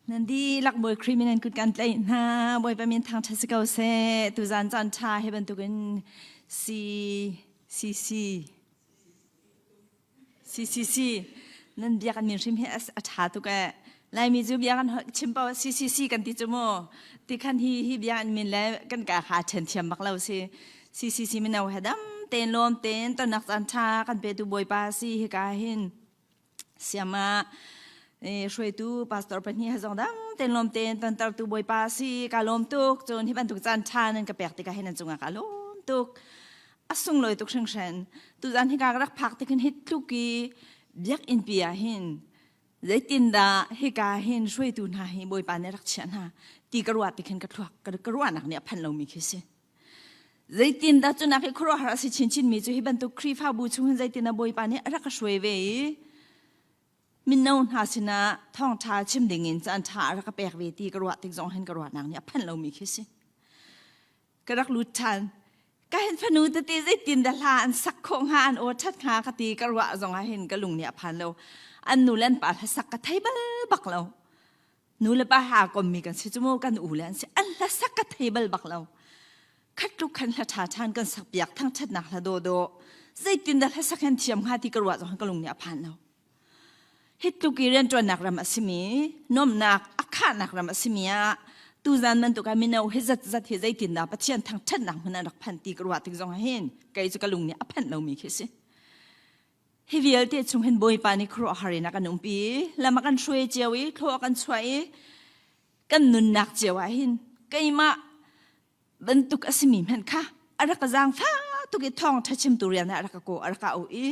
Nan dihlak Bawi Khrih min an kut kan tlaih hna. Bawipa min thangṭhat si ko seh. Tuzan caan ṭha hi bantukin C C C C C C nan biak an min hrim hi a ṭha tuk ee. Laimi cu bia kan chim paoh C C C kan ti cu mu. Ti khan hi hi bia an min le kan ka kha ṭhen thiam bak lo si. C C C mino he dam tein lawm tein tonnak caan ṭha kan petu Bawipa si hika hin. Siama hruaitu pastor pahnih ha zong dang ten lawm ten tontertu bawipa si ka lawm tuk cun hi bantuk caan ṭha nan ka pek tikah hin nan cungah ka lawm tuk a sunglawi tuk hringhran tuzan hi ka rak phak tikin hi tluk i biakinn pi ah hin zeitindah hika hin hruaitu hna hi bawipa nih rak chiah hna ti ka ruah tikhin ka thluak ka ruahnak nih a phanh lomi khi si Zeitindah cunak hi khuaruahhar a si chinchinmi cu hi bantuk Khrihfabu chung hin zeitindah Bawipa nih a rak ka hruai ve i mino hna sinah thawngṭha chim dingin caan ṭha a rak ka pek ve ti ka ruah tik zong hin ka ruahnak nih a phanh lomi khi si. Ka rak lut ṭhan. Ka hin fanu tete zeitindah hla an sak khawh hnga an aw ṭhat hnga ka ti ka ruah zong ah hin ka lung nih a phan lo. An nu le an pa hlasak ka thei bal bak lo. Nu le pa ha kommi kan si cu mu kan u le an si an hlasak ka thei bal bak lo khat tluk khan hla ṭha ṭhan kan sak piak thangṭhatnak hla daw daw zeitin dah hlasak hen thiam hnga ti ka ruah zong ka lung nih a phan lo hi tluk i rianṭuannak ram a simi nuamnak a khahnak ram a simi ah tuzan bantuk ah mino hi zat zat hi zeitin dah Pathian thangṭhatnak hmun an rak phan ti ka ruah tik zong ah hin kei cu ka lung nih a phanh lomi khi si Hi vialte chung hin Bawipa nih khuaruahhar in a kan umpi. Lam a kan hruai cio i thlua a kan chuah i kan nunnak cio ah hin keimah bantuk a simi hmanh kha a rak ka zaangfah tuk i thawngṭha chimtu rian ah a rak ka kawh a rak ka auh i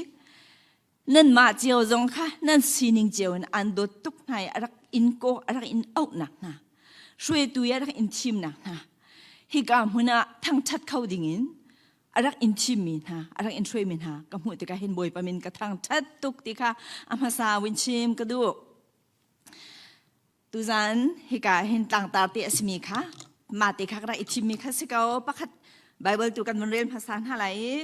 nanmah cio zong kha nan sining cio in aan dawt tuk hna i a rak in kawh a rak in auhnak hna hruaitu i a rak in thimnak hna hika hmun ah thangṭhat kho dingin a rak in thimmi hna a rak in hruaimi hna ka hmuh tikah hin Bawipa min ka thangṭhat tuk ti kha a hmasa win chim ka duh. Tuzan hika hin tlangtar te a simi kha mah te kha ka rak i thimmi kha si ko pakhat Bible tu kan vun rel hmasa hna lai i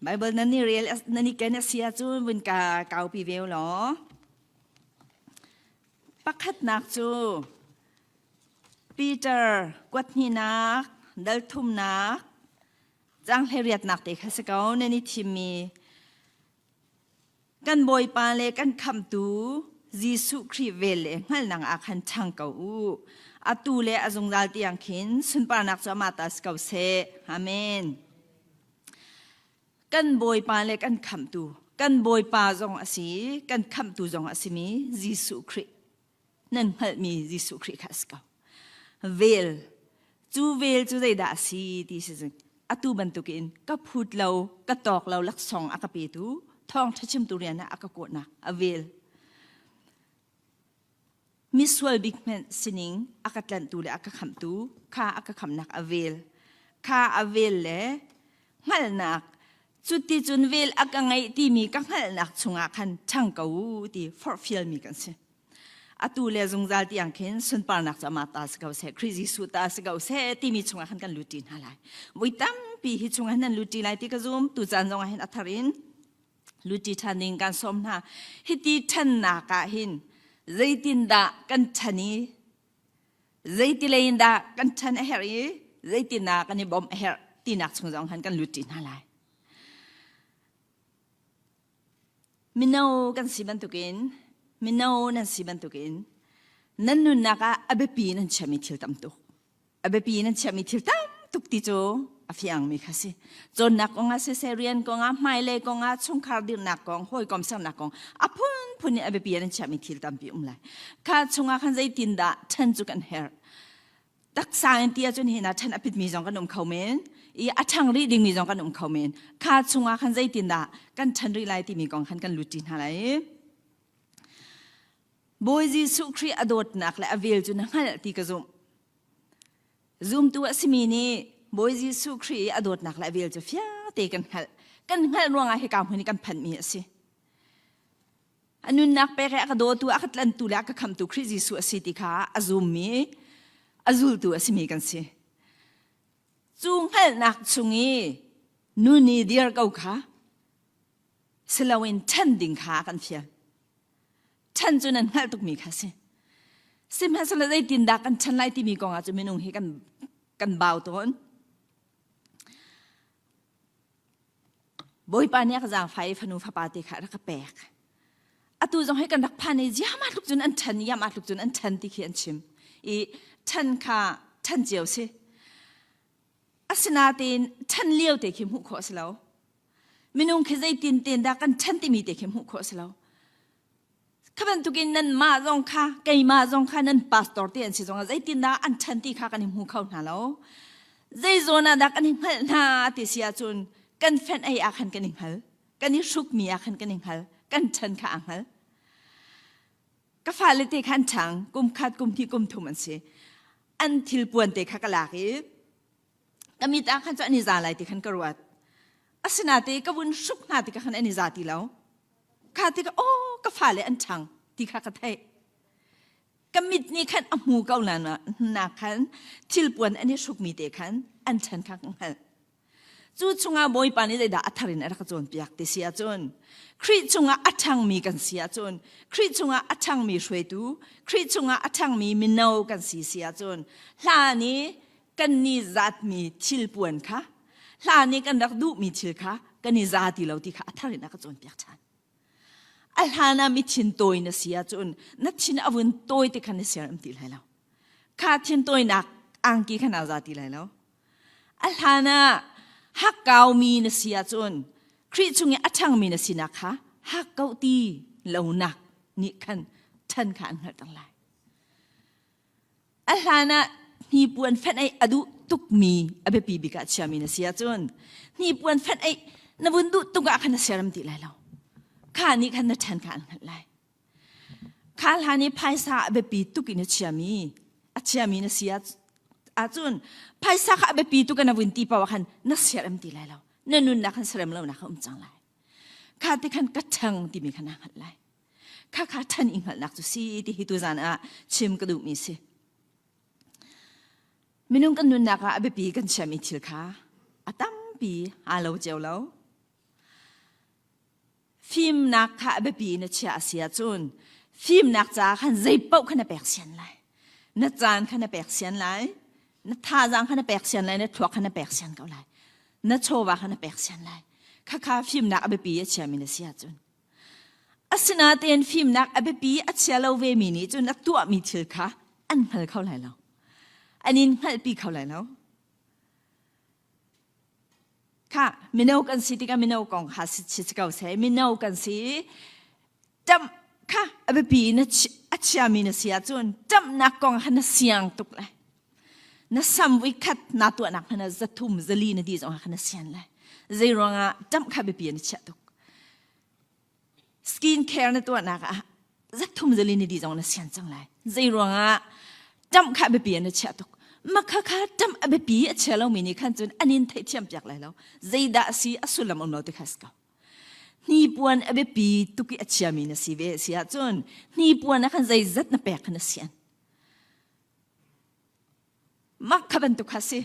Bible nan i rel nan i ken a si ahcun vun ka kaupi ve law pakhatnak cu Peter kuathnihnak, dalthumnak, caang riatnak te kha si ko nan i thimmi kan Bawipa le kan Khamhtu Jesuh Khrih vel le hngalhnak ah khan ṭhang ko u. Atu le a zungzal tiang khin sunparnak cu amah ta si ko seh. Amen. Kan Bawipa le kan Khamhtu, kan Bawipa zong a si, kan Khamhtu zong a simi Jesuh Khrih nan hngalhmi Jesuh Khrih kha a si ko. Vel cu vel cu zeidah a si ti si atu bantukin ka phut lo ka tawk lo laksawng a ka petu thawngṭha chimtu rian ah a ka kawhnak a vel misual bik hmanh sining a ka tlanhtu le a ka khamhtu kha a ka khamnak a vel kha a vel le hngalhnak cuti cun vel a ka ngeih timi ka hngalhnak chungah khan ṭhang ko u ti forhfialmi kan si atu le zungzal tiang khin sunparnak cu amah ta si ko seh Khrih Jesuh ta si ko seh timi chungah khan kan lut ṭi hna lai voi tampi hi chungah nan lut ṭi lai ti ka zum tu caan zongah hin a thar in lut ṭi ṭhan ding kan sawm hna hiti ṭhannak ah hin zeitindah kan ṭhan i zeiti lei in dah kan ṭhan a herh i zeitindah kan i bawmh a herh tinak chung zong khan kan lut ṭi hna lai Mino kan si bantukin mino nan si bantukin nan nunnak ah a biapi nan chiahmi thil tam tuk. A biapi nan chiahmi thil tam tuk ti cu a fiangmi kha si. Cawnnak kong ah siseh, rian kong ah, hmailei kong ah, chungkhar dirhnak kong, hawikom sernak kong, a phunphun in a biapi nan chiahmi thil tampi um lai. Kha chungah khan zeitindah ṭhen cu kan herh. Taksa in ti ahcun hi na ṭhen a pitmi zong kan um kho men i a ṭhang rih dingmi zong kan um kho men. Kha chungah khan zeitindah kan ṭhen rih lai timi kong khan kan lut ṭi hna lai. Bawi Jesuh Khrih a dawtnak le a vel cu na hngalh ti ka zumh. Zumtu a simi nih Bawi Jesuh Khrih i a dawtnak le a vel cu fiangte kan hngalh. Kan hngalh ruangah hika hmun i kan phanhmi a si. A nunnak pek i a ka dawtu, a ka tlantu le a ka khamtu Khrih Jesuh a si ti kha a zummi, a zultu a simi kan si. Cu hngalhnak chung i nu nih dir ko kha siloin ṭhen ding kha a kan fial. Ṭhan cu nan hngalh tukmi kha si. Sihmanhsehlaw zeitindah kan ṭhan lai timi kong ah cu minung hi kan kan bau tawn. Bawipa nih a ka zaangfah i fanu fapa te kha a rak ka pek. Atu zong hi kan rak phan i ziama tluk cun an ṭhan, iama tluk cun an ṭhan ti khi an chim. I ṭhan kha ṭhan cio si. Asinain ṭhan lio te khi hmuh khawh a si lo. Minung khi zeitin ten dah kan ṭhan timi te khi hmuh khawh a si lo. Kha bantukin nanmah zong kha keimah zong kha nan pastor te an si zongah zeitindah an ṭhan ti kha kan i hmu kho hna lo. Zei zawn ah dah kan i hngalh hna ti si ahcun kan fenh ei ah khan kan i hngal. Kan i hrukmi ah khan kan i hngal. Kan ṭhan kha aa hngal. Ka fale te kha an ṭhang kum khat kum hnih kum thum an si. An thil puan te kha ka lak i ka mit ah khan cu an i za lai ti khan ka ruat. Asinain ka vun hruk hna tikah khan an i za ti lo. Kha tikah aw ka fale an ṭhang ti kha ka theih. Ka mit nih khan a hmu ko na na khan thilpuan an i hrukmi te khan an ṭhan kha ka hngalh. Cu chungah Bawipa nih zeidah a thar in a rak ka cawnpiak ti si ahcun Khrih chungah a ṭhangmi kan si ahcun Khrih chungah a ṭhangmi hruaitu Khrih chungah a ṭhangmi mino kan si si ahcun hlan i kan ni zatmi thilpuan kha hlan i kan rak duhmi thil kha kan i za ti lo ti kha a thar in a ka cawnpiak ṭhan. A hlan ah mi thin tawi na si ahcun na thin a vun tawi ti kha na siar ti lai lo. Kha thin tawinak angki kha naa za ti lai lo. A hlan ah hakkaumi na si ahcun Khrih chung i a ṭhangmi na sinak kha hakkauh ti lonak nih khan ṭhan kha an hngalh lai. A hlan ah hnipuan fenh ei a duh tukmi a biapi bik ah chiami na si ahcun hnipuan fenh ei na vun duh tuk ah khan na siaram ti lai lo. Kha nih khan na ṭhan kha an hngalh lai. Kha hlan i phaisa a biapi tuk in a chiami a chiami na si ahcun phaisa kha a biapi tuk in na vun ti paoh ah khan na siaram ti lai lo. Na nunnak khan siarem lonak a um cang lai. Kha ti khan ka ṭhang timi kha naa hngalh lai. Khakha ṭhan i hngalhnak cu si ti hi tuzan ah chim ka duhmi si. Minung kan nunnak ah a biapi kan chiami thil kha a tampi aa lo cio lo. Fimnak kha a biapi na chiah a si ahcun fimnak caah khan zei paoh kha na pek sian lai. Na caan kha na pek sian lai. Na thazaang kha na pek sian lai. Na thluak kha na pek sian ko lai. Na chawva kha na pek sian lai. Khakha fimnak a biapi a chiami na si ahcun. Asinain fimnak a biapi a chia lo vemi nih cun a tuahmi thil kha an hngal kho lai lo. An in hngalhpi kho lai lo. Kha mino kan si tikah mino kong kha si si ko seh. Mino kan si ṭamh kha a biapi na a chiami na si ahcun ṭamhnak kong kha na siang tuk lai. Na sam voikhat naa tuahnak hmanh ah zathum zali na dih zongah kha na sian lai. Zei ruangah ṭamh kha biapi na chiah tuk. Skin care na tuahnak ah zathum zali na dih zong na sian cang lai. Zei ruangah ṭamh kha biapi na chiah tuk. Makha kha ṭamh a biapi a chia lomi nih khan cun an in theihthiam piak lai lo. Zeidah a si a sullam um lo ti kha si ko. Hnipuan a biapi tuk i a chiami na si ve si ahcun hnipuan ah khan zeizat na pek kha na sian. Mah kha bantuk kha si.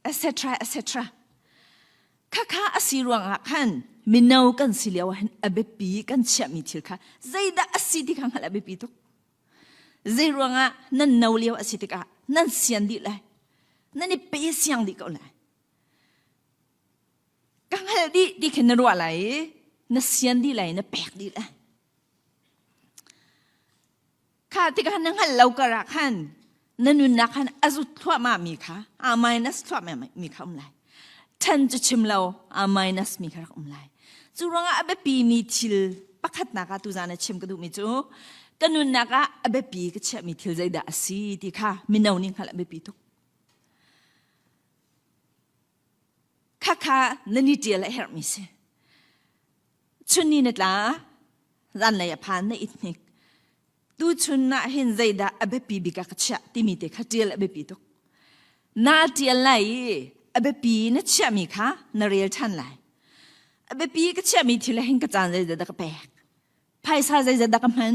Etc. etc. Khakha a si ruangah khan mino kan si lio ah hin a biapi kan chiahmi thil kha zeidah a si ti kha hngalh a biapi tuk. Zei ruangah nan no lio a si tikah nan sian dih lai. Nan i pe siang dih ko lai. Ka hngalh dih ti khin na ruah lai i na sian dih lai na pek dih lai. Kha tikah na hngalh lo karah khan na nunnak khan a zut thluahmah mi kha a minus thluahmah mi kha um lai. Ṭhan cu chim lo a minus mi kha rak um lai. Cu ruangah a biapi mi thil pakhatnak ah tuzan ah chim ka duhmi cu ka nunnak ah a biapi ka chiahmi thil zeidah a si ti kha mino nih hngalh a biapi tuk. Khakha na ni ṭial a herhmi si. Chun ni na tla, zanlei a phan na it hnik. Tuchun ah hin zeidah a biapi bik ah ka chiah timi te kha ṭial a biapi tuk. Na ṭial lai i a biapi na chiahmi kha na rel ṭhan lai. A biapi ka chiahmi thil ah hin ka caan zeizat dah ka pek? Phaisa zeizat dah ka hman?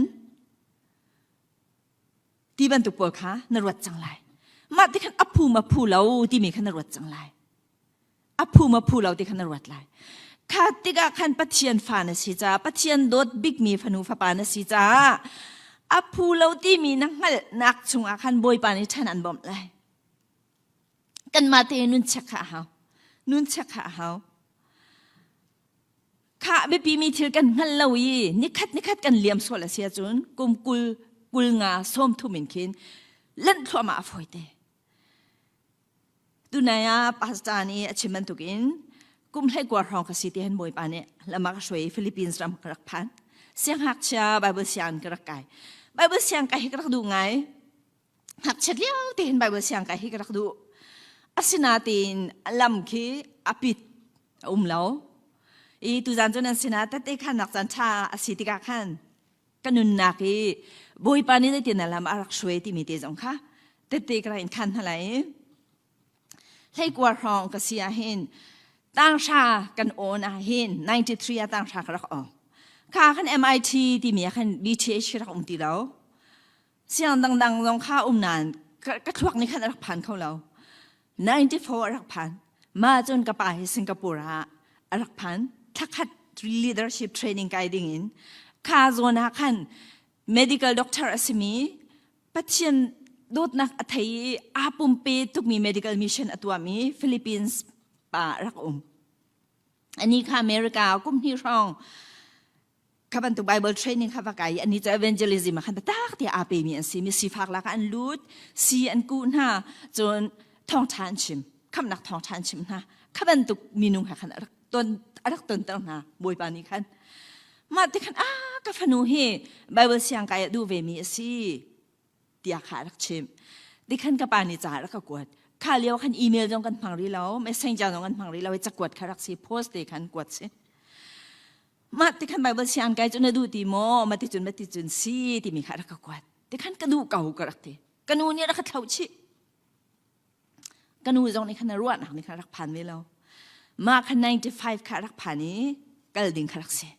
Ti bantuk pawl kha na ruat cang lai. Mah ti khan a phu ma phu lo timi kha na ruat cang lai. A phu ma phu lo ti kha na ruat lai. Kha tikah khan Pathian fa na si caah Pathian dawt bikmi fanu fapa na si caah a phu lo timi na hngalhnak chungah khan Bawipa nih ṭhan an bawmh lai. Kanmah te nun check kha a hau. Nun check kha a hau. Kha biapimi thil kan hngal lo i nikhat nikhat kan liam sual a si ahcun kum 20 kul nga 30 in khin lanh thluahmah a fawi te. Tunai ah pastor nih a chim bantukin kum 19 hrawng ka si ti han Bawipa nih lam a ka hruai i Philippines ram ka rak phan. Siangngakchia Bible siang ka rak kai. Bible siang kai hi ka rak duh ngai. Ngakchiat lio te hin Bible siang kai hi ka rak duh. Asinain lam khi a pit a um lo. I tuzan cu nan sinah tette khannak caan ṭha a si tikah khan ka nunnak i Bawipa nih zeitin na lam a rak hruai timi te zong kha tette ka rak in khan hna lai. 19 hrawng ka si ah hin tanghra kan awn ah hin 93 ah tanghra ka rak awng. Kha khan MIT timi ah khan BTH rak um ti lo. Siang dangdang zong kha um nain ka thluak nih khan a rak phan kho lo. 94 a rak phan. Mah cun ka pa hi Singapore ah a rak phan. Thlakhat leadership training kai ding in kha zawn ah khan medical doctor a simi Pathian dawtnak a thei i aa pumpe tukmi medical mission a tuahmi Philippines pa rak um. Ani kha America kum hnih hrawng kha bantuk Bible training kha va kai i ani cu evangelism ah khan biatak te aa pemi an si mi sifak lak ah an lut si an kuh hna cun thawngṭha an chim khamnak thawngṭha an chim hna kha bantuk minung he khan a rak ton a rak tonter hna Bawipa nih khan mah ti khan ah ka fanu hi Bible siang kai a duh ve mi a si tiah kha a rak chimh. Tikhan ka pa nih ca a rak ka kuat. Kha lio khan email zong kan hmang rih lo, messenger zong kan hmang rih lo, i cakuat kha rak si, post te khan kuat si. Mah tikhan Bible siang kai cu na duh ti maw? Ma ti cun ma ti cun si timi kha rak ka kuat. Tikhan ka duh ko ka rak ti. Ka nu nih rak ka thloh chih. Ka nu zong nih khan a ruahnak nih khan rak phan ve lo. Mah kha 95 kha rak phan i kal ding kha rak si.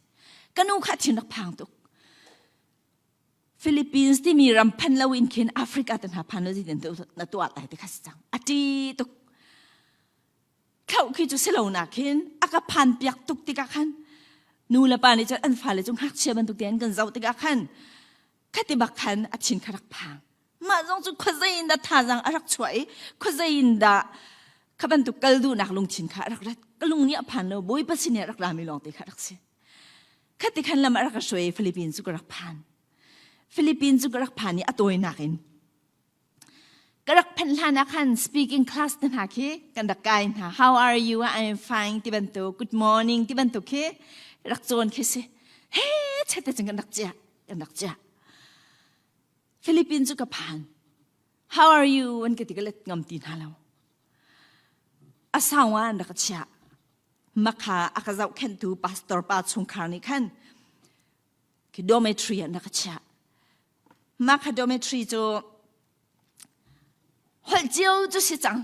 Ka nu kha thin rak phang tuk. Philippines timi ram phan lo in khin Africa te hna phan lo ti na tuah lai ti kha si cang. A ṭi tuk. Thlauh khi cu si lo na khin a ka phan piak tuk tikah khan nu le pa nih cun an fale cu ngakchia bantuk tein kan zoh tikah khan khati bak khan a thin kha rak phang. Mah zong cu khuazei in dah thazaang a rak chuah i khuazei in dah kha bantuk kal duhnak lungthin kha a rak rat. Ka lung nih a phan lo Bawipa sin i a rak rami lawng te kha rak si. Khati khan lam a rak ka hruai i Philippines cu ka rak phan. Philippines cu ka rak phan i a tawinak in ka rak phanh hlan ah khan speaking class te hna khi kan rak kai hna. How are you? I am fine ti bantuk, good morning ti bantuk khi rak cawn khi si. He chet te cun kan rak ciah, kan rak ciah. Philippines cu ka phan. How are you? An ka ti ka let ngam ti hna lo. A sau ah an rak ka chiah. Makha a ka zohkhenhtu pastor pa chungkhar nih khan khi dormitory an rak ka chiah. Makha dormitory cu holh cio cu si cang.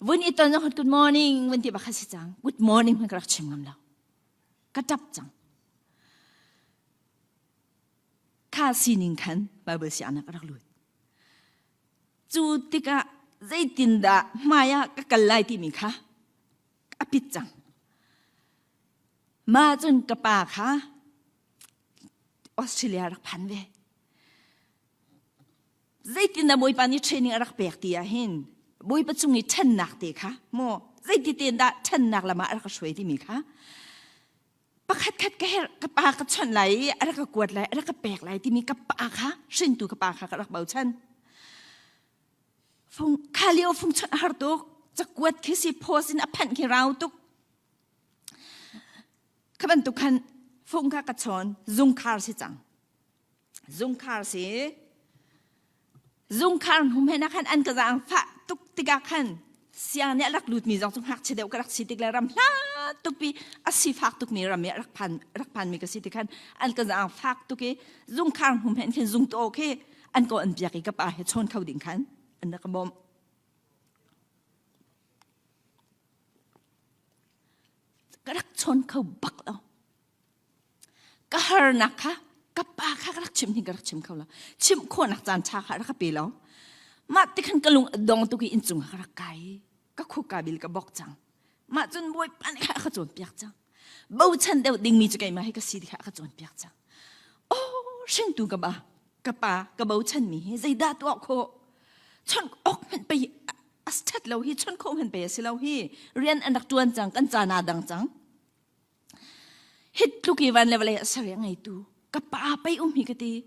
Vun i ton good morning vun ti bak kha si cang. Good morning hmanh ka rak chim ngam lo. Ka ṭap cang. Kha sining khan Bible sianginn ka rak lut. Cu tikah zeitindah hmai ah ka kal lai timi kha a pit cang. Mah cun ka pa kha Australia rak phan ve. Zeitindah Bawipa nih training a rak pek ti ah hin Bawipa cung i ṭhennak te kha maw zeiti tein dah ṭhennak lam ah a rak ka hruai timi kha pakhat khat ka herh ka pa ka chawnh lai i a rak ka kuat lai a rak ka pek lai timi ka pa kha hrintu ka pa kha ka rak bochan. Fung kha lio fung chawnh a har tuk cakuat khi si post in a phanh khi rau tuk kha bantuk khan fung kha ka chawn zungkhar si cang zungkhar si zungkhar hum he na khan an ka zaang fah tuk tikah khan siang nih a rak lutmi zong cu ngakchia deuh ka rak si tik le ram hla tukpi a sifak tukmi ram i a rak phan rak phanmi ka si ti khan an ka zaang fak tuk i zungkhar hum he khin zung to khi an ko an piak i ka pa he chawn kho ding khan an rak ka bawmh. Ka rak chawn kho bak lo. Ka harnak kha ka pa kha ka rak chim hin ka rak chim kho lo. Chimh khawhnak caan ṭha kha rak ka pe lo. Mah ti khan ka lung a dong tuk i inncung ah ka rak kai i ka khuka bil ka bok cang. Mah cun Bawipa nih kha a ka cawnpiak cang. Bochan deuh dingmi cu keimah hi ka si ti kha a ka cawnpiak cang. Oh, hringtu ka ba, ka pa ka bochanmi hi zeidah tuah khawh? Chon ok hmanh pei a ṭhat lo hi chon khawh hmanh pei a si lo hi rian an rak ṭuan cang kan caan aa dang cang. Hit tluk i van le vawlei a ser i a ngeitu ka pa pei um hi ka ti.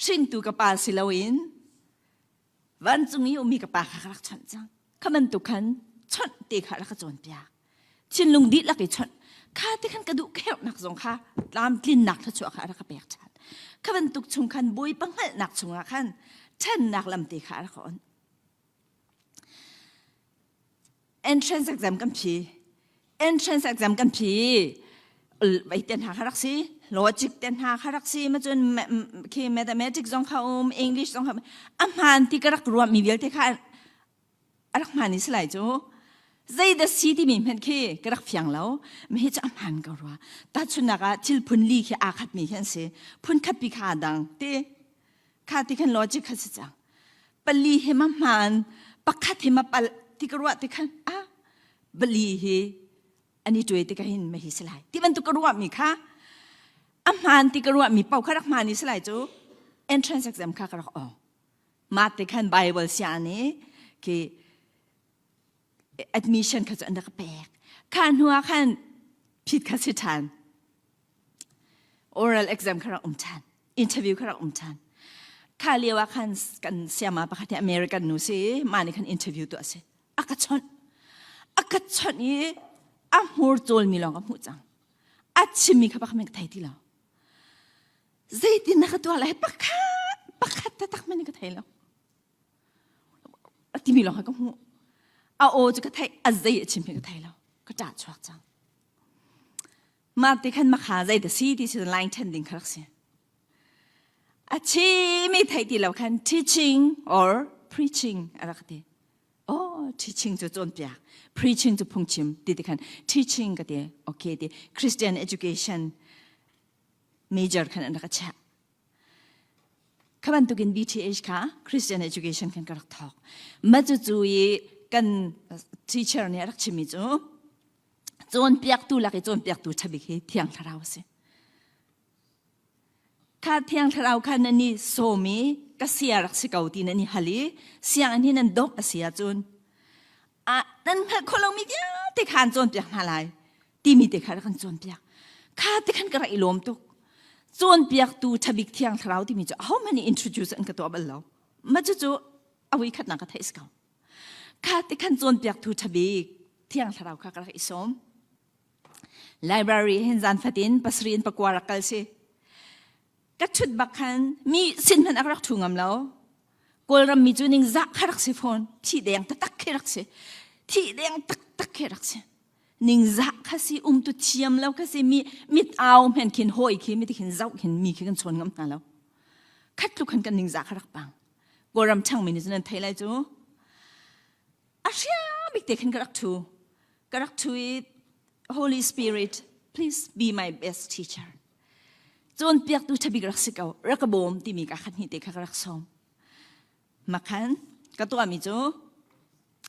Hringtu ka pa si loin vancung i ummi ka pa kha ka rak chawnh cang. Kha bantuk khan chawnh te kha rak ka cawnpiak. Thinlung dihlak i chawnh. Kha te khan ka duh kherhnak zong kha tlamtlinnak thluachuah kha a rak ka pek ṭhan. Kha bantuk chung khan Bawipa hngalhnak chungah khan ṭhannak lam te kha a rak ka on. Entrance exam kan phi. Entrance exam kan phi. Vai ten hna kha rak si. Logic ten hna kha rak si. Ma cun khi mathematics zong kha um, English zong kha um. A hmaan ti ka rak ruah mi vialte kha a rak hmaan i si lai cu. Zei dah si timi hmanh khi ka rak fiang lo. Mi hi cu a hmaan ko rua. Tahchunhnak ah thil phun li khi aa khat mi khi an si. Phun khat pi kha aa dang. Ti kha ti khan logic kha si cang. Pali hi ma hmaan, pakhat hi ma palh ti ka ruah ti khan ah pali hi an i tuai ti ka hin ma hi si lai. Ti bantuk ka ruah mi kha a hmaan ti ka ruah mi paoh kha rak hmaan i si lai cu entrance exam kha ka rak ong. Mah te khan Bible sia nih khi admission kha cu an rak pek. Kha hnu ah khan phit kha si ṭhan. Oral exam kha rak um ṭhan. Interview kha rak um ṭhan. Kha lio ah khan kan siama pakhat hi American nu si mah nih khan interview tuah si. A ka chawnh. A ka chawnh i a hmur cawlmi lawng ka hmuh cang. A chimmi kha pakhat ka thei ti lo. Zeitin na ka tuah lai pakhat pakhat taktak men ka thei lo. A timi lawng ka hmuh. A aw cu ka theih, a zei a chim hi ka thei lo. Ka ṭah chuak cang. Mah ti khan makha zei da si ti si line ṭhen ding kha rak si. A chimi thei ti lo khan teaching or preaching a rak ti. Oh, teaching cu cawnpiak, preaching cu phungchim ti ti khan teaching ka ti. Okay ti Christian education major khan an rak ka chiah. Kha bantukin BTH kha Christian education khan ka rak thawk. Ma cucu i kan teacher nih a rak chimmi cu cawnpiaktu lak i cawnpiaktu ṭhabik hi Thiang Thlarau a si. Kha Thiang Thlarau kha nan i sawm i ka sia rak si ko ti nan i hal i sianginn hi nan dawp a si ahcun ah nan hngalh khawh lomi vialte kha an cawnpiak hna lai timi te kha rak kan cawnpiak. Kha te khan ka rak i lawm tuk. Cawnpiaktu ṭhabik Thiang Thlarau timi cu ahohmanh nih introduce an ka tuah bal lo. Mah cucu a voi khatnak ka theih si ko. Kha te khan cawnpiaktu ṭhabik Thiang Thlarau kha ka rak i sawm. Library hin zan fatin pasarih in pakua rak kal si. Ka ṭhut bak khan mi sin hmanh a rak ṭhu ngam lo. Kawlram mi cu ning zah kha rak si fawn. Thi deng taktak khi rak si. Thi deng taktak khi rak si. Ningzah kha si um tu thiam lo kha si mi mit au men khin hoi khi mi khin zau khin mi khi kan chawn ngam hna lo. Khat tluk khan kan ningzah kha rak pang. Kawlram chang mi nih cun an thei lai cu. A hria bik te khin ka rak thu. Ka rak thu i Holy Spirit, please be my best teacher. Cawnpiaktu ṭhabik rak si ko, rak ka bawm timi ka khat hnih te kha ka rak sawm. Makhan ka tuahmi cu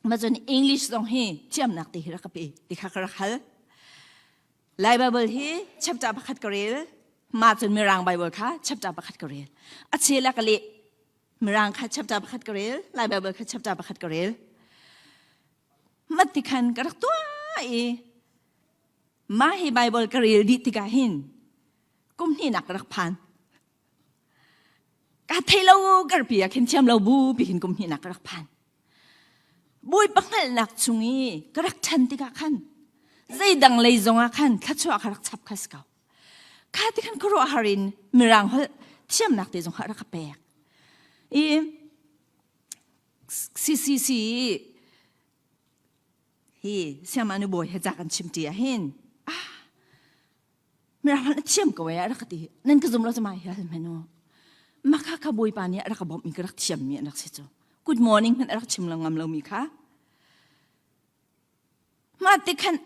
ma cun English zong hi thiamnak te hi rak ka pe ti kha ka rak hal. Lai Bible hi chapter pakhat ka rel, ma cun Mirang Bible kha chapter pakhat ka rel. A chel ah ka leh. Mirang kha chapter pakhat ka rel, Lai Bible kha chapter pakhat ka rel. Mat ti khan ka rak tuah i mah hi Bible ka rel dih tikah hin kum hnihnak ka rak phan. Ka thei lo karpi ah khin thiam lo bu pi hin kum hnihnak ka rak phan. Bawipa hngalhnak chung i ka rak ṭhan tikah khan zeidang lei zongah khan thluachuah kha rak chap kha si ko. Kha ti khan khuaruahhar in mirang holh thiamnak te zong kha rak ka pek. I CCC hi siamanu bawi he ca kan chim ṭi ah hin ah mirang holh na thiam ko ee a rak ka ti nan ka zum lo cu mai hi hal hmanh u makha kha bawipa nih a rak ka bawmh mi ka rak thiam mi an rak si cu good morning hmanh a rak chim lo ngam lo mi kha Mah ti khan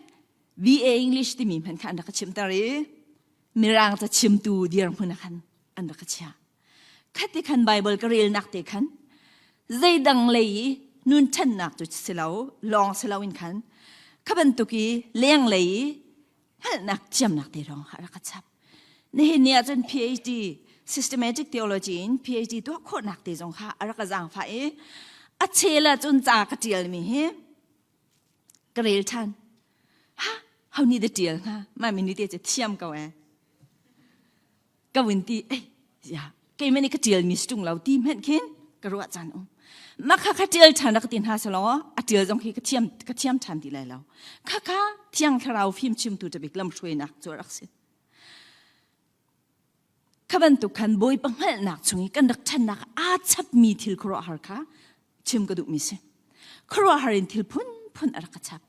BA English timi hmanh kha an rak ka chimter i Mirang ca chimtu dirhmun ah khan an rak ka chiah. Khati khan Bible ka relnak te khan zeidang lei i nun ṭhannak cu si lo, lawng si loin khan kha bantuk i lenglei i Hngalhnak thiamnak te lawng kha rak ka chap. Nihin ni ahcun PhD systematic theology in PhD tuah khawhnak te zong kha a rak ka zaangfah i a chel ahcun ca ka ṭialmi hi ka rel ṭhan. Ha, ho nih dah ṭial hnga? Mah mi nih te cu thiam ko eh. Ka vun ti, ei, ya, keimah nih ka ṭialmi si ṭung lo ti hmanh khin ka ruah caan um. Mah kha kha ṭial ṭhan rak ti hna selaw a ṭial zong khi ka thiam ka thiam ṭhan ti lai lo. Khakha Thiang Thlarau fimchimtu ṭabik lamhruainak cu a rak si. Kha bantuk khan Bawipa hngalhnak chung i kan rak ṭhannak aa chapmi thil khuaruahhar kha chim ka duhmi si. Khuaruahhar in thil phunphun a rak ka chap.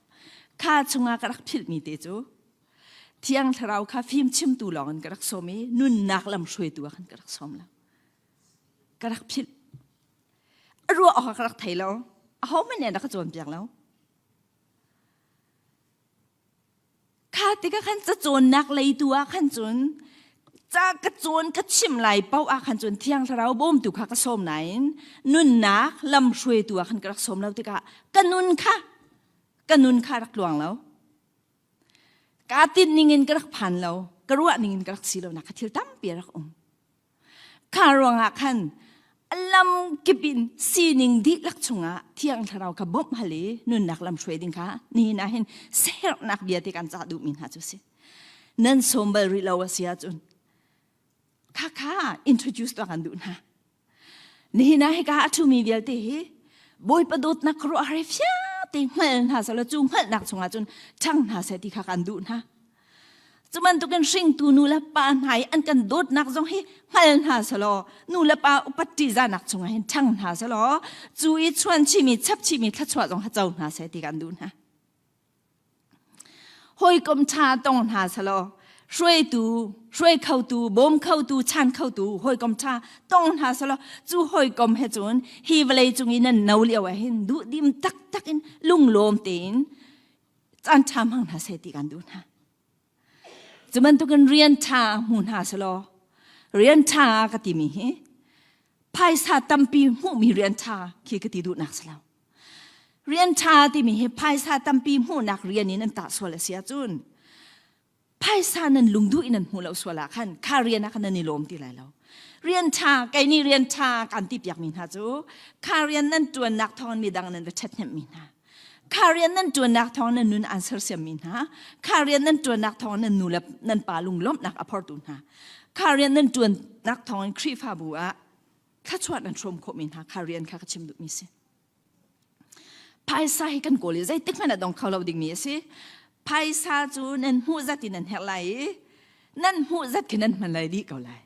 Kha chungah ka rak philhmi te cu Thiang Thlarau kha fimchimtu lawng in ka rak sawm i nunnak lam hruaitu ah khan ka rak sawm lo. Ka rak philh. A ruah awk ka rak thei lo. Ahohmanh nih an rak ka cawnpiak lo. Kha tikah khan cacawnnak lei tu ah khan cun ca ka cawn ka chim lai paoh ah khan cun Thiang Thlarau bawmtu kha ka sawm nain nunnak lam hruaitu ah khan ka rak sawm lo tikah ka nun kha ka nun kha rak tluang lo. Kaa tinh ning in ka rak phan lo, ka ruah ning in ka rak si lo nak kha thil tampi a rak um. Kha ruangah khan a lam kip in sining dihlak chungah Thiang Thlarau kha bawmh hal i nunnak lam hruai ding kha nihin ah hin sernak bia te kan cah duhmi hna cu a si. Nan sawm bal rih lo a si ahcun kha kha introduce tuah kan duh hna. Nihin ah hika a ṭhumi vialte hi Bawipa dawtnak khuaruahhar hi fiang te hngal hna seh law cu hngalhnak chungah cun ṭhang hna seh ti kha kan duh hna. Cu bantukin hringtu nu le pa hna i an kan dawtnak zong hi hngal hna seh law nu le pa upat ṭihzahnak chungah hin ṭhang hna seh law cu i chuan chihmi chap chihmi thluachuah zong kha co hna seh ti kan duh hna. Hawikom ṭha tong hna selaw hruaitu, hruai khotu, bawm khotu, chan khotu hawikom ṭha tong hna selaw cu hawikom he cun hi vawlei cung i nan no lio ah hin duhdim taktak in lunglawm tein caan ṭha hmang hna seh ti kan duh hna. Cu bantukin rian ṭha hmu hna selaw rian ṭha ka timi hi phaisa tampi hmuhmi rian ṭha khi ka ti duhnak si lo. Rian ṭha timi hi phaisa tampi hmuhnak rian in an tah sual a si ahcun phaisa nan lungduh in nan hmuh lo sual ah khan kha rian ah khan nan i lawm ti lai lo. Rian ṭha kei nih rian ṭha kan ti piakmi hna cu kha rian nan ṭuannak thawng midang nan va ṭhathnemhmi hna. Kha rian nan ṭuannak thawng nan nun aan sersiammi hna. Kha rian nan ṭuannak thawng nan nu le nan pa lunglawmhnak a phortu hna. Kha rian nan ṭuannak thawng in Khrihfabu ah thluachuah nan hrawm khawhmi hna kha rian kha ka chim duhmi si. Phaisa hi kan kawl i zeitik hmanh a dong kho lo dingmi a si. Phaisa cu nan hmuh zat in nan herh lai i nan hmuh zat khi nan hman lai dih ko lai.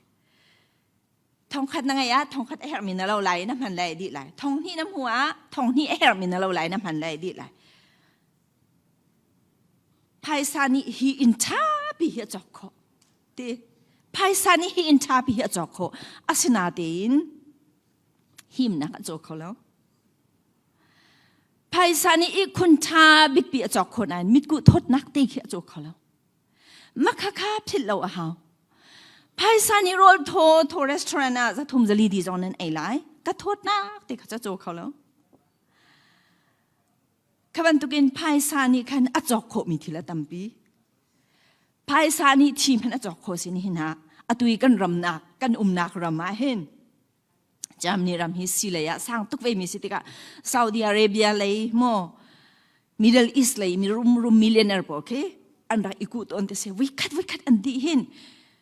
Thongkhat na ngeih ah thongkhat a herhmi na lo lai i na hman lai dih lai. Thonghnih na hmuh ah thonghnih a herhmi na lo lai na hman lai dih lai. Phaisa nih hi inn ṭhapi hi a cawk khawh. Ti phaisa nih hi inn ṭhapi hi a cawk khawh. Asinatein himnak a caw kho lo. Phaisa nih ihkhun ṭha bikpi a cawk khawh nain mitkuh thawtnak te khi a caw kho lo. Makhakha philh lo a hau. Phaisa nih rawl thaw thaw restaurant ah zathum zali di zong nan ei lai. Ka thawtnak te kha ca caw kho lo. Kha bantukin phaisa nih khan a cawk khawhmi thil a tampi. Phaisa nih thi hmanh a cawk khawh si ni hin ah atu i kan ramnak kan umnak ram ah hin Germany ram hi si lei ah sang tuk ve mi si tikah Saudi Arabia lei maw Middle East lei mi rum rum millionaire pawl khi an rak i kuh tawn te si vikhat vikhat an dih hin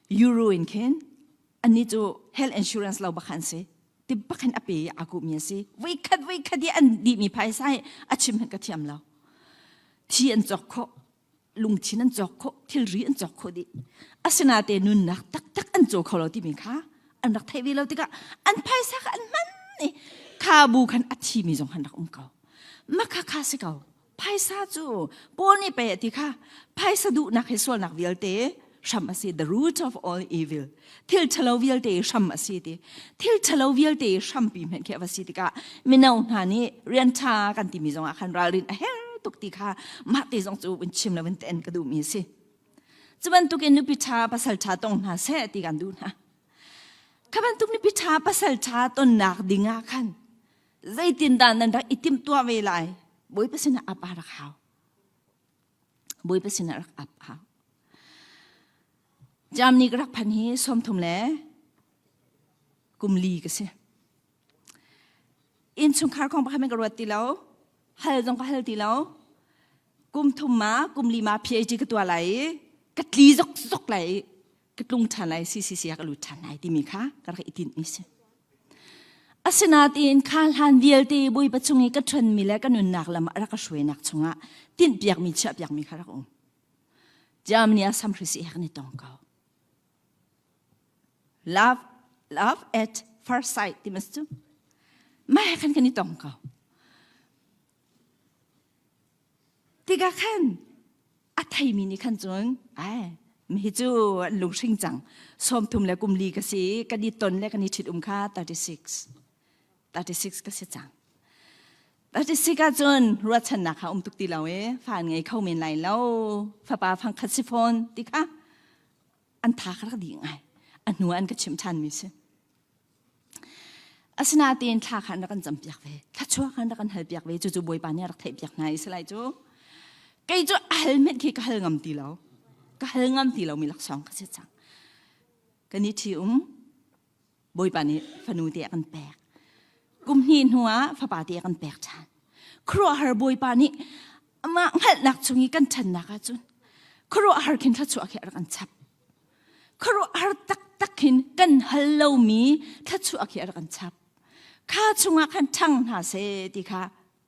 euro in khin anni cu health insurance lo bak an si ti bak hin a pe i aa kuhmi a si voikhat voikhat i an dihmi phaisa hi a chim hin ka thiam lo thi an cawk khawh lungthin an cawk khawh thilri an cawk khawh dih asinate nunnak taktak an caw kho lo timi kha an rak theih ve lo tikah an phaisa kha an hman i kha bu khan a thimi zong han rak um ko makha kha si ko phaisa cu Paul nih pei a ti kha phaisa duhnak hi sualnak vialte hram a si the root of all evil thil ṭhalo vialte hram a si ti thil ṭhalo vialte hrampi hmenh khi a va si tikah mino hna nih rian ṭha kan timi zongah khan ralrin a her tuk ti kha mah te zong cu vun chim lo vun ten ka duhmi a si cu bantukin nupi ṭha pasal ṭha tong hna seh ti kan duh hna kha bantuk nupi ṭha pasal ṭha tonnak ding ah khan zeitindah nan rak i timhtuah ve lai Bawipa sinah ap a rak hau Bawipa sinah rak ap hau. Germany ka rak phan hi 30 le kum li ka si. Innchungkhar kong pakhat men ka ruat ti lo. Hal zong ka hal ti lo. Kum thum ma, kum li ma PhD ka tuah lai i ka tli zok zok lai i ka tlung ṭhan lai CCC ah ka lut ṭhan lai timi kha ka rak i tinhmi si. Asinain kha hlan vialte Bawipa chung i ka ṭhanmi le ka nunnak lam a rak ka hruainak chungah tinhpiakmi chiahpiakmi kha rak um. Germany ah samhri he kan i tong ko. Love, love at first sight ti mas cu. Mah he khan kan i tong ko. Tikah khan a theimi nih khan cun ai hi cu an lunghring cang 30 le kum li ka si kan i ton le kan i ṭhit um kha 36 36 ka si cang 36 ah cun ruahchannak kha um tuk ti lo i fa an ngei kho men lai lo fapa fang khat si fawn ti kha an tha ka rak dih ngai a hnu an ka chimh ṭhan mi si Asinain thla kha an rak kan campiak ve. Thluachuah kha an rak kan halpiak ve. Cucu Bawipa nih a rak theihpiak hna i si lai cu. Kei cu a hal hmenh khi ka hal ngam ti lo. Ka hal ngam ti lomi laksawng ka si cang. Kan i ṭhi um. Bawipa nih fanu te a kan pek. Kum hnih hnu ah fapa te a kan pek ṭhan. Khuaruahhar Bawipa nih amah hngalhnak chung i kan ṭhannak ahcun khuaruahhar khin thluachuah khi a rak kan chap. Khuaruahhar taktak hin kan hal lomi thluachuah khi a rak kan chap. Kha chungah khan ṭhang hna seh ti kha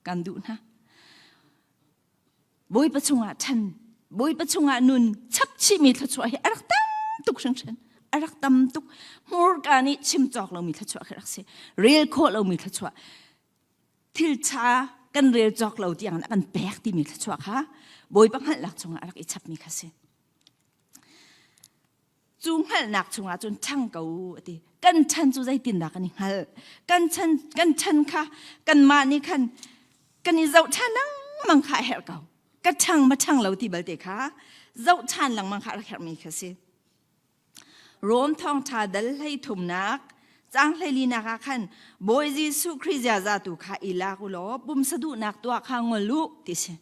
kan duh hna. Bawipa chungah ṭhan, Bawipa chungah nun chap chihmi thluachuah hi a rak tam tuk hringhran. A rak tam tuk. Hmurka nih chim cawk lomi thluachuah khi rak si. Rel khawh lomi thluachuah. Thil ṭha kan rel cawk lo tiang a kan pek timi thluachuah kha Bawipa hngalhnak chungah a rak i chapmi kha si. Cu hngalhnak chungah cun ṭhang ko u a ti. Kan chan cu zeitindah kan i hngalh? Kan chan, kan chan kha kanmah nih khan kan i zoh ṭhan lengmang kha a herh ko. Ka ṭhang ma ṭhang lo ti balte kha zoh ṭhan lengmang kha a rak herhmi kha si. Rom thawngṭha dal hlei thumnak caang hleilinak ah khan Bawi Jesuh Khrih ziaza tu kha i lak u law pumsa duhnak tuah kha ngol u ti si.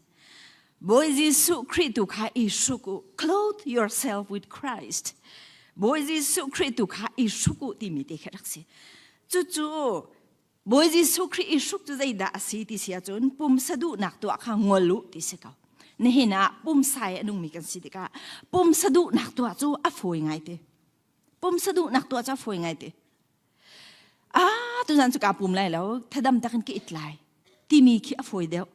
Bawi Jesuh Khrih tu kha i hruk u. Clothe yourself with Christ. Bawi Jesuh Khrih tu kha i hruk u timi te khi rak si. Cucu Bawi Jesuh Khrih i hruk cu zeidah a si ti si ahcun pumsa duhnak tuah kha ngol u ti si ko. Nihin ah pumsa i a nungmi kan si tikah pumsa duhnak tuah cu a fawi ngai te. Pumsa duhnak tuah cu a fawi ngai te. Ah, tuzan cu kaa pum lai lo, thadam takin ka it lai timi khi a fawi deuh.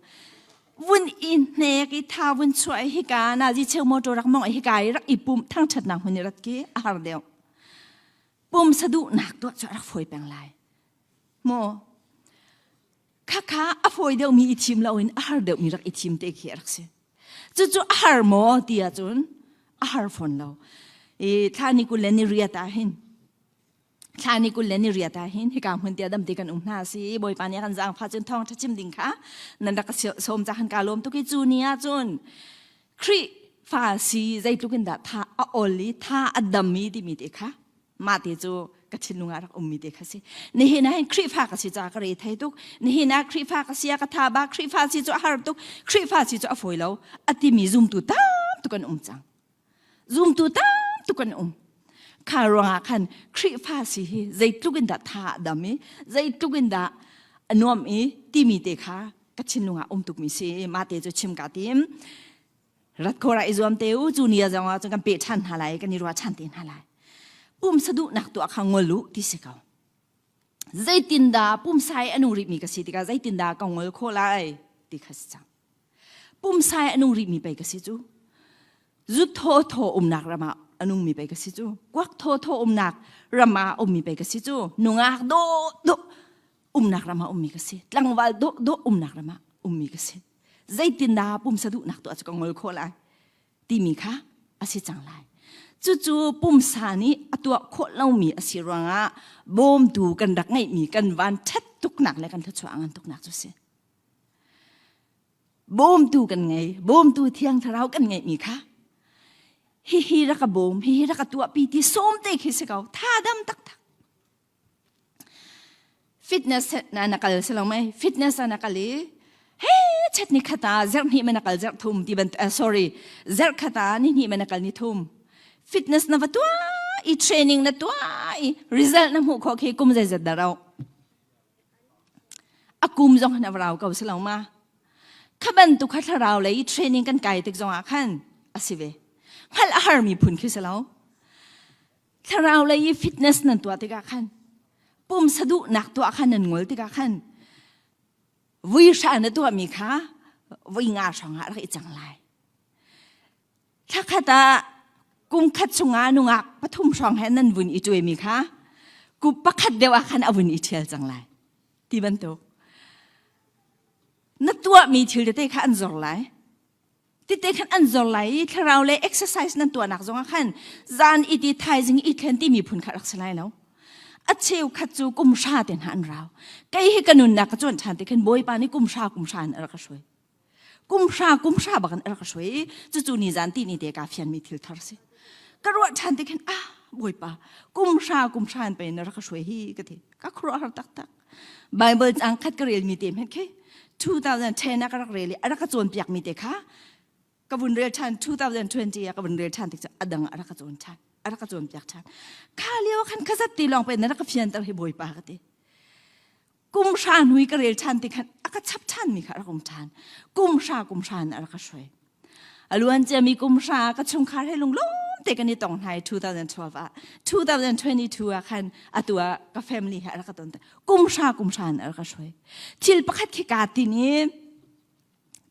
Vun i hnek i tha vun chuah i hika nazi cheu motor rak mong i hika i rak i pum thangṭhatnak hmun i rat ki a har deuh. Pumsa duhnak tuah cu a rak fawi peng lai. Maw khakha a fawi deuhmi i thim loin a har deuhmi rak i thim te khi a rak si. Cucu a har maw ti ahcun a har fawn lo. I thla ni 20 le ni riat ah hin thla ni 20 le ni riat ah hin hika hmun tia damte kan um hna si Bawipa nih a kan zaangfah cun thawngṭha chim ding kha nan rak ka sawm ca khan kaa lawm tuk i cu ni ah cun Khrih fa si zeitluk in dah tha a ol i tha a dam i timi te kha mah te cu ka thinlung ah rak ummi te kha si nihin ah hin Khrihfa ka si caah ka re thei tuk nihin ah Khrihfa ka si ah ka tha ba Khrihfa si cu a har tuk Khrihfa si cu a fawi lo a timi zumtu tam tuk an um cang zumtu tam tuk an um kha ruangah khan Khrihfa si hi zeitluk in dah tha a dam i zeitluk in dah a nuam i timi te kha ka thinlung ah um tukmi si mah te cu chim ka tim rat khawh i zuam te u cu ni zong ah cun kan peh ṭhan hna lai kan i ruah ṭhan te hna lai pumsa duhnak tuah kha ngol u ti si ko zeitindah pumsa i a nung rihmi ka si tikah zeitindah ka ngol khawh lai ti kha si cang pumsa i a nung rihmi pei ka si cu zu thaw thaw umnak ram ah a nungmi pei ka si cu kuak thaw thaw umnak ram ah ummi pei ka si cu nungak dawh dawh umnak ram ah ummi ka si tlangval dawh dawh umnak ram ah ummi ka si zeitindah pumsa duhnak tuah cu ka ngol khawh lai timi kha a si cang lai cucu pumsa nih a tuah khawh lomi a si ruangah bawmtu kan rak ngeihmi kan van ṭhat tuknak le kan thluachuah ngan tuknak cu si bawmtu kan ngei bawmtu thiang thlarau kan ngeihmi kha hihi rak ka bawm hihi rak ka tuahpi ti sawm te khi si ko tha dam taktak Fitness na na kal si lo mei? Fitness ah na kal i he chet ni khat ah zerh hnih ma na kal zerh thum ti ban uh, sorry zerh khat ah ni hnih ma na kal ni thum. Fitness na va tuah i training na tuah i result na hmuh khawh khi kum zeizat dah rau. A kum zong na va rau ko si lo ma. Kha bantuk kha thlarau lei training kan kai tik zong ah khan a si ve. Hngalh a harmi phun khi si lo. Thlarau lei i fitness nan tuah tikah khan pumsa duhnak tuah khan nan ngol tikah khan vui hra na tuahmi kha voi nga hrawng ah rak i cang lai. Thlakhat ah kum khat chungah nungak pathum hrawng he nan vun i tuaimi kha kum pakhat deuh ah khan a vun i ṭhial cang lai ti bantuk. Na tuahmi thil tete kha an zor lai. Tete khan an zor lai i thlarau le exercise nan tuahnak zongah khan zan i ti thaizing i thlen timi phun kha rak si lai lo. A cheu khat cu kum hra te hna an rau. Kei hi ka nunnak ka cuan ṭhan ti khan Bawipa nih kum hra kum hra in a rak ka hruai. Kum hra kum hra bak in a rak ka hruai i cucu ni zan ti ni te ka fianmi thil thar si. Ka ruah ṭhan ti khan ah Bawipa kum hra kum hra in pei na rak ka hruai hi ka ti. Ka khuaruahhar taktak. Bible cang khat ka relmi te hmanh khi 2010 ah ka rak rel i a rak ka cawnpiakmi te kha ka vun rel ṭhan 2020 ah ka vun rel ṭhan tik cu a dang a rak ka cawn ṭhan a rak ka cawnpiak ṭhan kha lio khan khazat ti lawng pe na rak ka fianter hi Bawipa ka ti kum hra hnui ka rel ṭhan ti khan a ka chap ṭhan mi kha a rak um ṭhan kum hra kum hra in a rak ka hruai A luan ciami kum hra ka chungkhar he lunglawm te kan i tong hna i 2012 ah 2022 ah khan atu ah ka family he a rak ka ton kum hra kum hra in a rak ka hruai. Thil pakhat khi kaa tin i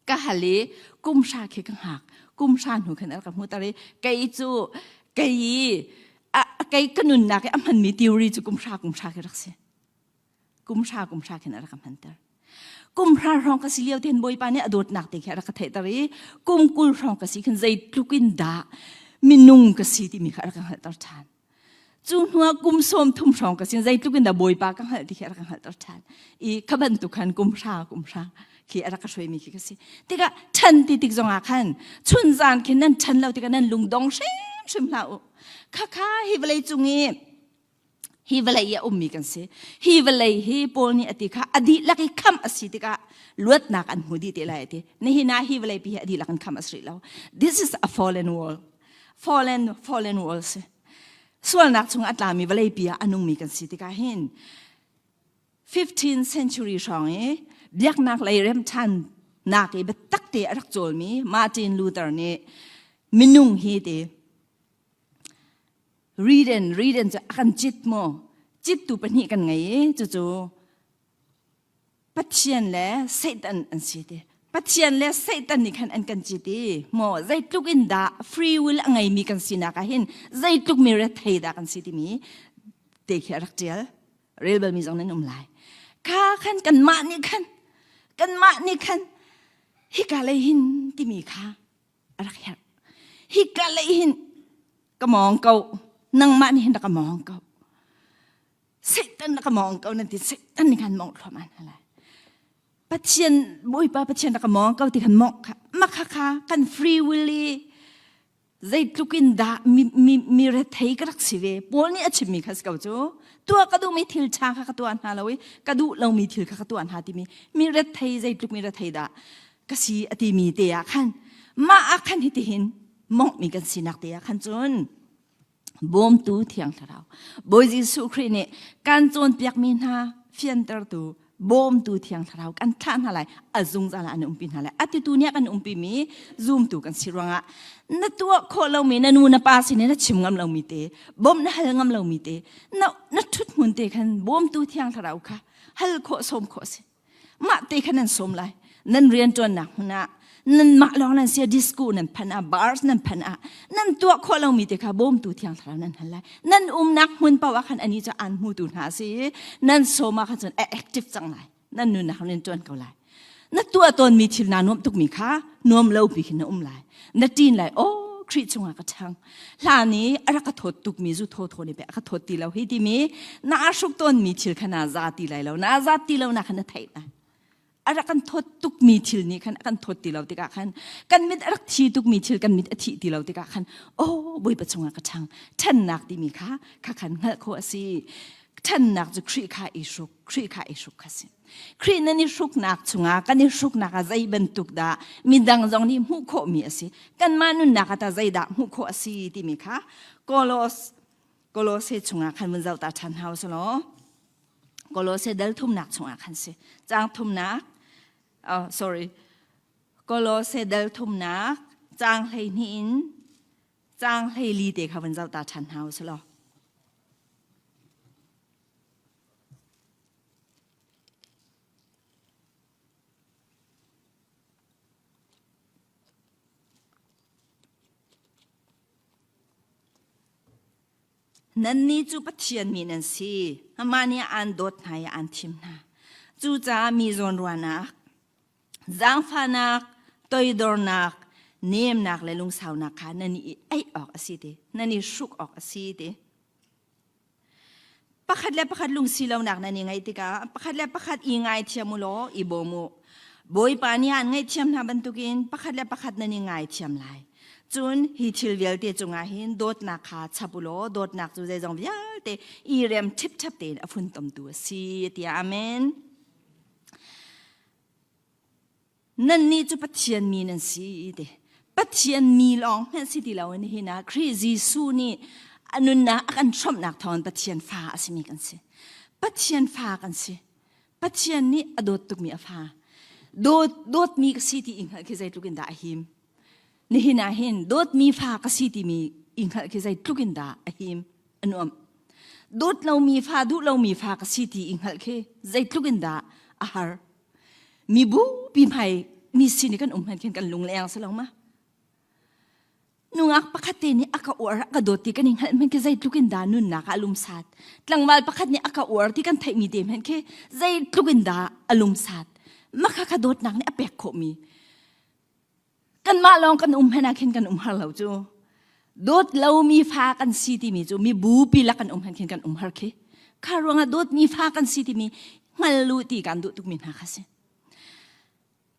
ka hal i kum hra khi ka hngak. Kum hra hnu khan a rak ka hmuh tar i kei cu kei i kei ka nunnak i a hmanmi theory cu kum hra kum hra khi rak si. Kum hra kum hra khin a rak ka hmanter. Kum hra hrawng ka si lio ten Bawipa nih a dawtnak te khi a rak ka theihter i kum 20 hrawng ka si khin zeitluk in dah minung ka si timi kha a rak ka hngalhter ṭhan. Cu hnuah kum 30 hrawng ka si zeitluk in dah Bawipa ka hngalh ti khi a rak ka hngalhter ṭhan. I kha bantuk khan kum hra kum hra khi a rak ka hruaimi khi ka si. Tikah ṭhan ti tik zongah khan chun zan khin nan ṭhan lo tikah nan lungdong hrimhrim hlah u. Khakha hi vawlei cung i Hi vawlei i a ummi kan si. Hi vawlei hi Paul nih a ti kha a dihlak i khamh a si tikah luatnak an hmu dih te lai a ti. Nihin ah hi vawlei pi hi a dihlak in khamh a si rih lo. This is a fallen world. Fallen, fallen world si. Sualnak chung a tlami vawlei pi ah a nungmi kan si tikah hin 15th century hrawng i biaknak lei remṭhannak i biatak te a rak cawlmi Martin Luther nih minung hi ti Reading, reading cu a kan cit maw? Cittu pahnih kan ngei i cucu Pathian le Satan an si ti. Pathian le Satan nih khan an kan cit i maw zeitluk in dah free will a ngeimi kan sinak ah hin zeitluk mi rethei dah kan si timi te khi a rak ṭial. Rel balmi zong nan um lai. Kha khan kanmah nih khan kanmah nih khan hika lei hin timi kha a rak herh. Hika lei hin ka mawng ko, nangmah nih hin rak ka mawng ko. Satan rak ka mawng ko nan ti Satan nih khan mawng thluahmah hna lai. Pathian Bawipa Pathian rak ka mawng ko ti khan mawng kha makha kha kan free will i zeitluk in dah mi, mi, mi rethei ka rak si ve Paul nih a chimmi kha si ko cu tuah ka duhmi thil ṭha kha ka tuah hna lo i ka duh lomi thil kha ka tuah hna timi mi rethei zeitluk mi rethei dah ka si a timi te ah khan mah ah khan hitihin monghmi kan sinak te ah khan cun bawmtu thiang thlarau Bawi Jesuh Khrih nih kan cawnpiakmi hna fiantertu bawmtu thiang thlarau kan thlah hna lai a zungzal ah an umpi hna lai a titu nih kan umpi mi zumtu kan si ruangah na tuah khawh lomi na nu na pa sin na chim ngam lomi te bawmh na hal ngam lomi te na na thut hmun te khan bawmtu thiang thlarau kha hal khawh sawm khawh si Mah te kha nan sawm lai. Nan rianṭuannak hmun ah nanmah lawng nan sia disco nan phan ah bars nan phan ah nan tuah khawh lomi te kha bawmtu thiang thlarau nan hal lai. Nan umnak hmun paoh ah khan ani cu aan hmutu hna a si i nan sawm ah khan cun a active cang lai. Nan nunnak nan ṭuan ko lai. Na tuah tawnmi thil naa nuamh tukmi kha nuam lo pi khin na um lai. Na ṭin lai. Oh, Khrih chungah ka ṭhang. Hlan i a rak ka thawt tukmi zu thaw thaw nih pei a ka thawt ti lo hi timi na hruk tawnmi thil kha naa za ti lai lo. Naa zat ti lo nak kha na theih lai. A rak kan thawt tukmi thil nih khan a kan thawt ti lo tikah khan kan mit a rak thi tukmi thil kan mit a thih ti lo tikah khan oh Bawipa chungah ka ṭhang. Ṭhannak timi kha kha khan hngalh khawh a si. Ṭhannak cu Khrih kha i hruk, Khrih kha i hruk kha si. Khrih nan i hruknak chungah kan i hruknak ah zei bantuk dah midang zong nih hmuh khawhmi a si kanmah nunnak ah tah zeidah hmuh khawh a si timi kha. Kolos Kolose chungah khan vun zoh ta ṭhan hau selaw Kolose dal thumnak chungah khan si. Caang thumnak oh sorry Kolose dal thumnak caang 12 in caang 14 te kha vun zoh ta ṭhan hau selaw. Nannih cu Pathian mi nan si. Amah nih aan dawt hna i aan thim hna. Cucaah mi zawnruahnak, zaangfahnak, toidornak, nemnak le lungsaunak kha nan i aih awk a si ti, nan i hruk awk a si ti. Pakhat le pakhat lungsi lonak nan i ngeih tikah pakhat le pakhat i ngaithiam u law i bawm u. Bawipa nih aan ngaihthiam hna bantukin pakhat le pakhat nan i ngaithiam lai. Cun hi thil vialte cungah hin dawtnak kha chap u law dawtnak cu zeizong vialte i rem ṭhipṭhep tein a funtomtu a si tiah amen. Nannih cu Pathian mi nan si ti. Pathian mi lawng hmanh si ti lo in hin ah Khrih Jesuh nih a nunnak a kan hrawmhnak thawngin Pathian fa a simi kan si. Pathian fa kan si. Pathian nih a dawt tukmi a fa. Dawt dawtmi ka si ti i hngalh khi zeitluk in dah a him. Nihin ah hin dawtmi fa ka si timi i hngalh khi zeitluk in dah a him a nuam. Dawt lomi fa duh lomi fa ka si ti i hngalh khi zeitluk in dah a har. Mibupi hmai mi sin i kan um hmanh khin kan lung leng si lo ma? Nungak pakhat te nih a ka uar a ka dawt ti kan i hngalh hmanh khi zeitluk in dah nunnak ah a lumsat. Tlangval pakhat nih a ka uar ti kan theihmi te hmanh khi zeitluk in dah a lumsat. Makha kha dawtnak nih a pek khawhmi. Kanmah lawng kan um hmanh ah khin kan um har lo cu. Dawt lomi fa kan si timi cu mi bupi lak kan um hmanh khin kan um har khi. Kha ruangah dawtmi fa kan si timi hngal lu ti kan duh tukmi hna kha si.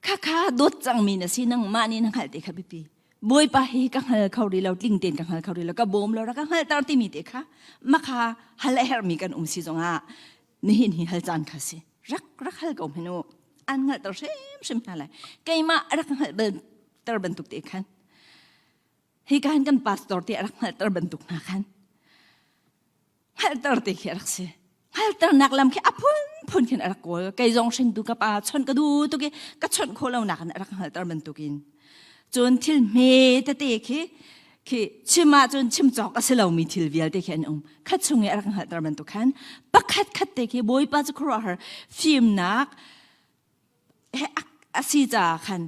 Khakha dawt cangmi na si nangmah nih na hngalh te kha biapi. Bawipa hi ka hngal kho rih lo tling tein ka hngal kho rih lo ka bawm lo ra ka hngalhter timi te kha makha hal a herhmi kan um si zongah nihin hi hal caan kha si. Rak rak hal ko hmanh u. An hngalhter hrimhrim hna lai. Keimah rak hngalh bal ter bantuk te khan hi kan kan pastor te rak hngalhter bantuk hna khan hngalhter te khi a rak si hngalhternak lam khi a phunphun khin a rak kawl kei zong hringtu ka pa chawnh ka duh tuk i ka chawnh khawh lonak in a rak hngalhter bantukin cun thil hme tete khi khi chim ahcun chim cawk a si lomi thil vialte khi an um khat chung i a rak hngalhter bantuk khan pakhat khat te khi bawipa cu khuaruahhar fimnak he a si caah khan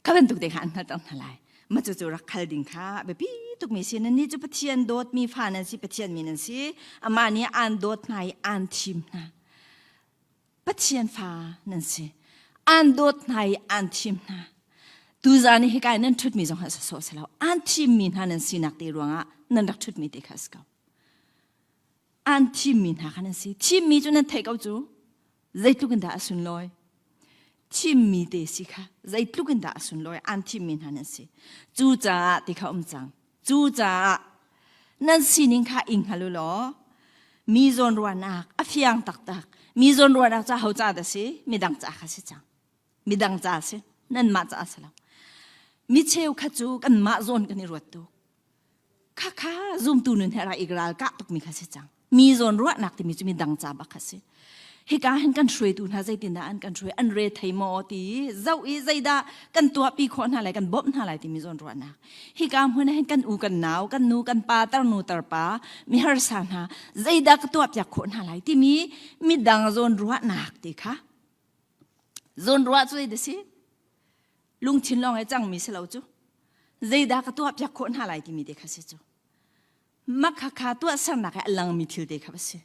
Kha bantuk te kha an hngalh hna lai. Mah cucu rak khal ding kha biapi tukmi si. Nannih cu Pathian dawtmi fa nan si, Pathian mi nan si. Amah nih aan dawt hna i aan thim hna. Pathian fa nan si. Aan dawt hna i aan thim hna. Tuzaan i hika i nan ṭhutmi zong kha sawsawh si lo. Aan thimmi hna nan sinak te ruangah nan rak ṭhutmi te kha a si ko. Aan thimmi hna kha nan si. Thimmi cu nan theih ko cu. Zeitluk in dah a sunlawi. Thimmi te si kha zeitluk in dah a sunlawi aan thimmi hna nan si. Cucaah ti kha um cang. Cucaah nan sining kha i hngal u law mi zawnruahnak a fiang taktak. Mi zawnruahnak ca ho ca dah si? Midang ca kha si cang. Midang ca si. Nanmah ca si lo. Mi cheu kha cu kanmah zawn kan i ruat tuk. Khakha zumtu nun he ra i ral kah tukmi kha si cang. Mi zawn ruahnak timi cu mi dang ca bak kha si. Hika hin kan hruaitu hna zeitindah an kan hruai an re thei maw ti zoh i zeidah kan tuahpi khawh hna lai kan bawmh hna lai timi zawn ruahnak. Hika hmun ah hin kan u kan nau kan nu kan pa tarnu tarpa mi harsa hna zeidah ka tuahpiak khawh hna lai timi midang zawn ruahnak ti kha zawn ruah cu zei si lungthin lawng he cangmi si lo cu zeidah ka tuahpiak khawh hna lai timi te kha si cu makhakha tuahsernak he a langmi thil te kha si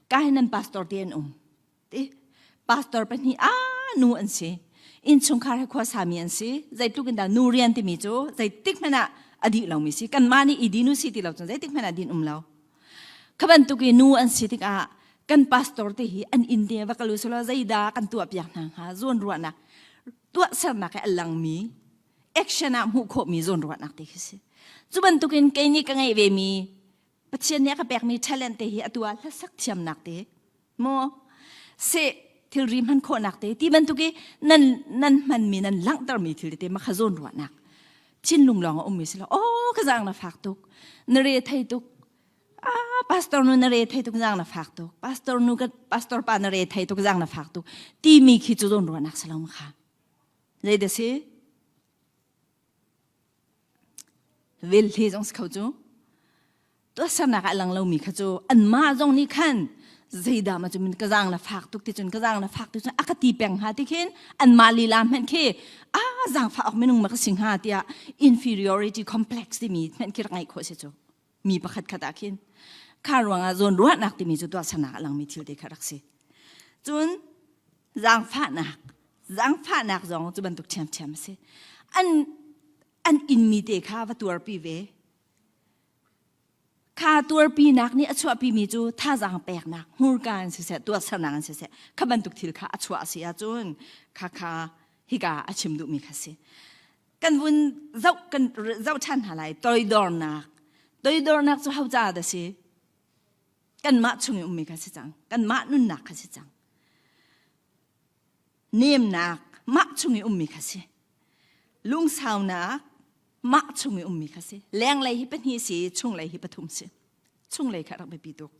ka hi nan pastor te an um ti pastor pahnih a nu an si innchungkhar he khua sami an si zeitluk in dah nu rian timi cu zeitik hmanh ah a dih lomi si kanmah nih i dinu si ti lo cun zeitik hmanh ah din um lo Kha bantuk i nu an si tikah kan pastor te hi an inn te va kal u selaw zeidah kan tuahpiak hna hnga zawnruahnak tuahsernak he a langmi action ah hmuh khawhmi zawnruahnak te khi si. Cu bantukin kei nih ka ngeih vemi Pathian nih a ka pekmi talent te hi atu ah hlasak thiamnak te maw seh thilri hman khawhnak te ti bantuk i nan nan hmanmi nan langhtermi thil tete makha zawn ruahnak thinlung lawng a ummi si lo oh. ka zaang na fak tuk na re thei tuk ah pastor nu na re thei tuk zaang na fak tuk pastor nu ka pastor pa na re thei tuk zaang na fak tuk timi khi cu zawn ruahnak si lo kha zei da si vel hle zong si kho cu tuahsernak ah lang lomi kha cu anmah zong nih khan zeidah ma cu ka zaang na fak tuk ti cun ka zaang na fak tuk cun a ka ti peng hnga ti khin anmah lila hmanh khi a zaangfah awk minung ma ka si hnga tiah inferiority complex timi hmanh khi rak ngeih khawh si cu mi pakhat khat ah khin kha ruangah zawn ruahnak timi cu tuahsernak a langmi thil te kha rak si cun zaangfahnak zaangfahnak zong cu bantuk ṭhiamṭhiam a si an an inmi te kha va tuarpi ve Kha tuarpinak nih a chuahpimi cu thazaang peknak, hmurka in siseh, tuahsernak in siseh, kha bantuk thil kha a chuah a si ahcun kha kha hika a chim duhmi kha si. Kan vun zoh kan zoh ṭhan hna lai toidornak. Toidornak cu ho caah dah si? Kanmah chung i ummi kha si cang. Kanmah nunnak kha si cang. Nemnak mah chung i ummi kha si. Lungsaunak mah chung i ummi kha si. Lenglei hi pahnih si, chunglei hi pathum si. Chunglei kha rak biapi tuk.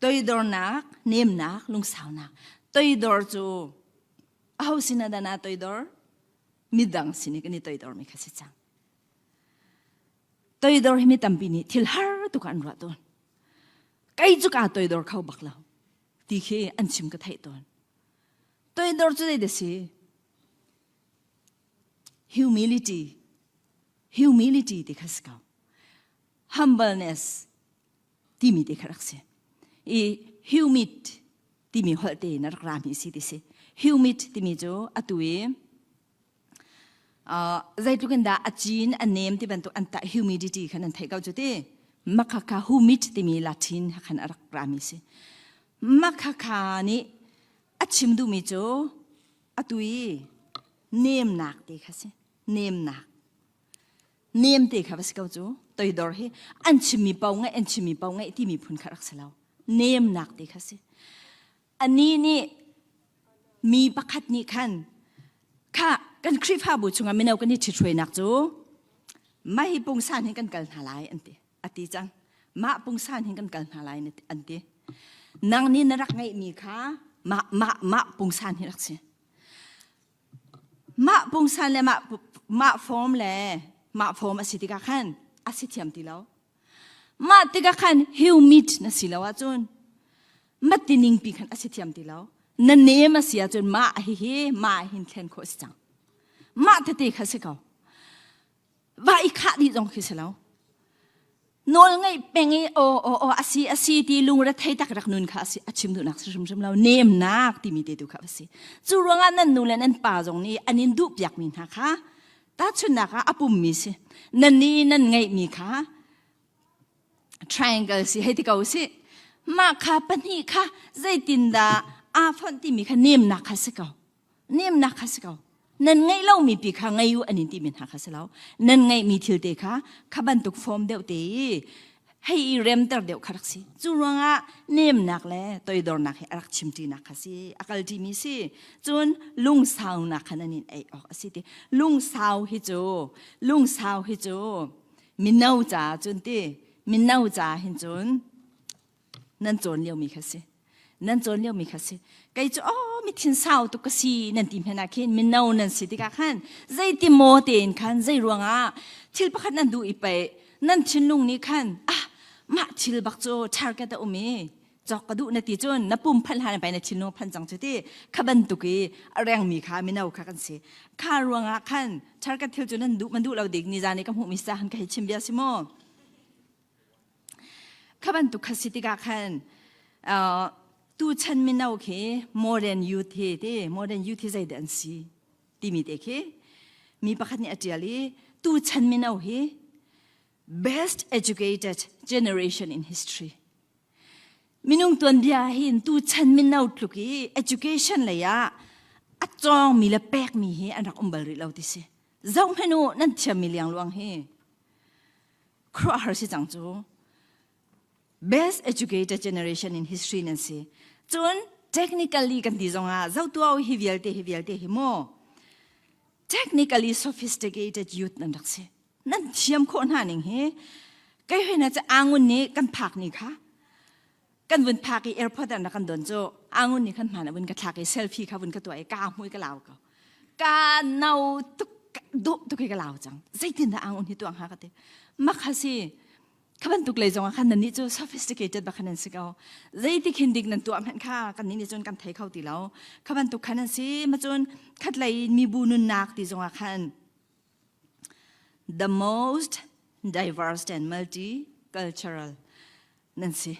Toidornak, nemnak, lungsaunak. Toidor cu aho sin ah dah naa toidor? Midang sin i kan i toidormi kha si cang. Toidor hi mi tampi nih thil har tuk ah an ruah tawn. Kei cu kaa toidor kho bak lo. ti khi an chim ka theih tawn. Toidor cu zei da si? Humility. Humility ti kha si ko. Humbleness timi te kha rak si. I humid timi holh te in a rak rami si ti si. Humid timi cu atu i Zeitluk in dah a cin a nem ti bantuk an tah humidity khan an theih ko cu ti. Makhakha humid timi Latin khan a rak rami si. Makhakha nih a chim duhmi cu atu i nemnak te kha si. Nemnak. Nem te kha va si ko cu. Toidor hi an chimmi pau ngaih an chimmi pau ngaih timi phun kha rak si lo. Nemnak te kha si. Anih nih mi pakhat nih khan kha kan Khrihfabu chungah mino kan i ṭhithruainak cu mah hi pungsan hin kan kal hna lai an ti a ti cang mah pungsan hin kan kal hna lai an ti nang nih na rak ngeihmi kha mah mah mah pungsan hi rak si mah pungsan le mah mah form le mah form a si tikah khan a si thiam ti lo Mah tikah khan humid na si lo ahcun matining pi khan a si thiam ti lo. Na nem a si ahcun mah hihi mah hin thlen khawh si cang. Mah tete kha si ko. Va i khah dih zong khi si lo. Nawl ngeih peng i aw aw aw asi asi ti lungre thei tak rak nun kha asi a chim duhnak si hrimhrim lo nemnak timi te tu kha a si. Cu ruangah nan nu le nan pa zong nih an in duh piakmi hna kha Tahchunhnak ah a pummi si. Nan nih nan ngeihmi kha triangle si hei ti ko si. Mah kha pahnih kha zeitindah aa fonh timi kha nemnak kha si ko. Nemnak kha si ko. Nan ngeih lomi pi kha ngei u an in timi hna kha si lo. Nan ngeihmi thil te kha kha bantuk form deuh te i hei i remter deuh kha rak si. Cu ruangah nemnak le toidornak hi a rak chimṭinak kha si, a kalṭimi si. Cun lungsaunak kha nan in ei awk a si ti. Lungsau hi cu, lungsau hi cu mino ca cun ti, mino ca hin cun nan cawn liomi kha si. Nan cawn liomi kha si. Kei cu oh mi thin sau tuk ka si nan ti hmanh ah khin mino nan si tikah khan zeiti maw tein khan zei ruangah thil pakhat nan duh i pei nan thinlung nih khan ah mah thil bak cu target a um i cawk ka duh na ti cun na pum phanh hlan pai na thinlung phan cang cu ti kha bantuk i a rengmi kha mino kha kan si kha ruangah khan target thil cu nan duh man duh lo dik ni zan i ka hmuhmi sa han ka hei chim bia si maw Kha bantuk kha si tikah khan tuchan mino khi modern youth hi ti modern youth hi zeidah an si timi te khi mi pakhat nih a ṭial i tuchan mino hi best educated generation in history minung tuanbia hin tuchan mino tluk i education lei ah a cawngmi le pekmi hi an rak um bal rih lo ti si zoh hmanh u nan thiammi liangluang hi khuaruahhar si cang cu best educated generation in history nan si cun technically kan ti zongah zohtuau hi vialte hi vialte hi maw technically sophisticated youth nan rak si. Nan thiam khawh hna ning hi kei hoi na cu angun nih kan phak ni kha kan vun phak i airport ah na kan don cu angun nih khan hman a vun ka thlak i selfie kha vun ka tuah i ka hmui ka lau ko. Ka no tuk duh tuk i ka lau cang. Zeitin dah angun hi tuang ha ka ti. Makha si kha bantuk lei zong ah khan nannih cu sophisticated bak khan nan si ko. Zeitik hin dik nan tuah hmanh kha kannih nih cun kan thei kho ti lo. Kha bantuk khan an si. Ma cun khatlei mibu nunnak ti zong ah khan the most diverse and multicultural nan si.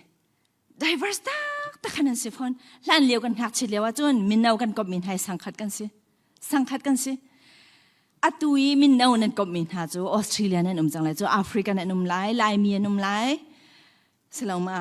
Diverse tak tak khan an si fawn. Hlan lio kan ngakchia lio ahcun mino kan komhmi hna hi sangkhat kan si. Sangkhat kan si. Atu i mino nan komhmi hna cu Australia nan um cang lai cu Africa nan um lai, Laimi an um lai. Siloma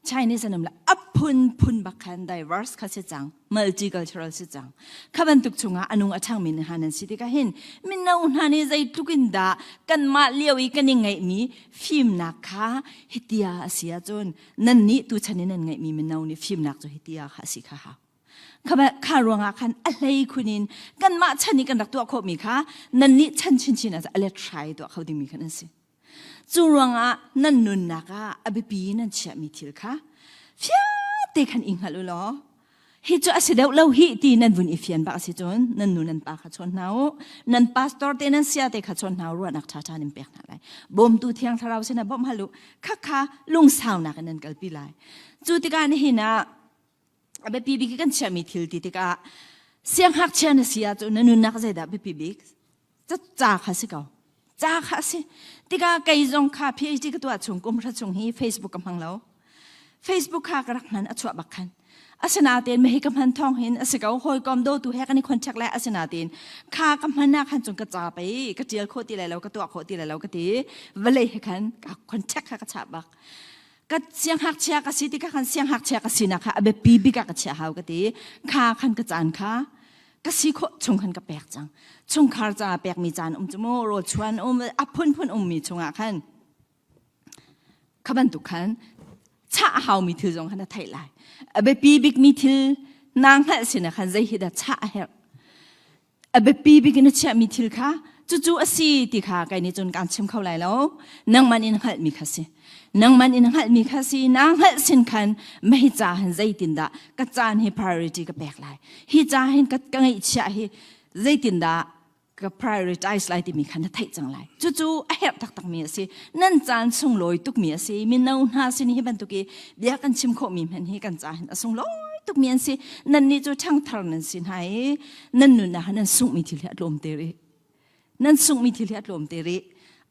Chinese an um lai. A phunphun bak khan diverse kha si cang. Multicultural si cang. Kha bantuk chungah anung a ṭhangmi hna nan si tikah hin mino hna nih zeitluk in dah kanmah lio i kan i ngeihmi fimnak kha hitia a si ahcun nannih tuchan in nan ngeihmi mino nih fimnak cu hitia kha a si kha hau. Kha, kha ruangah khan a hlei khun in kanmah chan i kan rak tuah khawhmi kha nannih chan chinchin ah a let hrai tuah kho dingmi khan an si. Cu ruangah nan nunnak ah a biapi nan chiahmi thil kha fiate khan i hngalh u law hi cu a si deuh lo hi ti nan vun i fian bak a si cun nan nu nan pa kha chawn hna u nan pastor te nan sia te kha chawn hna u ruahnak ṭhaṭha nan pek hna lai bawmtu thiang thlarau sinah bawmh hal u khakha lungsaunak in nan kalpi lai cu tikah nihin ah a biapi bik kan chiahmi thil ti tikah sianghngakchia na si ahcun na nunnak zeidah biapi bik ca kha si ko ca kha a si tikah kei zong kha PhD ka tuah chung kum hra chung hi Facebook ka hmang lo Facebook kha ka rak hman a chuah bak khan asinain mehi ka hman thawng hin a si ko hawikom dawtu he kan i contact lai asinain kha ka hman ah khan cun ka ca pei ka tial khawh ti lai lo ka tuah khawh ti lai lo ka ti vawlei he khan ka contact kha ka chah bak ka sianghngakchia ka si tikah khan sianghngakchia ka sinak kha a biapi bik ah ka chiah hau ka ti kha khan ka caan kha ka si khawh chung khan ka pek cang chungkhar caah pekmi caan um cu mu rawl chuan um a phunphun ummi chungah khan kha bantuk khan chah a haumi thil zong khan a theih lai a biapi bikmi thil naa hngalh sin ah khan zei hi dah chah a herh a biapi bik in a chiahmi thil kha cucu a si ti kha kai nih cun kaan chim kho lai lo nangman in hngalhmi kha si nangman in hngalhmi kha si naa hngalh sin khan mei ca hin zeitindah ka caan hi priority ka pek lai hi ca hin ka, ka ngeihchiah hi zeitindah ka prioritize lai timi kha na theih cang lai cucu a herh taktakmi a si nan caan sunglawi tukmi a si mino hna sin hi bantuk i bia kan chim khawhmi hmanh hi kan ca hin a sunglawi tukmi an si nannih cu ṭhangthar nan si hna i nan nunnak ah nan sunghmi thil hi a tlawm te rih nan sunghmi thil hi a tlawm te rih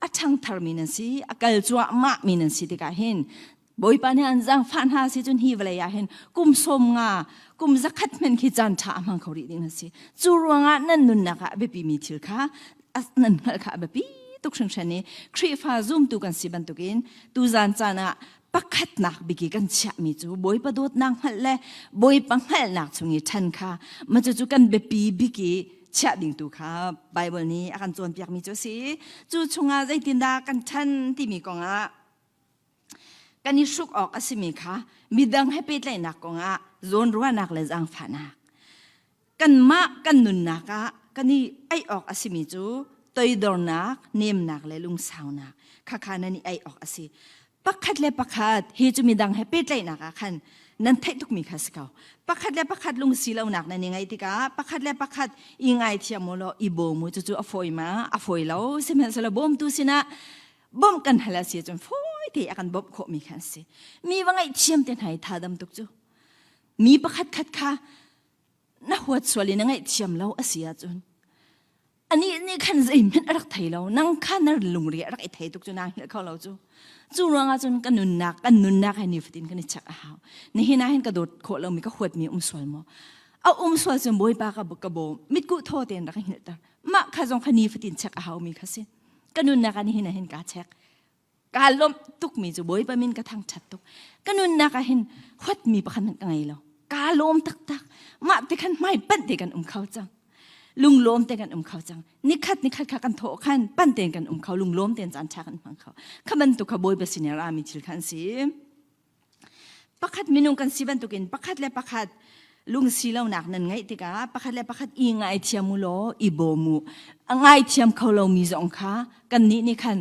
a ṭhangtharmi nan si a kal cuahmah mi nan si tikah hin Bawipa nih an zaangfah hna si cun hi vawlei ah hin kum sawm nga kum zakhat hmenh khi caan ṭha a hmang kho rih ding a si cu ruangah nan nunnak ah a biapimi thil kha nan hngalh kha a biapi tuk hringhran i Khrihfa zumtu kan si bantukin tuzan caan ah pakhatnak bik i kan chiahmi cu Bawipa dawtnak hngalh le Bawipa hngalhnak chung i ṭhan kha mah cucu kan biapi bik i chiah ding tu kha Baibal nih a kan cawnpiakmi cu a si. Cu chungah zeitindah kan ṭhan timi kongah kan i hruk awk a simi kha midang he pehtlaihnak kongah zawnruahnak le zaangfahnak kanmah kan nunnak ah kan i aih awk a simi cu toidornak, nemnak le lungsaunak khakha nan i aih awk a si. Pakhat le pakhat hi cu midang he pehtlaihnak ah khan nan theih tukmi kha si ko. Pakhat le pakhat lungsi lonak nan i ngeih tikah pakhat le pakhat i ngaithiam u law i bawm u cucu a fawi ma a fawi lo sihmanhsehlaw bawmtu sinah bawmh kan hal a si ahcun fawi te a kan bawmh khawhmi kha an si. Mi va ngaihthiam te hna i tha dam tuk cu. Mi pakhat khat kha na huat sual i na ngaihthiam lo a si ahcun anih nih khan zeihmanh a rak thei lo nang kha na lungri a rak i thei tuk cu naa hngilh kho lo cu cu ruangah cun ka nunnak kan nunnak he nifatin kan i check a hau nihin ah hin ka dawt khawh lomi ka huatmi um sual maw a um sual cun bawipa ka ka bawm mitkuh thaw tein rak i hngilhter mah kha zong kha nifatin check a haumi kha si ka nunnak ah nihin ah hin kaa check kaa lawmh tukmi cu Bawipa min ka thangṭhat tuk. Ka nunnak ah hin huatmi pakhat hmanh ka ngei lo. Kaa lawm taktak. Mah te khan hmai panh te kan um kho cang. Lunglawm te kan um kho cang. Nikhat nikhat kha kan thawh khan pan tein kan um kho. Lunglawm tein caan ṭha kan hmang kho. Kha bantuk kha Bawipa sin i rami thil kha an si. Pakhat minung kan si bantukin pakhat le pakhat. Lungsi lonak nan ngeih tikah pakhat le pakhat i ngaithiam u law i bawm u. A ngaithiam kho lomi zong kha kannih nih khan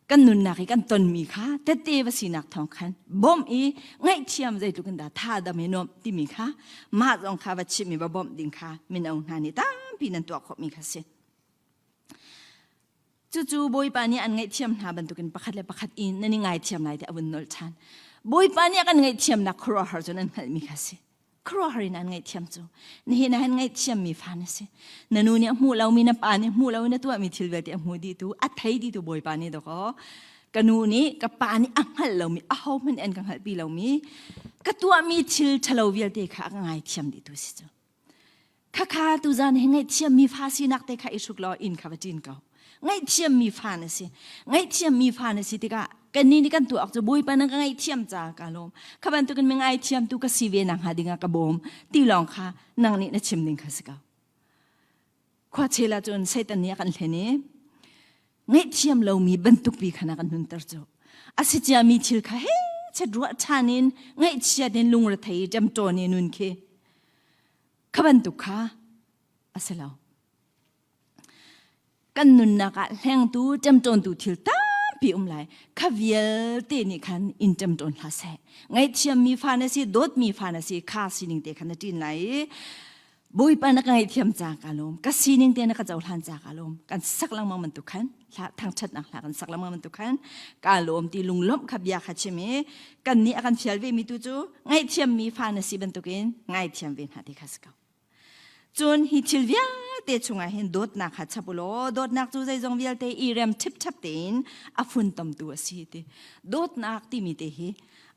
kan nunnak i kan tonmi kha tette va sinak thawng khan bawmh i ngaihthiam zeitluk in dah tha dam i nuamh timi kha mah zong kha va chimh i va bawmh ding kha mino hna nih tampi nan tuah khawhmi kha si. Cucu Bawipa nih an ngaihthiam hna bantukin pakhat le pakhat in nan i ngaithiam lai tiah a vun nolh ṭhan. Bawipa nih a kan ngaihthiamnak khuaruahhar cu nan hngalhmi kha si. Khuaruahhar in an ngaihthiam cu. Nihin ah hin ngaihthiammi fa na si. Na nu nih a hmuh lomi, na pa nih hmuh loin na tuahmi thil vialte a hmu dihtu, a thei dihtu Bawipa nih dawkaw ka nu nih ka pa nih a hngalh lomi, ahohmanh an ka hngalhpi lomi, ka tuahmi thil ṭhalo vialte kha a ka ngaithiam dihtu si cu. Khakha tuzan hi ngaihthiammi fa sinak te kha i hruk law inn kha va ṭin ko. Ngaihthiammi fa na si. Ngaihthiammi fa na si tikah kannih nih kan tuah awk cu Bawipa na ka ngaihthiam ca ka lawm. Kha bantukin mi ngaithiamtu ka si ve nakhnga dingah ka bawm ti lawng kha nang nih na chim ding kha si ko. Khua chel ahcun Satan nih a kan hlen i ngaihthiam lomi bantuk pi kha na kan nunter cu. A si ciami thil kha he chet ruah ṭhan in ngaihchiat in lungrethei ṭemṭawn i nun khi Kha bantuk kha a si lo. Kan nunnak ah hlengtu, ṭemṭawntu thil tampi um lai. Kha vialte nih khan in ṭemṭawn hlah seh. Ngaihthiammi fa na si, dawtmi fa na si, kha sining te khan na ṭin lai i Bawipa na ka ngaihthiam ca ka lawm. Ka sining te na ka cohlan ca ka lawm. Kan sak lengmang bantuk khan hla thangṭhatnak hla kan sak lengmang bantuk khan ka lawm ti lunglawmh kha bia kha chim i kan nih a kan fial ve mi tu cu ngaihthiammi fa na si bantukin ngaithiam ve hna ti kha si ko. Cun hi thil vialte chungah hin dawtnak kha chap u law dawtnak cu zeizong vialte i rem ṭhipṭhap tein a funtomtu a si ti. Dawtnak timi te hi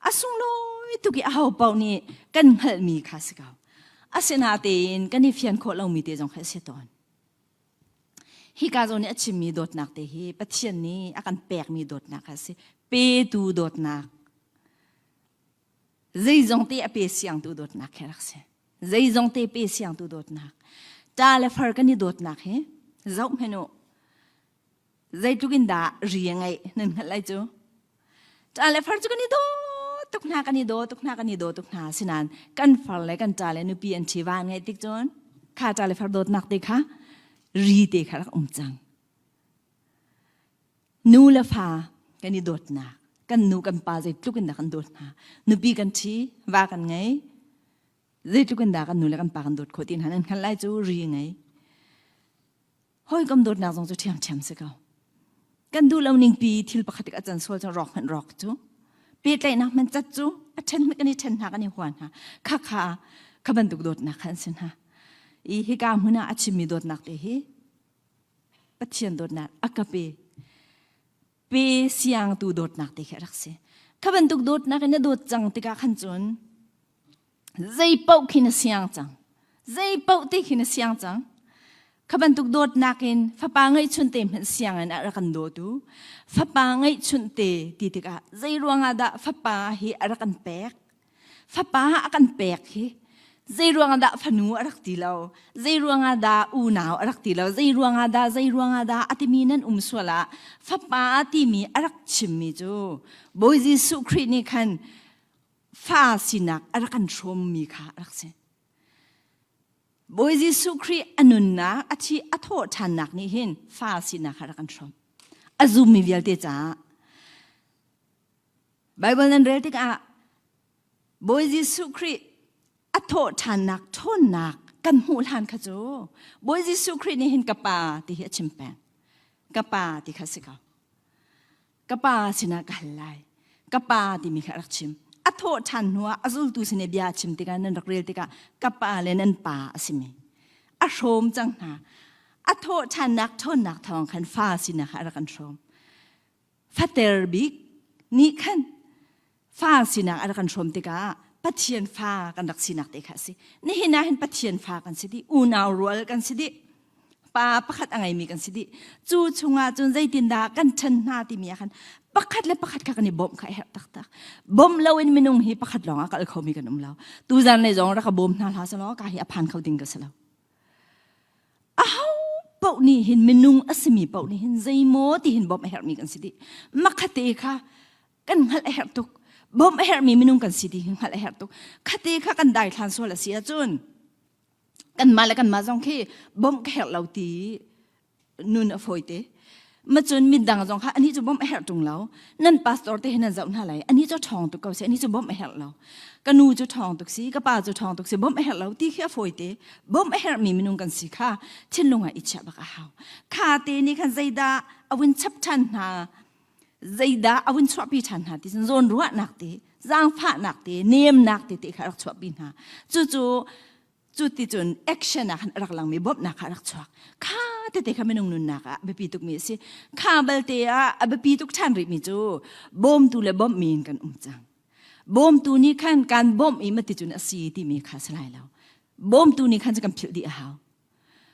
a sunglawi tuk i aho paoh nih kan hngalhmi kha si ko. Asinatein kan i fian khawh lomi te zong kha a si tawn. Hika zawn i a chimmi dawtnak te hi Pathian nih a kan pekmi dawtnak a si. Petu dawtnak. Zeizong te a pe siangtu dawtnak khi rak si. Zeizong te pe siangtu dawtnak. Ṭa le far kan i dawtnak hi zoh hmanh u. Zeitluk in dah ri a ngeih nan hngalh lai cu. Ṭa le far cu kan i daw tuk hna, kan i daw tuk hna, kan i daw tuk hna. Sinain kan far le kan ṭa le nupi an ṭhi va an ngeih tik cun kha ṭa le far dawtnak te kha ri te kha rak um cang. Nu le fa kan i dawtnak, kan nu kan pa zeitluk in dah kan dawt hna. Nupi kan ṭhi, va kan ngei, zeitluk in dah kan nu le kan pa kan dawt khawh ti hna nan hngalh lai cu ri ngei. Hawikom dawtnak zong cu ṭhiamṭhiam si ko. Kan duh lo ning pi thil pakhat a can sual cu rawk hmanh rawk cu. Pehtlaihnak hmanh cat cu a ṭhen kan i ṭhen hna kan i hua hna. Kha kha kha bantuk dawtnak kha an si hna. I hika hmun ah a chimmi dawtnak te hi Pathian dawtnak a ka pe. Pe siangtu dawtnak te khi a rak si. Kha bantuk dawtnak in na dawt cang tikah khan cun zei paoh khi na siang cang zei paoh te khi na siang cang kha bantuk dawtnak in fapa ngeihchun te hmanh siang in a rak kan dawtu fapa ngeihchun te ti tikah zei ruangah dah fapa hi a rak kan pek fapa a kan pek hi zei ruangah dah fanu a rak ti lo zei ruangah dah unau a rak ti lo zei ruangah dah zei ruangah dah a timi nan um sual ah fapa timi a rak chimmi cu Bawi Jesuh Khrih nih khan fa sinak a rak kan hrawmmi kha a rak si. Bawi Jesuh Khrih a nunnak, a thi a thawh ṭhannak nih hin fa sinak kha rak kan hrawm. A zummi vialte caah. Bible nan rel tikah Bawi Jesuh Khrih a thawh ṭhannak ṭhawnnak kan hmuh hlan kha cu Bawi Jesuh Khrih nih hin ka pa ti hi a chim peng. Ka pa ti kha si ko. Ka pa sinah ka hal lai. Ka pa timi kha a rak chim. A thawh ṭhan hnuah a zultu sin i bia a chim tikah nan rak rel tikah ka pa le nan pa a simi. A hrawm cang hna. A thawh ṭhannak ṭhawnnak thawng khan fa sinak kha a rak kan hrawm. Fater bik nih khan fa sinak a rak kan hrawm tikah Pathian fa kan rak sinak te kha a si. Nihin ah hin Pathian fa kan si dih, unau rual kan si dih, pa pakhat a ngeimi kan si dih. Cu chungah cun zeitindah kan ṭhen hna timi ah khan pakhat le pakhat kha kan i bawmh kha a herh taktak. Bawmh loin minung hi pakhat lawng ah kal khomi kan um lo. Tuzan lei zong rak ka bawm hna hlah selaw ka hi a phan kho ding ka si lo. Aho paoh nih hin minung a simi paoh nih hin zeimaw ti hin bawmh a herhmi kan si dih. Makhate kha kan hngalh a herh tuk. Bawmh a herhmi minung kan si ti hi hngalh a herh tuk. Khate kha kan daithlan sual a si ahcun kanmah le kanmah zong khi bawmh ka herh lo ti nun a fawi te. Macun midang zong kha anih cu bawmh a herh ṭung lo. Nan pastor te hi nan zoh hna lai. Anih cu ṭhawng tuk ko si, anih cu bawmh a herh lo. Ka nu cu ṭhawng tuk si, ka pa cu ṭhawng tuk si, bawmh a herh lo ti khi a fawi te. Bawmh a herhmi minung kan si kha thinlung ah i chiah bak a hau. Kha te nih khan zeidah a vun chap ṭhan hna zeidah a vun chuahpi ṭhan hna ti cun zawnruahnak te zaangfahnak te nemnak te te kha a rak chuahpi hna cucu cu ti cun action ah khan a rak langmi bawmhnak kha a rak chuak kha tete kha minung nunnak ah biapi tukmi a si kha balte ah a biapi tuk ṭhan rihmi cu bawmtu le bawmhmi in kan um cang bawmtu nih khan kan bawmh i mati cun a si timi kha si lai lo bawmtu nih khan cu kan philh dih a hau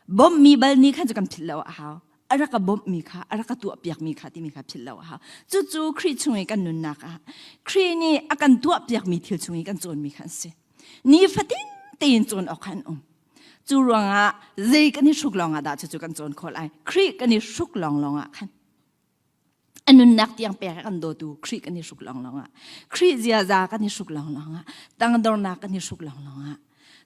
Bawmhmi bal nih khan cu kan philh lo a hau. A rak ka bawmhmi kha, a rak ka tuahpiakmi kha timi kha philh lo a hau. Cucu Khrih chung i kan nunnak ah Khrih nih a kan tuahpiakmi thil chung i kan cawnmi kha an si. Nifatin tein cawn awk kha an um. Cu ruangah zei kan i hruk lawngah dah cucu kan cawn khawh lai. Khrih kan i hruk lawnglawng ah khan a nunnak tiang pek a kan dawtu Khrih kan i hruk lawnglawng ah Khrih ziaza kan i hruk lawnglawng ah tangdornak kan i hruk lawnglawng ah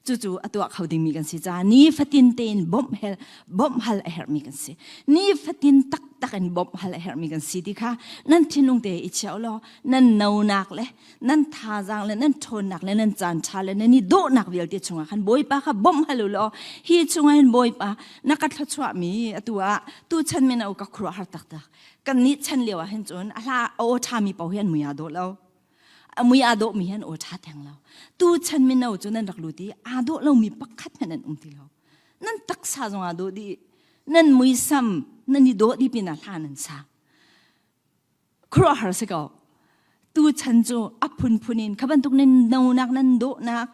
cucu a tuah kho dingmi kan si caah nifatin tein bawmh hel bawmh hal a herhmi kan si nifatin taktak in bawmh hal a herhmi kan si ti kha nan thinlung te i chia law nan nonak le nan thazaang le nan ṭhawnnak le nan caan ṭha le nan i dawhnak vialte chungah khan Bawipa kha bawmh hal u law hi chungah hin Bawipa na ka thluachuahmi atu ah tuchan mino ka khuaruahhar taktak kan nih chan lio ah hin cun a hla a aw ṭhami paoh hi an mui aa dawh lo a mui aa dawhmi hi an aw ṭha theng lo tuchan mino cu nan rak lut i aa dawh lomi pakhat hmanh an um ti lo nan taksa zong aa dawh dih nan muisam nan i dawh dih pinah hla nan sa khuaruahhar si ko tuchan cu a phunphun in kha bantuk nan nonak nan dawhnak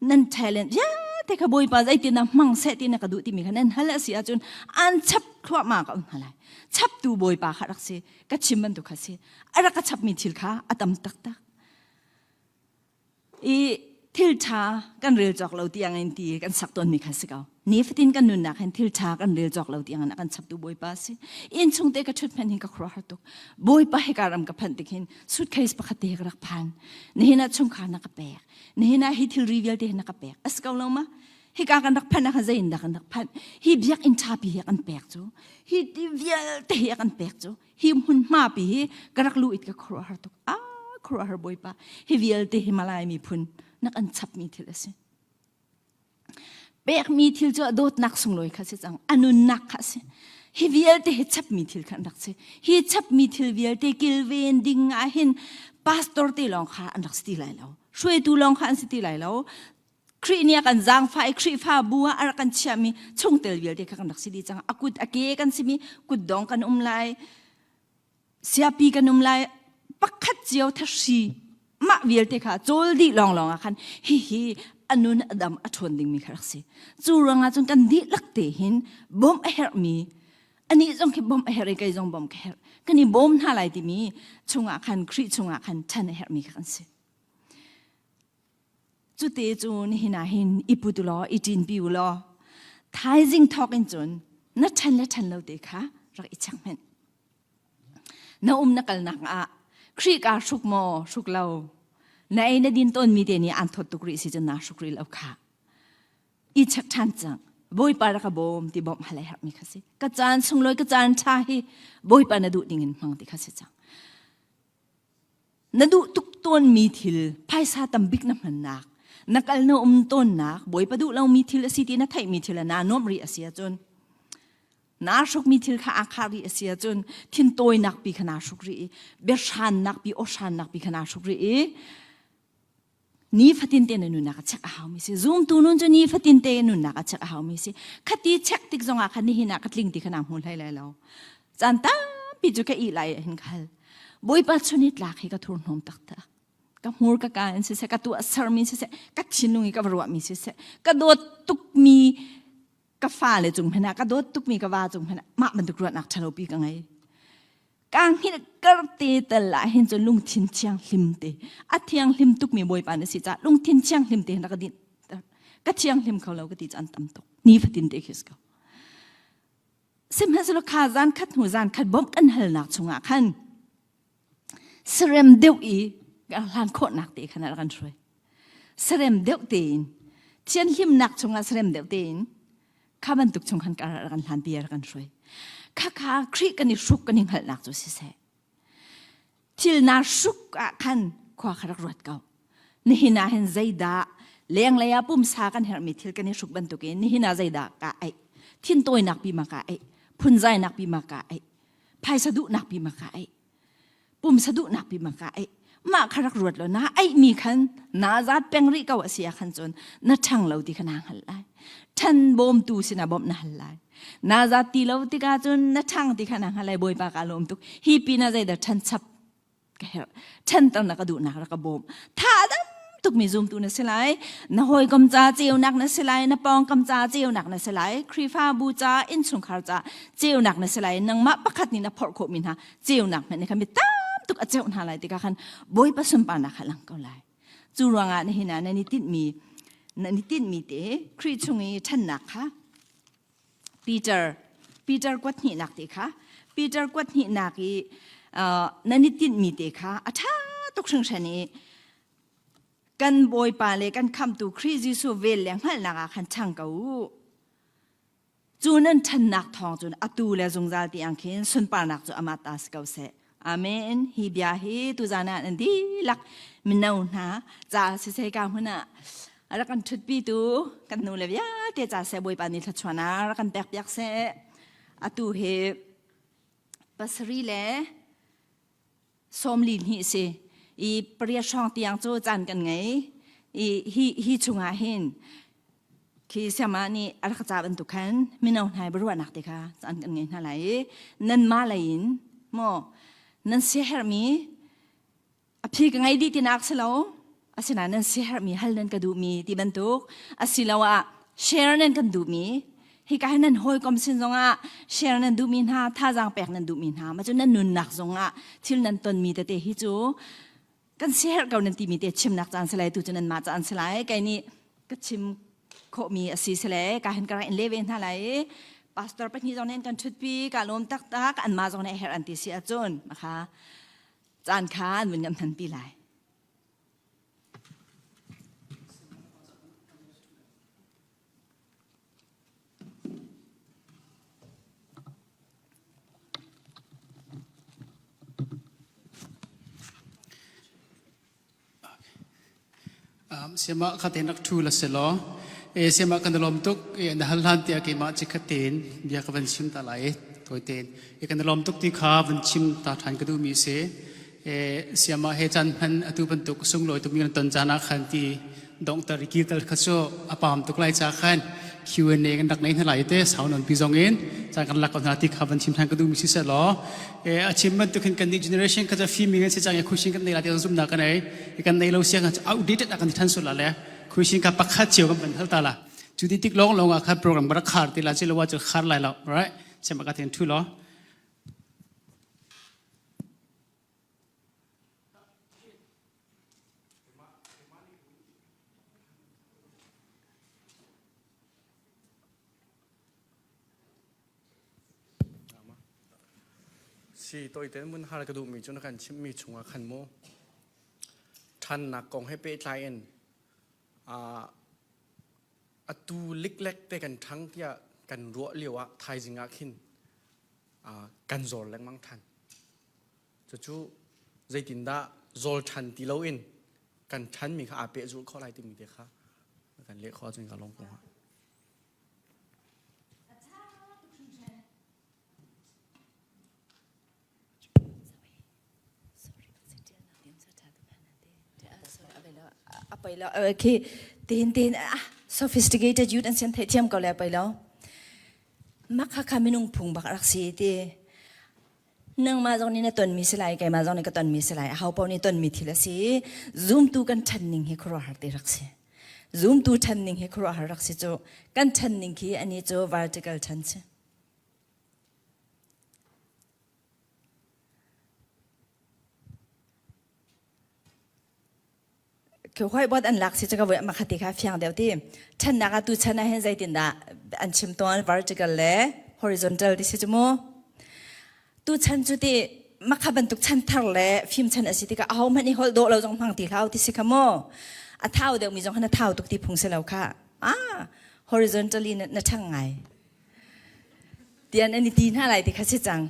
nan talent vialte kha bawipa zeitin na hmang seh ti na ka duh timi kha nan hal a si ahcun an chap thluahmah ka um hna lai chaptu bawipa kha rak si ka chim bantuk kha si a rak ka chapmi thil kha a tam taktak I thil ṭha kan rel cawk lo tiang in ti kan sak tawnmi kha si ko. Nifatin kan nunnak hin thil ṭha kan rel cawk lo tiang in a kan chaptu Bawipa a si. Inn chung te ka ṭhut hmanh hin ka khuaruahhar tuk. Bawipa hika ram ka phanh tik hin suitcase pakhat te ka rak phan. Nihin ah chungkhar na ka pek. Nihin ah hi thilri vialte hi na ka pek. A si ko lo ma? Hika kan rak phanh ah khan zei in dah kan rak phanh? Hi biakinn ṭhapi hi a kan pek cu. Hi ti vialte hi a kan pek cu. Hi hmunhma pi hi ka rak lu it ka khuaruahhar tuk. Ah, khuaruahhar Bawipa. Hi vialte hi Malay miphun nak an chapmi thil a si. Pekmi thil cu a dawtnak sunglawi kha si cang. A nunnak kha a si. Hi vialte hi chapmi thil kha an rak si. Hi chapmi thil vialte kilven ding ah hin pastor te lawng kha an rak si ti lai lo. Hruaitu lawng kha an si ti lai lo. Khrih nih a kan zaangfah i Khrihfabu ah a rak kan chiahmi chungtel vialte kha kan rak si dih cang. A kut a ke kan simi kutdong kan um lai, siapi kan um lai, pakhat cio thahri mah vialte kha cawl dih lawnglawng ah khan hihi a nun a dam a ṭhawn dingmi kha rak si. Cu ruangah cun kan dihlak te hin bawmh a herhmi anih zong khi bawmh a herh i kei zong bawmh ka herh. Kan i bawm hna lai timi chungah khan Khrih chungah khan ṭhan a herhmi kha kan si. Cute cu nihin ah hin i put u law i ṭinpi u law thaizing thawk in cun na ṭhan le ṭhan lo te kha rak i check hmanh. Na um na kalnak ah Khrih kaa hruk maw hruk lo na ei na din tawnmi te nih aan thawt tuk rih si cun naa hruk rih lo kha i check ṭhan cang. Bawipa rak ka bawm ti bawmh hal a herhmi kha si. Ka caan sunglawi ka caan ṭha hi Bawipa na duh ding in hmang ti kha si cang. Na duh tuk tawnmi thil phaisa tambik na hmannak, na kal na um tawnnak, Bawipa duh lomi thil a si ti na theihmi thil ah naa nuamh rih a si ahcun, naa hrukmi thil kha aa khah rih a si ahcun, thintawinak pi kha naa hruk rih i, biahrannak pi, awhrannak pi kha naa hruk rih i, nifatin te na nunnak a check a haumi si. Zumtu nun cu nifatin te nunnak a check a haumi si. Khati check tik zongah khan nihin ah ka tling ti kha naa hmu hlei lai lo. Caan tampi cu ka ih lai ah hin ka hal. Bawipa chun i tlak hi ka thurhnawm taktak. Ka hmur ka ka in siseh, ka tuah sermi siseh, ka thinlung i ka va ruahmi siseh, ka dawt tukmi ka fale cung hmanh ah, ka dawt tukmi ka va cung hmanh ah mah bantuk ruahnak ṭhalopi ka ngei. Ka hngilh kar te tal ah hin cun lungthin thianghlim te a thianghlim tukmi Bawipa na si caah lungthin thianghlim te hin rak ka dinh ka thianghlim kho lo ka ti caan tam tuk nifatin te khi si ko sihmanhsehlaw kha zan khat hnu zan khat bawmh kan halnak chungah khan serem deuh i. Kan hlan khawhnak te khan a rak kan hruai. Serem deuh tein thianhlimnak chungah serem deuh tein kha bantuk chung khan kan kan hlan pi a rak kan hruai. Kha kha Khrih kan i hruk kan i hngalhnak cu siseh. Thil naa hruk ah khan khua kha rak ruat ko. Nihin ah hin zeidah lenglei ah pumsa kan herhmi thil kan i hruk bantukin nihin ah zeidah ka eih. Thintawinak pi ma ka eih. Phunzainak pi ma ka eih. Phaisa duhnak pi ma ka eih. Pumsa duhnak pi ma ka eih. Mah kha rak ruat law na eihmi khan naa zat peng rih ko a si ah khan cun na ṭhang lo ti kha naa hngalh lai. Ṭhan bawmtu sinah bawmh na hal lai. Na zat ti lo tikah cun na ṭhang ti kha na hngalh lai Bawipa ka lawm tuk. Hi pinah zeidah ṭhan chap ka herh. Ṭhanter na ka duhnak rak ka bawm. Tha dam tukmi zumtu na si lai. Na hawikom ca ceunak na si lai. Na pawngkam ca ceunak na si lai. Khrihfabu ca, innchungkhar ca ceunak na si lai. Nangmah pakhat nih na phorh khawhmi hna ceunak hmanh nih khan mi tam tuk a ceuh hna lai tikah khan Bawipa sunparnak kha lang ko lai. Cu ruangah nihin ah nan i tinhmi nan i tinhmi te Khrih chung i ṭhannak kha Peter Peter kuat hnihnak te kha Peter kuat hnihnak i nan i tinhmi te kha a ṭha tuk hringhran i kan Bawipa le kan Khamhtu Khrih Jesuh vel le hngalhnak ah khan ṭhang ko u. Cu nan ṭhannak thawng cun atu le zungzal tiang khin sunparnak cu amah ta si ko seh. Amen. Hi bia hi tuzan ah nan dihlak mino hna ca siseh ka hmun ah rak kan ṭhutpitu kan nu le vialte ca seh Bawipa nih thluachuahnak rak kan pekpiak seh. Atu hi pasarih le 42 si i pariat hrawng tiang cu caan kan ngei i hi hi chungah hin khi siama nih a rak ca bantuk khan mino hna i biaruahnak te kha caan kan ngei hna lai i nanmah lei in maw nan siaherhmi a phi ka ngei dih tinak si lo asinain nan siaherhmi hal nan ka duhmi ti bantuk asiloah share nan kan duhmi hika hi nan hawikom sin zongah share nan duhmi hna thazaang pek nan duhmi hna ma cu nan nunnak zongah thil nan tonmi tete hi cu kan siaherh ko nan timi te chimnak caan si lai tu cu nan mah caan si lai kei nih ka chim khawhmi a si sile ka hin ka rak in le ve hna lai pastor pahnih zong nih an kan ṭhutpi ka lawm taktak anmah zong nih a herh an ti si ahcun kha caan kha an vun kan hmanpi lai. Siama kha te nak thu la se law e siama kan lom tuk e na hal hlan tia keimah chikhat tein bia ka van chim ta lai toi tein e kan lom tuk ti kha van chim ta than ka duh mi se e siama he chan hman atu bantuk sunglawi tuk mi kan ton caan ah khan ti dongter i kirter kha cu a pam tuk lai ca khan Q&A kan rak nei hna lai te sau non pi zong in caan kan lak ko hna ti kha van chim than ka duh mi si seh law e a chim bantuk hin kan nih generation kha fiming an si cang i khuishin kan nei la ti zumna kan ei kan nei lo sia kan outdated a kan than sul la le khuishin ka pakhat cio kan van hal ta la cu ti tik long long ah khan program ka rak khar ti la chi lo wa chu khar lai lo right sem ka ten thu lo Si toiten mun har ka duhmi cu na kan chimhmi chungah khan mu ṭhannak kong he pehtlai in atu liklek te kan ṭhang tiah kan ruah lio ah thaizing ah khin kan zor lengmang ṭhan. Cucu zeitindah zawl ṭhan ti loin kan ṭhanmi kha aa pehzulh khawh lai timi te kha kan leh khawh ahcun ka lawm ko hnga. Apoi lo khi tin tin ah sophisticated youth an sian theih thiam ko le apoi lo makha kha minung phung bak rak si ti nangmah zong nih na tonmi si lai keimah zong nih ka tonmi si lai aho paoh nih tonmi thil a si zumtu kan ṭhan ning hi khuaruahhar te rak si zumtu ṭhan ning hi khuaruahhar rak si cu kan ṭhan ning khi ani cu vertical ṭhan si Whiteboard an lak si cu ka voi ma khati kha fiang deuh ti. Ṭhannak ah tu chan ah hin zeitindah an chim tawn vertical le horizontal ti si cu mu. Tu chan cu ti makha bantuk chan thar le fim chan a si tikah aho hmanh i holh dawh lo zong hmang ti hlah ti si kha maw a thau deuh mi zong kha na thau tuk ti phung si lo kha ah horizontally na, na ṭhang ngai tian an i ti hna lai ti kha si cang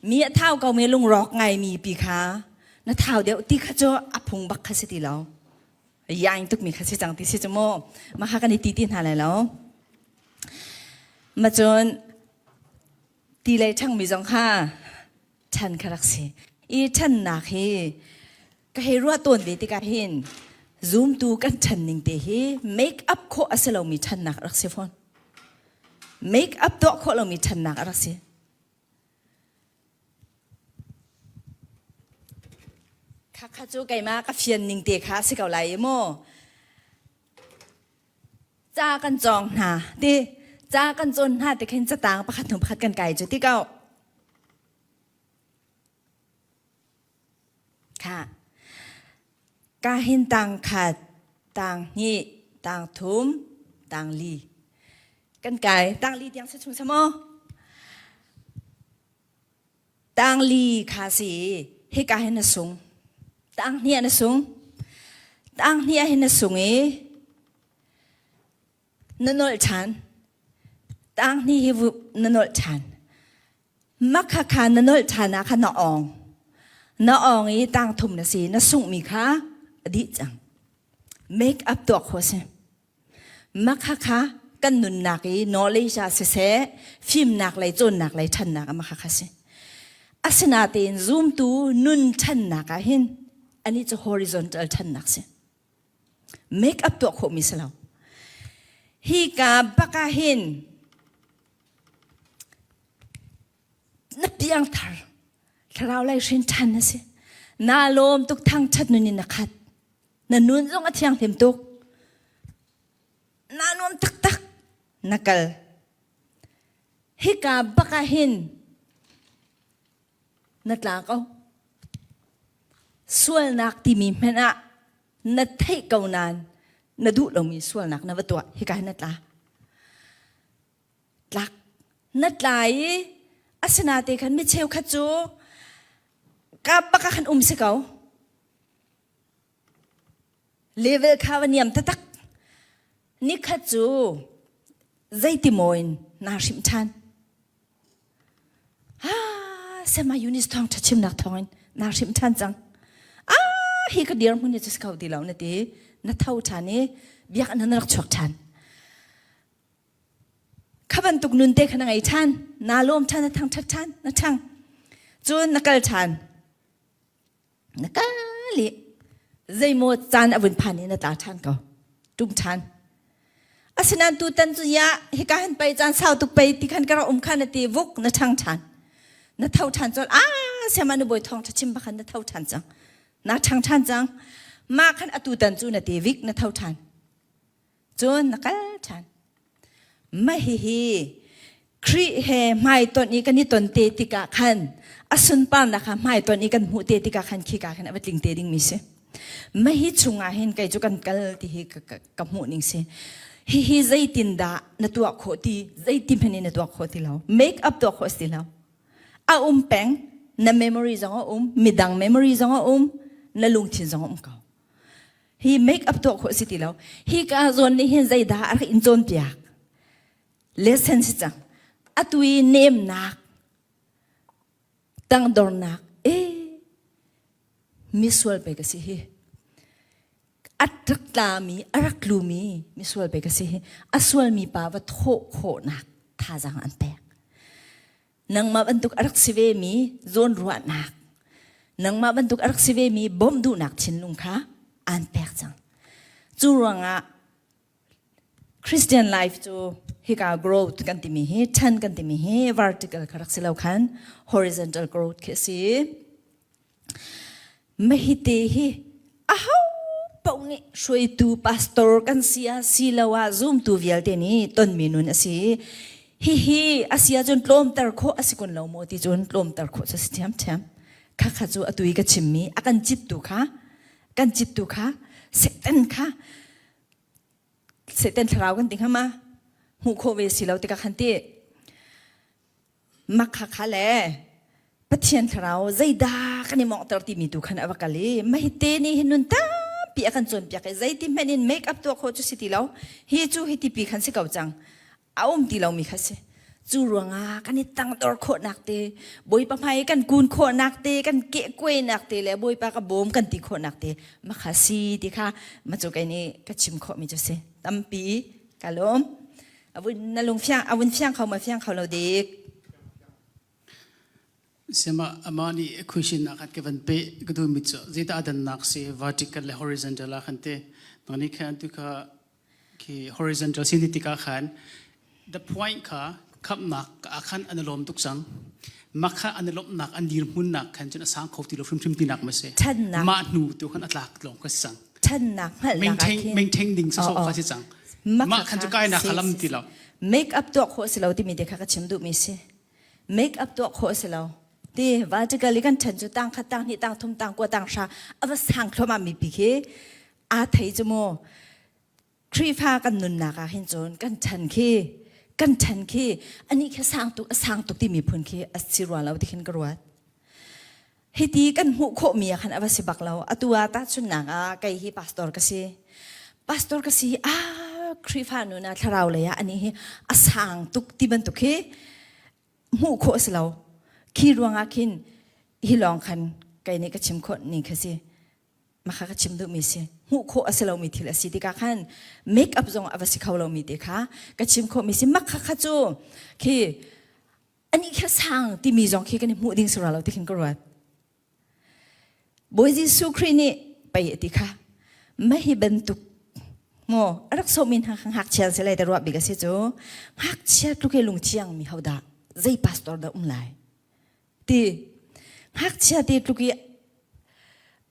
mi a thau ko mi lungrawk ngai mi pi kha na thau deuh ti kha cu a phung bak kha si ti lo yaing tuk mi kha si cang ti si cu mu ma kha kan i ti ti hna lai lo ma cun ti lei ṭhangmi zong kha ṭhan kha rak si i ṭhannak hi ka hei ruah tawn ve tikah hin zumtu kan ṭhan ning te hi make up khawh a si lomi ṭhannak a rak si fawn make up tuah khawh lomi ṭhannak a rak si Khakha cu keimah ka fian ning te kha a si ko lai i mu Ca kan cawng hna ti ca kan cawn hna ti khin catang pakhat hnu pakhat kan kai cu ti ko. Kha ka hin tang khat tang hnih tang thum tang li kan kai tang li tiang sa chung sa maw Tang li kha si hika hin na sung. Tang hnih ah na sung. Tang hnih ah hin na sung i na nolh ṭhan. Tang hnih hi na nolh ṭhan. Makha kha na nolh ṭhan ah khan na awng. Na awng i tang thum na si. Na sunghmi kha a dih cang. Make up tuah khawh si. Makhakha kan nunnak i knowledge ah siseh fimnak lei cawnnak lei ṭhannak ah makhakha si. Asinain zumtu nun ṭhannak ah hin ani cu horizontal ṭhannak si. Make up tuah khawhmi si lo. Hi ka bak ah hin na piangthar thlarau lei hrin ṭhan na si. Na lawm tuk thangṭhat nun in na khat. Na nun zong a thianghlim tuk. Na nuam taktak na kal. Hika bak ah hin na tla ko. Sualnak timi hmanh ah na theih ko nain na duh lomi sualnak na va tuah. Hika hin na tla. Tlak. Na tla i asinate khan mi cheukhat cu ka bak ah khan um si ko. Level kha va niam taktak. Nikhat cu zeitimaw in naa hrimh ṭhan. Ah, Sema Yunis thawng ṭha chimnak thawngin naa hrimh ṭhan cang. Ah, hi ka dirhmun hi cu si kho ti lo na ti. Na tho ṭhan i biakinn na rak chuak ṭhan. Kha bantuk nun te kha na ngei ṭhan. Naa lawm ṭhan, na thangṭhat ṭhan, na ṭhang. Cun na kal ṭhan. Na kal i zeimaw caan a vun phan i na tla ṭhan ko ṭum ṭhan asinain tutan cu ya hika han pei caan sau tuk pei ti khan ka rak um khan na ti vuk na ṭhang ṭhan na tho ṭhan col ah siama nu bawi thawng ṭha chim bakhan na tho ṭhan cang na ṭhang ṭhan cang mah khan atu tan cu na ti vik na tho ṭhan Cun na kal ṭhan. Mah hihi Khrih he hmaitonh i kan i ton te tikah khan a sunparnak kha hmaitonh i kan hmuh te tikah khan khika khan a va tling te dingmi si. Mah hi chungah hin kei cu kan kal ti hi ka, ka, ka hmuh ning si. Hihi zeitindah na tuah khawh ti, zeitin hmanh in na tuah khawh ti lo. Make up tuah khawh si lo. A um peng, na memory zong a um, midang memory zong a um, na lungthin zong a um ko. Hi make up tuah khawh si ti lo. Hi ka zawn nih hin zeidah a rak in cawnpiak? Lesson si cang. Atu i nemnak, tangdornak, e misual pe ka si hi. A rak tlami, a rak tlumi misual pe ka si hi. A sualmi pa va thawh khawhnak thazaang an pek. Nangmah bantuk a rak si vemi zawnruahnak, nangmah bantuk a rak si vemi bawmh duhnak thinlung kha aan pek cang. Cu ruangah Christian life cu hika growth kan timi hi, ṭhan kan timi hi vertical kha rak si lo khan horizontal growth khi a si. Mahite hi aho paoh nih hruaitu pastor kan si ah siloah zumtu vialte nih tonmi nun a si. Hihi a si ahcun tlawmter khawh a si kun lo maw ti cun tlawmter khawh cu a si ṭhiamṭhiam. Khakha cu atu i ka chimmi a kan cittu kha kan cittu kha Satan kha Satan thlarau kan ti hnga ma hmuh khawh ve si lo tikah khan ti Makhakha le Pathian thlarau zeidah kan i monghter timi tu khan a va kal i mahite nih hin nun tampi a kan cawnpiak i zeiti hmanh in make up tuah khawh cu si ti lo hi cu hi tipi khan si ko cang a um ti lomi kha si cu ruangah kan i tangdor khawhnak te Bawipa hmai kan kun khawhnak te kan kehkuainak te le Bawipa ka bawm kan ti khawhnak te makha si ti kha ma cu kei nih ka chim khawhmi cu si tampi ka lawm avun na lung fiang avun fiang kho ma fiang kho lo dik Sema amah nih question ah khan ka van pe ka duh mi cu zeidah dannak si vertical le horizontal ah khan te nang nih khan tu kha khi horizontal sin ti tikah khan the point kha khamnak ah khan an lawm tuk cang makha an lawmhnak an dirhmunnak khan cun a sang kho ti lo hrimhrim tinak ma si Thannak. mah hnu tu khan a tlak lawng ka si cang Thannak hngalhnak ah maintain khin maintain ding sa kha si cang mah khan cu kai nak kha lam ti lo make up tuah khawh si lo timi te kha ka chim duhmi si make up tuah khawh si lo ti vertically kan ṭhen cu tang khat tang hnih tang thum tang kua tang hra a va sang thluahmah mi pi khi aa thei cu mu Khrihfa kan nunnak ah hin cun kan ṭhen khi kan ṭhen khi anih khi sang tuk a sang tuk timi phun khi a si rua lo ti khin ka ruat hiti kan hmuh khawhmi ah khan a va si bak lo atu ah tahchunhnak ah kei hi pastor ka si pastor ka si ah Khrihfa nun ah thlarau lei ah anih hi a sang tuk ti bantuk khi hmuh khawh a si lo khi ruangah khin hi lawng khan kei nih ka chim khawh ning kha si makha ka chim duhmi si hmuh khawh a si lomi thil a si tikah khan make up zong a va si kho lomi te kha ka chim khawhmi si makha kha cu khi anih kha sang timi zong khi kan i hmuh ding si lo ti khin ka ruat Bawi Jesuh Khrih nih pei a ti kha mahi bantuk maw a rak sawhmi hna kha ngakchia si lai te ruah bik a si cu ngakchia tluk i lungthiang mi hodah zei pastor dah um lai ti ngakchia te tluk i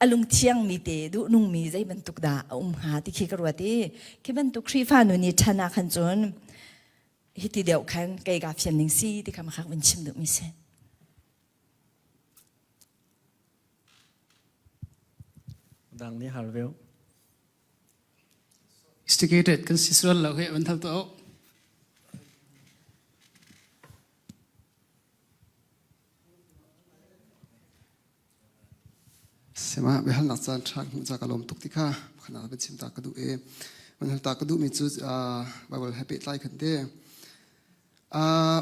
a lungthiang mi te duhnung mi zei bantuk dah a um hnga ti khi ka ruat i khi bantuk Khrihfa nu nih ṭhan ah khan cun hiti deuh khan kei ka fian ning si ti kha makhak vun chim duh mi si. Dang nih hal veu. Sophisticated kan si sual lo he van thal to. Sema biahalnak caan ṭha hmuh ca ka lawm tuk ti kha khana van chim ta ka duh e. Van hal ta ka duh mi cu Bible he pehtlai khan te.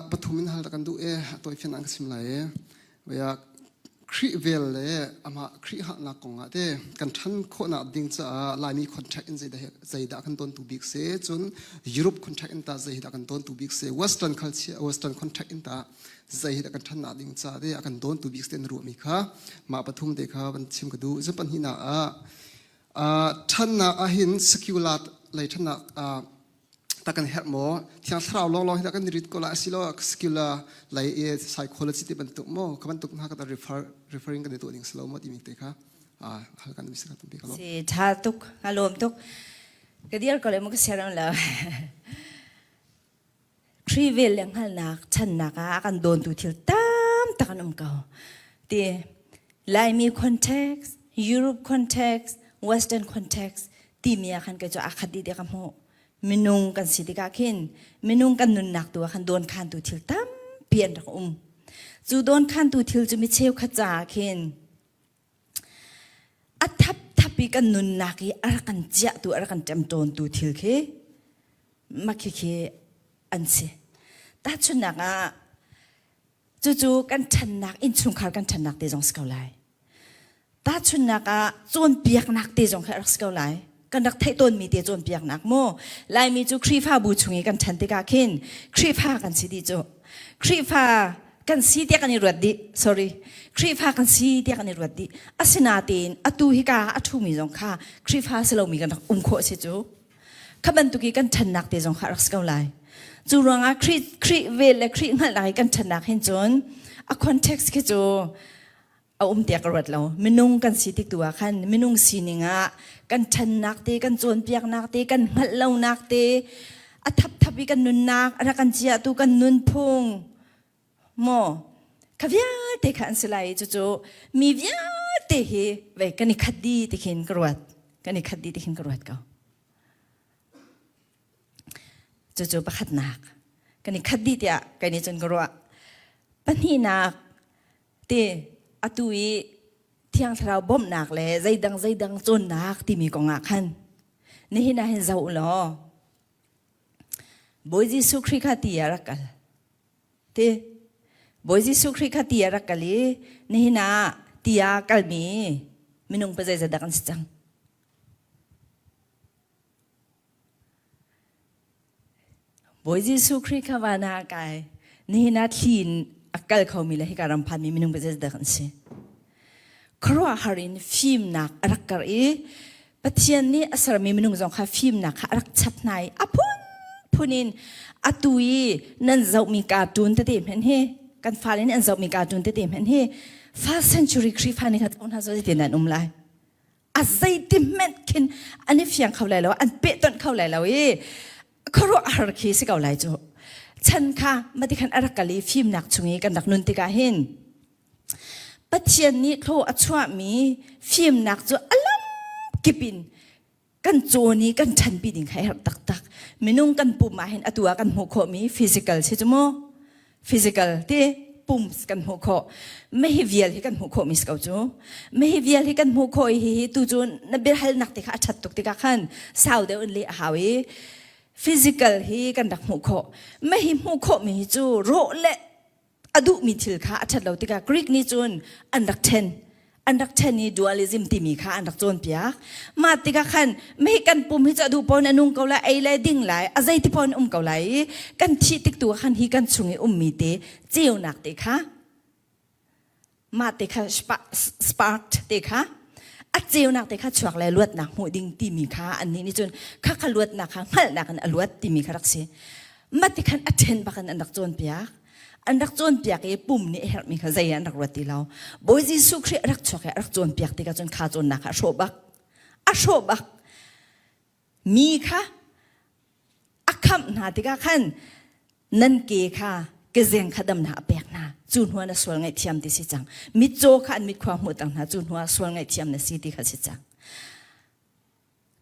Pathum in hal ta kan duh e a tawi fian an ka chim lai e. Vaya Khrih vel le amah Khrih hahnak kong ah te kan ṭhan khawhnak ding caah Laimi contract in zeidah zeidah kan tawn tu bik se cun Europe contract in ta zeidah kan tawn tu bik se Western culture Western contract in ta zei hi dah kan ṭhannak ding ca te a kan dawntu bik te na ruahmi kha mah pathum te kha van chim ka duh. Cun pahnihnak ah ṭhannak ahhin secular lei ṭhannak ta kan herh maw thiang thlarau lawnglawng hi dah kan rit ko la asilo secular lei i psychology ti bantuk maw ka bantuk hna ka refer referring kan i tuah ding silo maw timi te kha hal kan mi ka tampi ka lawm Si tha tuk ka lawm tuk ka dir ko le mo ka siaram lo Khrih vel le hngalhnak channak ah a kan dawntu thil tam tak an um ko. Ti Laimi context, Europe context, Western context timi ah khan kei cu aa khat dih tiah ka hmuh. Minung kan si tikah khin minung kan nunnak tu ah khan dawnkhantu thil tampi an rak um. Cu dawnkhantu thil cu mi cheukhat caah khin a thapthap i kan nunnak i a rak kan ciahtu a rak kan ṭemṭawntu thil khi makhi khi an si. Tahchunhnak ah cucu kan ṭhannak innchungkhar kan ṭhannak te zong si ko lai. Tahchunhnak ah cawnpiaknak te zong khi a rak si ko lai. Kan rak theih tawnmi te cawnpiaknak mu. Laimi cu Khrihfabu chung i kan ṭhan tikah khin Khrihfa kan si dih cu. Khrihfa kan si tiah kan i ruat dih sorry Khrihfa kan si tiah kan i ruat dih asinain atu hika a ṭhumi zong kha Khrihfa si lomi kan rak um khawh si cu kha bantuk i kan ṭhannak te zong kha rak si ko lai cu ruangah Khrih Khrih vel le Khrih hngalhnak i kan ṭhannak hin cun a context khi cu a um tiah ka ruat lo minung kan si tik tu ah khan minung sining ah kan ṭhannak te kan cawnpiaknak te kan hngalh lonak te a thapthap i kan nunnak a rak kan ciahtu kan nunphung maw kha vialte kha an si lai i cucu mi vialte hi vei kan i khat di ti khin ka ruat kan i khat di ti khin ka ruat ko cucu pakhatnak kan i khat dih tiah kai nih cun ka ruah pahnihnak. Ti atu i Thiang Thlarau bawmhnak le zeidang zeidang cawnnak timi kong ah khan nihin ah hin zoh u law Bawi Jesuh Khrih kha ti ah rak kal. Ti Bawi Jesuh Khrih kha ti ah rak kal i nihin ah ti ah kalmi minung pa zeizat dah kan si cang. Bawi Jesuh Khrih kha van ah a kai. Nihin ah thli in a kal khomi le hika ram phanmi minung zeizat dah kan si. Khuaruahhar in fimnak a rak kar i Pathian nih a sermi minung zong kha fimnak kha a rak chap hna i a phunphun in atu i nan zohmi cartoon tete hmanh hi kan fale nih an zohmi cartoon tete hmanh hi first century Khrihfa nih kha zoh hna zeitin an um lai. A zeiti hmanh khin an i fiang kho lai lo, an pehtonh kho lai lo i khuaruahhar khi si ko lai cu. Chan kha mati khan a rak kal i fimnak chung i kan rak nun tikah hin Pathian nih thlaw a chuahmi fimnak cu a lam kip in kan cawn i kan ṭhanpi ding kha a herh taktak. Minung kan pum ah hin atu ah kan hmuh khawhmi physical si cu mu. Physical ti pum kan hmuh khawh. Mah hi vial hi kan hmuh khawhmi si ko cu. Mah hi vial hi kan hmuh khawh i hihi tu cu na biahalnak te kha a ṭhat tuk tikah khan sau deuh in leh a hau i physical hi kan rak hmuh khawh. Mah hi hmuh khawhmi hi cu rawh le a duhmi thil kha a ṭhat lo tikah Greek nih cun an rak ṭhen an rak ṭhen i dualism timi kha an rak cawnpiak mah tikah khan mei kan pum hi cu a duh pawn a nung ko lai ei le ding lai a zeiti pawn um ko lai i kan thih tik tu khan hi kan chung i ummi te ceunak te kha mah te kha spark te kha a ceunak te kha chuak le luatnak hmuh ding timi kha annih nih cun kha kha luatnak kha hngalhnak in a luat timi kha rak si mah ti khan a ṭhen bak in an rak cawnpiak an rak cawnpiak i pum nih a herhmi kha zei ah an rak ruat ti lo Bawi Jesuh Khrih a rak chuak i a rak cawnpiak tikah cun kha cawnnak kha a hrawh bak a hrawh bak mi kha a khamh hna tikah khan nan ke kha kezeng kha dam hna a pek hna cu hnu na sual ngaihthiam ti si cang mitcaw kha an mitkhua hmuh tang hna cu hnu ah sual ngaihthiam na si ti kha si cang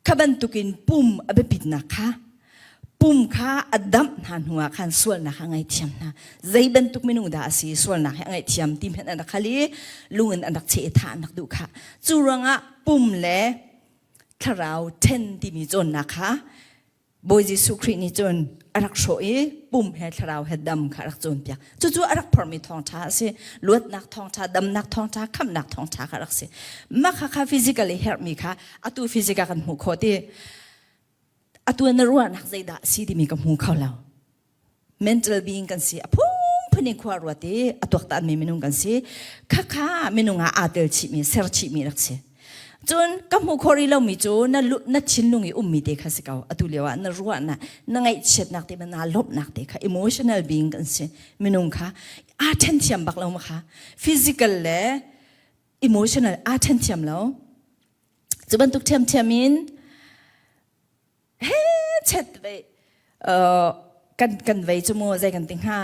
Kha bantukin pum a biapitnak kha pum kha a damh hna hnuah khan sualnak a ngaihthiam hna. Zei bantuk minung dah a si sualnak hi a ngaihthiam ti hmanh an rak hal i lung in an rak cheh i thah an rak duh kha. Cu ruangah pum le thlarau ṭhen timi cawnnak kha Bawi Jesuh Khrih nih cun a rak hrawh i pum he thlarau he dam kha a rak cawnpiak. Cucu a rak phormi thawngṭha a si. Luatnak thawngṭha, damnak thawngṭha, khamhnak thawngṭha kha a rak si. Mah kha kha physically herhmi kha atu physical kan hmuh khawh ti atu na ruahnak zeidah a si timi ka hmu kho lo. Mental being kan si. A phunphun in khua ruat i a tuaktanmi minung kan si. Khakha minung ah aa tel chihmi, ser chihmi rak si. Cun ka hmuh khawh rih lomi cu na, na thinlung i ummi te kha si ko. Atu lio ah na ruahnak, na ngaihchiatnak te, na lawmhnak te kha emotional being kan si. Minung kha aa ṭhen thiam bak lo ma kha. Physical le emotional aa ṭhen thiam lo. Cu bantuk ṭhiamṭhiam in he chet ve kan kan vei cu mu zei kan ti hnga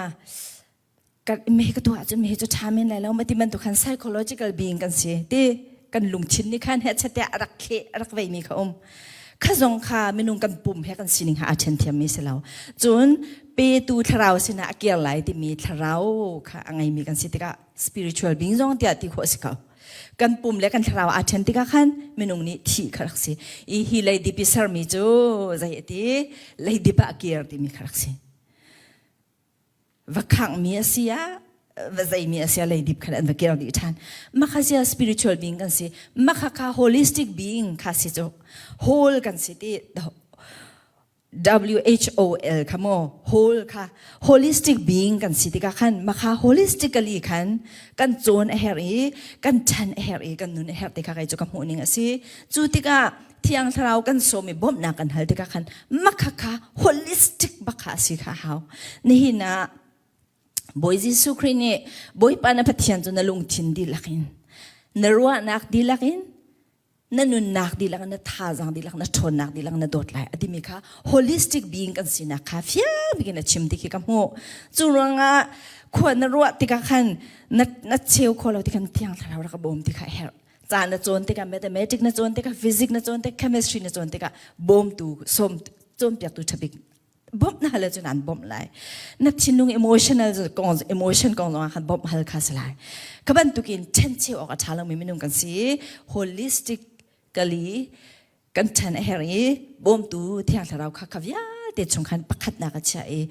kan me ka tuah cun me cu ṭha men lai lo ma ti bantuk khan psychological being kan si ti kan lungthin nih khan he chate a rak khe a rak veimi kha um kha zong kha minung kan pum he kan sining ha aa ṭhen thiammi si lo cun petu thlarau sinah a kir lai timi thlarau kha a ngeimi kan si tikah spiritual being zong tiah ti khawh si ko kan pum le kan thlarau aa ṭhen tikah khan minung nih thih kha rak si i hi leidip i sermi cu zei a ti leidip ah a kir timi kha rak si va khanghmi a si ah va zeimi a si ah leidip khan an va kir dih ṭhan makha sia spiritual being kan si makha kha holistic being kha si cu whole kan si ti W-H-O-L kha maw whole kha holistic being kan si tikah khan makha holistically khan kan cawn a herh i kan ṭhan a herh i kan nun a herh ti kha kei cu ka hmuh ning a si cu tikah thiang thlarau kan sawm i bawmhnak kan hal tikah khan makha kha holistic bak kha a si kha hau nihin ah Bawi Jesuh Khrih nih Bawipa na Pathian cu na lungthin dihlak in na ruahnak dihlak in na nunnak dihlak na thazaang dihlak na ṭhawnnak dihlak na dawt lai a timi kha holistic being kan sinak kha fiang bik in a chim ti khi ka hmuh cu ruangah khua na ruah tikah khan na na cheu kho lo tikhan thiang thlarau rak bawm ti kha a herh ca na cawn tikah mathematics na cawn tikah physics na cawn tikah chemistry na cawn tikah bawmtu sawm cawnpiaktu ṭhabik. Bawmh na hal ahcun an bawmh lai. Na thinlung emotional kong emotion kong zongah khan bawmh hal kha si lai. Kha bantukin ṭhencheu awk a ṭha lomi minung kan si. Holistically kan ṭhen a herh i bawmtu Thiang Thlarau kha kha vialte chung khan pakhatnak a chiah i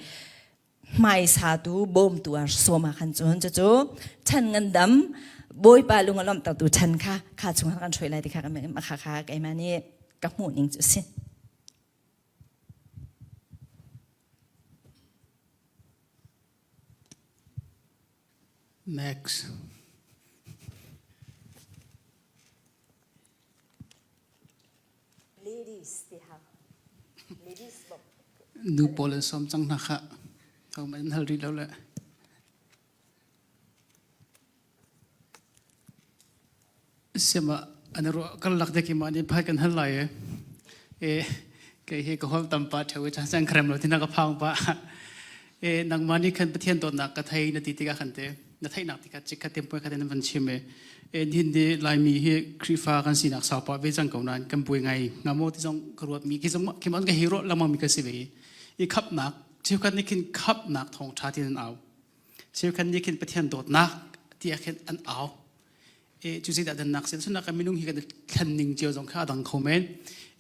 hmaisatu bawmtu ah sawm ah khan cun cucu chan ngandam Bawipa lung a lawmhtertu chan kha kha chung kan hruai lai ti kha kha kha keimah nih ka hmuh ning cu a si. Next. Ladies ti hau. Ladies bok. Nu pawl an sawm cang hna kha. Ho man hal rih lo le. Siama an ruah kan lak de ki ma ni phai kan hal lai e. E kei hi ka hol tam pa theu cha sang khrem lo tina ka phang pa. E nangmah nih khan Pathian dawtnak ka thei na ti tikah khan te na theihnak tikah chikkhat te puai khat in van chim e. E nihin ni Laimi hi Khrihfa kan sinak sau pah ve cang ko nain kan buai ngai nga maw ti zong ka ruat mi ki zong ki mon ka hi ro lengmang mi ka si ve i khapnak cheukhat nih khin khapnak thawng tha tin an au cheukhat nih khin Pathian dawtnak ti ah khin an au e cu zeidah dannak sin sunak kan minung hi kan thlen ning cio zong kha a dang kho men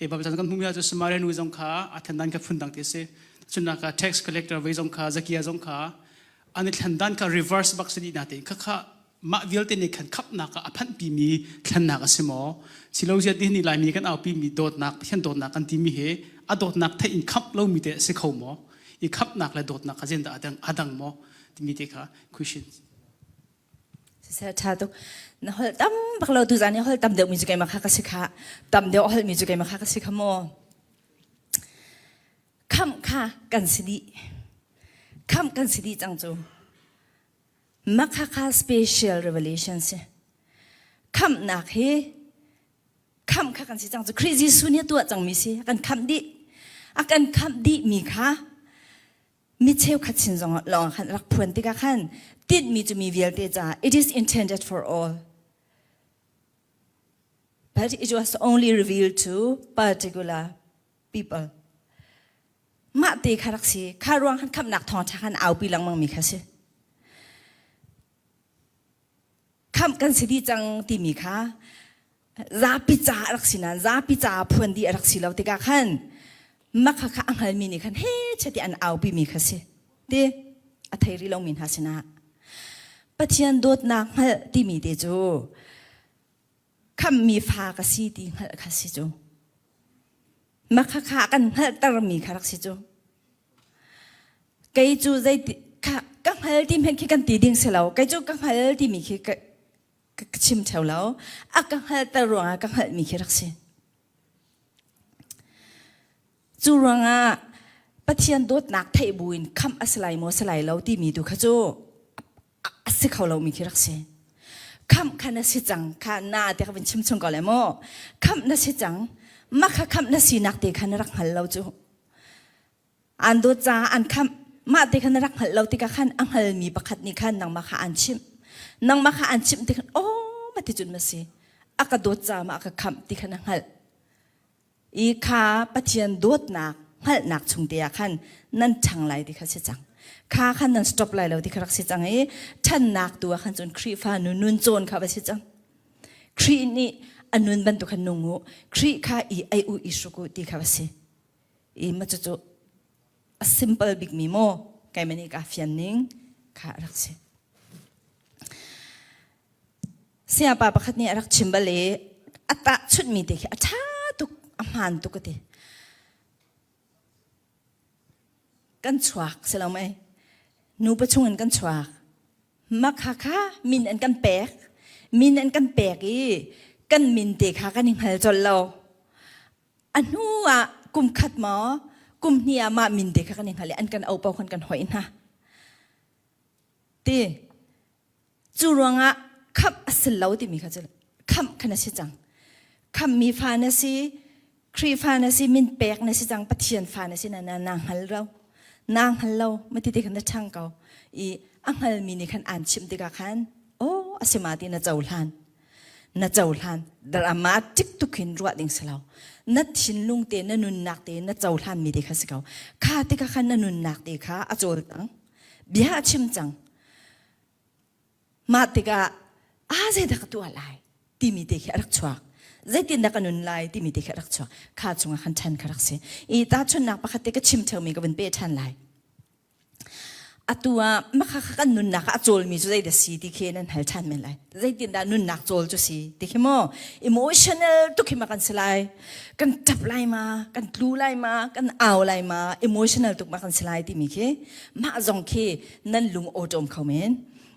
e Bible kan hmumi cu Samaria nu zong kha a thlen dan kha phun dang ti si sunak ka tax collector ve zong kha Zakia zong kha an i thlen dan kha reverse bak si na te kha kha mah vialte nih khan khapnak ah a phanh pi mi thlennak a si maw silo zia ti ni laimi kan aupi mi dawtnak Pathian dawtnak kan ti mi he a dawtnak theih in khamh lo mi te a si kho maw i khamhnak le dawtnak kha zen dah adang adang maw timi te kha question Siseh ṭha tuk. Na holh tam bak lo tuzaan i holh tam deuh mi cu keimah kha ka si kha. Tam deuh a holh mi cu keimah kha ka si kha maw. Khamh kha kan si dih. Khamh kan si dih cang cu. Makha kha special revelation si. Khamhnak hi khamh kha kan si cang cu Khrih Jesuh nih a tuah cangmi si. A kan khamh dih. A kan khamh dih mi kha mi cheukhat sin zong lawng khan rak phuan tikah khan tinhmi cu mi vialte caah it is intended for all but it was only revealed to particular people mah te kha rak si kha ruang khan khamnak thawngtha khan aupi lengmang mi kha si khamh kan si dih cang timi kha zapi ca a rak si nain zapi ca phuan dih a rak si lo tikah khan makha kha a hngalmi nih khan he chati an aupi mi kha si ti a thei rih lomi hna sinah Pathian dawtnak hngalh timi te cu khammi fa ka si ti hngalh kha si cu makha kha kan hngalhtermi kha rak si cu Kei cu zeiti ka ka hngal ti hmenh khi kan ti ding si lo. Kei cu ka hngal timi khi ka, ka, ka chim theo lo. A ka hngalter ruangah ka hngalhmi khi rak si. Cu ruangah Pathian dawtnak theih buin khamh a si lai maw si lai lo timi tu kha cu a si kho lomi khi rak si. Khamh kha na si cang kha na te kha vun chim chung ko le maw. Khamh na si cang. Mah kha khamh na sinak te kha na rak hngal lo cu. An dawt caah an khamh. Mah te kha na rak hngalh lo tikah khan a hngalmi pakhat nih khan nangmah kha aan chimh. Nangmah kha aan chimh tikhan aw ma ti cun ma si. A ka dawt caah ma a ka khamh ti kha na hngalh. I kha Pathian dawtnak hngalhnak chung te ah khan nan ṭhang lai ti kha si cang. Kha khan nan stop lai lo ti kha rak si cang i ṭhannak tu ah khan cun Khrihfa nu nun cawn kha va si cang. Khrih nih a nun bantuk khan nung u. Khrih kha i ei u i hruk u ti kha va si. I ma cucu a simple bikmi maw keimah nih kaa fian ning kha a rak si. Sayapa pakhat nih a rak chim bal i a tahchunhmi te khi a ṭha tuk, a hmaan tuk a ti. Kan chuak si lo mei? Nupa chungin kan chuak. Makha kha min an kan pek. Min an kan pek i kan min te kha kan i hngal colh lo. A hnu ah kum khat maw kum hnih ah mah min te kha kan i hngal i an kan au paoh khan kan hoih hna. Ti cu ruangah khamh a si lo timi kha cu khamh kha na si cang. Khamhmi fa na si, Khrihfa na si, min pek na si cang, Pathian fa na si na na na hngal lo. Na hngal lo, mati te khan na ṭhang ko. I a hngalmi nih khan aan chimh tikah khan, oh a si ma ti na cohlan. Na cohlan dramatic tukin ruah ding si lo. Na thinlung te na nunnak te na cohlan mi te kha si ko. Kha te kha khan na nunnak te kha a cawl cang. Bia a chim cang. Mah tikah a zeidah ka tuah lai timi te khi a rak chuak. Zeitindah ka nun lai timi te khi a rak chuak. Kha chungah khan ṭhan kha rak si. I tahchunhnak pakhat te ka chim ṭheumi ka vun pe ṭhan lai. Atu ah makha kha kan nunnak ah a cawlmi cu zeidah si ti khi nan hal ṭhan men lai. Zeitindah nunnak cawl cu si ti khi maw emotional tuk khi ma kan si lai. Kan ṭap lai ma, kan tlu lai ma, kan au lai ma, emotional tuk ma kan si lai timi khi mah zong khi nan lung awṭawm kho men.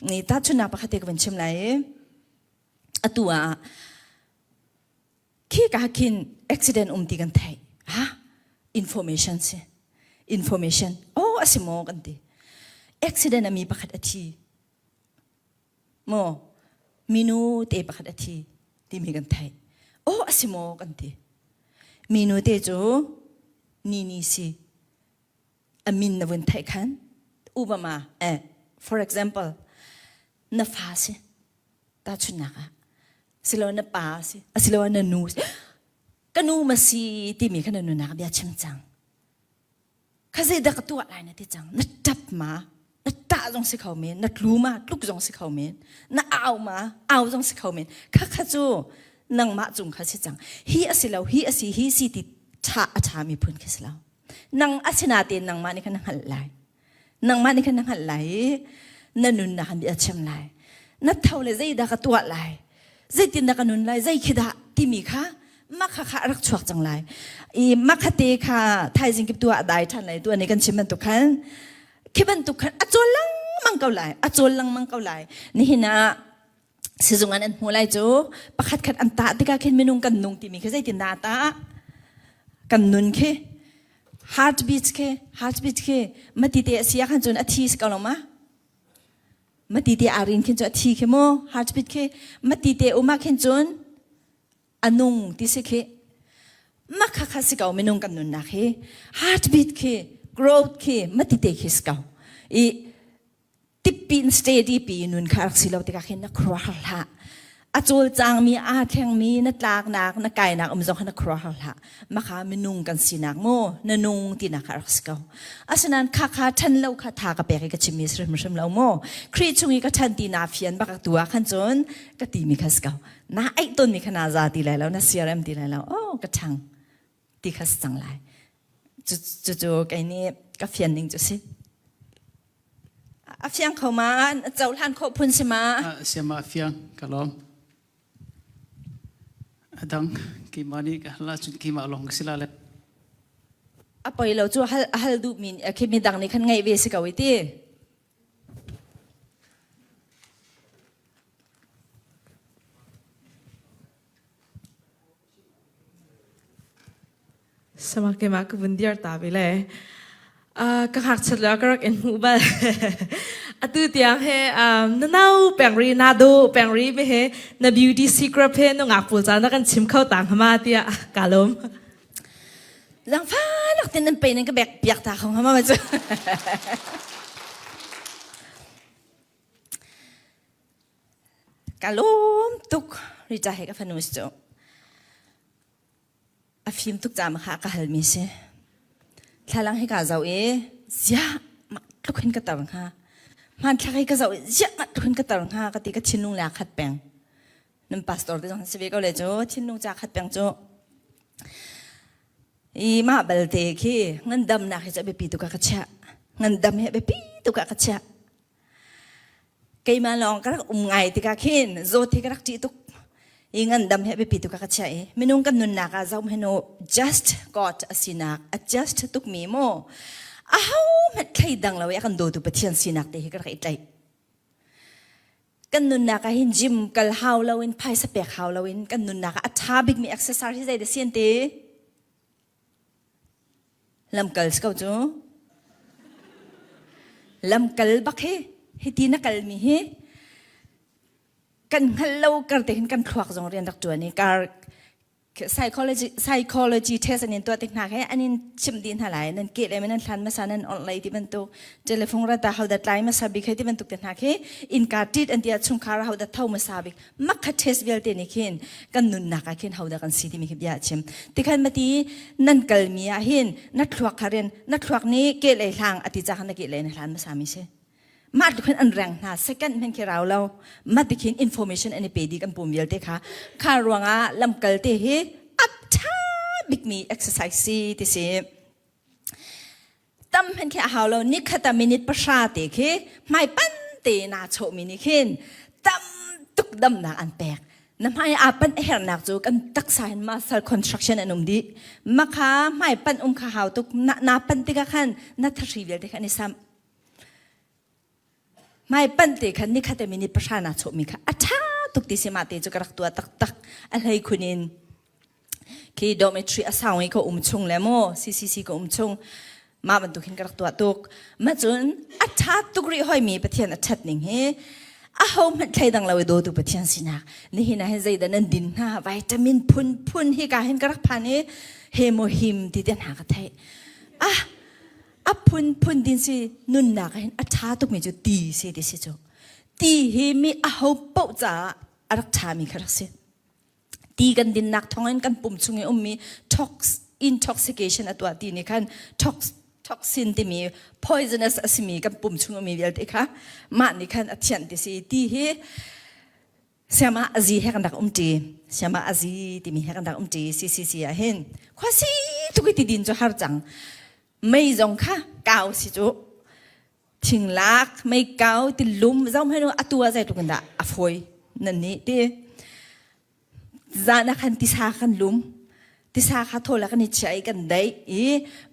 Ni tahchunhnak pakhat te ka van chim lai i atu ah khi ka khin accident um ti kan theih ha information si information oh a si maw kan ti accident a mi pakhat a thi maw minu te pakhat a thi timi kan theih oh a si maw kan ti minu te cu ni ni si a min na vun theih khan Obama eh for example na fa si tahchunhnak ah silo na pa si asilo na nu si ka nu ma si timi kha na nunak bia chim cang kha zeidah ka tuah lai na ti cang na ṭap ma na ṭah zong si kho men na tlu ma tluk zong si kho men na au ma au zong si kho men kha kha cu nangmah cung kha si cang hi asi lo hi asi hi si ti ṭha a ṭha mi phun khi si lo nang asinatein nangmah nih khan na hngalh lai nangmah nih khan na hngalh lai i na nunnak an bia chim lai na tho le zeidah ka tuah lai zeitindah ka nun lai zei khi dah timi kha makha kha a rak chuak cang lai i makha te kha thaizing kip tu ah dai ṭhan lai tu ani kan chim bantuk khan khi bantuk khan a cawl lengmang ko lai a cawl lengmang ko lai nihin ah sizung an an hmu lai cu pakhat khat an tah tikah khin minung kan nung timi khi zeitindah a tah kan nun khi heartbeat khi heartbeat khi mati te a si ah khan cun a thi si ko lo ma mati te aa rin khin cu a thi khi mu heartbeat khi mati te um ah khin cun a nung ti si khi makha kha si ko minung kan nunnak hi heartbeat khi growth khi mati te khi si ko i tippi in steady pi nun kha rak si lo tikah khin na khuaruahhar hlah a cawlcangmi aa thlengmi na tlaknak na kainak um zong kha na khuaruahhar hlah makha minung kan sinak mu na nung tinak kha rak si ko asinain kha kha ṭhan lo kha tha ka pek i ka chimmi si hrimhrim lo mu Khrih chung i ka ṭhan ti naa fian bak tu ah khan cun ka timi kha si ko na aih tawnmi kha naa za ti lai lo na siarem ti lai lo oh ka ṭhang ti kha si cang lai cu cu kei nih ka fian ning cu si a fiang kho ma cohlan khawh phun si ma siama fiang ka lawm adang keimah nih ka hal ahcun keimah lawng ka si la le a poi lo cu hal hal duh mi khi mi dang nih khan ngaih ve si ko i ti Sama keimah ka vun dir ta ve le. Uh, ka ngakchiat le ka rak in hmuh bal. Atu tiang he um, na nau peng ri na do peng ri me he na beauty secret he nu ngak pul ca na kan chim kho tang hama tiah ka lawm. Langfa nak tin nan pe nan ka bek piak ta khong hama ma cu. Ka lawm tuk Rita he ka fanu si cu. A fim tuk caah kha ka halmi si. Thlalang hi ka zoh i ziah mah tluk hin ka tar hnga. Hmanthlak hi ka zoh i ziah mah tluk hin ka tar hnga ka ti ka thinlung le aa khat peng. Nan pastor te zong si ve ko le cu thinlung ca khat peng cu. I mah balte khi ngandamnak hi cu a biapi tuk ah ka chiah. Ngandam hi a biapi tuk ah ka chiah. Keimah lawng ka rak um ngai tikah khin zawt hi ka rak ṭih tuk. I ngandam hi a biapi tuk ah ka chiah i minung kan nunnak ah zoh hmanh u just God a sinak a just tukmi maw aho hmanh thleidang lo i a kan dawtu Pathian sinak te hi ka rak i tlaih. Kan nunnak ah hin gym kal hau loin phaisa pek hau loin kan nunnak ah a ṭha bikmi exercise hi zeidah si an ti? Lamkal si ko cu. Lamkal bak hi hiti na kalmi hi kan hngalh lo kar te hin kan thluak zong rian rak ṭuan i kar Psychology psychology test an in tuah tik hna he an in chimh dih hna lai. Nan ke le nan hlan hmasa nan orh lei ti bantuk telephone rata ho da tlai hmasa bik he ti bantuk te hna khi innka tit an ti ah chungkhar ho da tho hmasa bik makha test vialte nih khin kan nunnak ah khin ho da kan si timi khi bia a chim. Tikhan mati nan kalmi ah hin na thluak kha rian na thluak nih ke lei hlang ati ca khan na ke lei na hlan hmasa mi si. Mah tluk hin an reng hna second hmanh khi rau lo mah ti khin information an i pe dih kan pum vialte kha kha ruangah lamkal te hi a ṭha bikmi exercise si ti si tam hmanh khi a hau lo nikhat ah minute pahra te khi hmai pan te naa chawhmi nih khin tam tuk damnak an pek na hmai aa panh a herhnak cu kan taksa hin muscle contraction an um dih makha hmai panh um kha hau tuk na, na panh tikah khan na thahri vialte kha an i samh Hmaipanh te khan nikhat minute pahra naa chawhmi kha a ṭha tuk ti si mah te cu ka rak tuah taktak a hlei khun in khi dormitory a sau i ka um chung le maw CCC ka um chung mah bantuk hin ka rak tuah tuk ma cun a ṭha tuk rih hoimi Pathian a ṭhat ning hi a ho hmanh thleidang lo i dawtu Pathian sinak nihin ah hin zeidah nan din hna vitamin phun phun hi ka hin ka rak phan i hemohim ti te hna ka theih ah A phunphun din si nunnak ah hin a ṭha tukmi cu ti si ti si cu. Ti hi mi aho paoh caah a rak ṭhami kha rak si. Ti kan dinnak thawngin kan pum chung i ummi tox intoxication a tuah ti nih khan tox toxin timi poisonous a simi kan pum chung ummi vialte kha mah nih khan a thianh ti si. Ti hi Siama azi he kan rak um ṭi. Siama azi timi he kan rak um ṭi. CCC ah hin khuasi tuk i ti din cu har cang. Mei zong kha kau si cu. Thinglak, mei kau, ti lum, zong hmanh atu ah zeitluk in dah a fawi nan nih ti. Zan ah khan tisa kan lum. Tisa kha thawl ah kan i chiah i kan daih i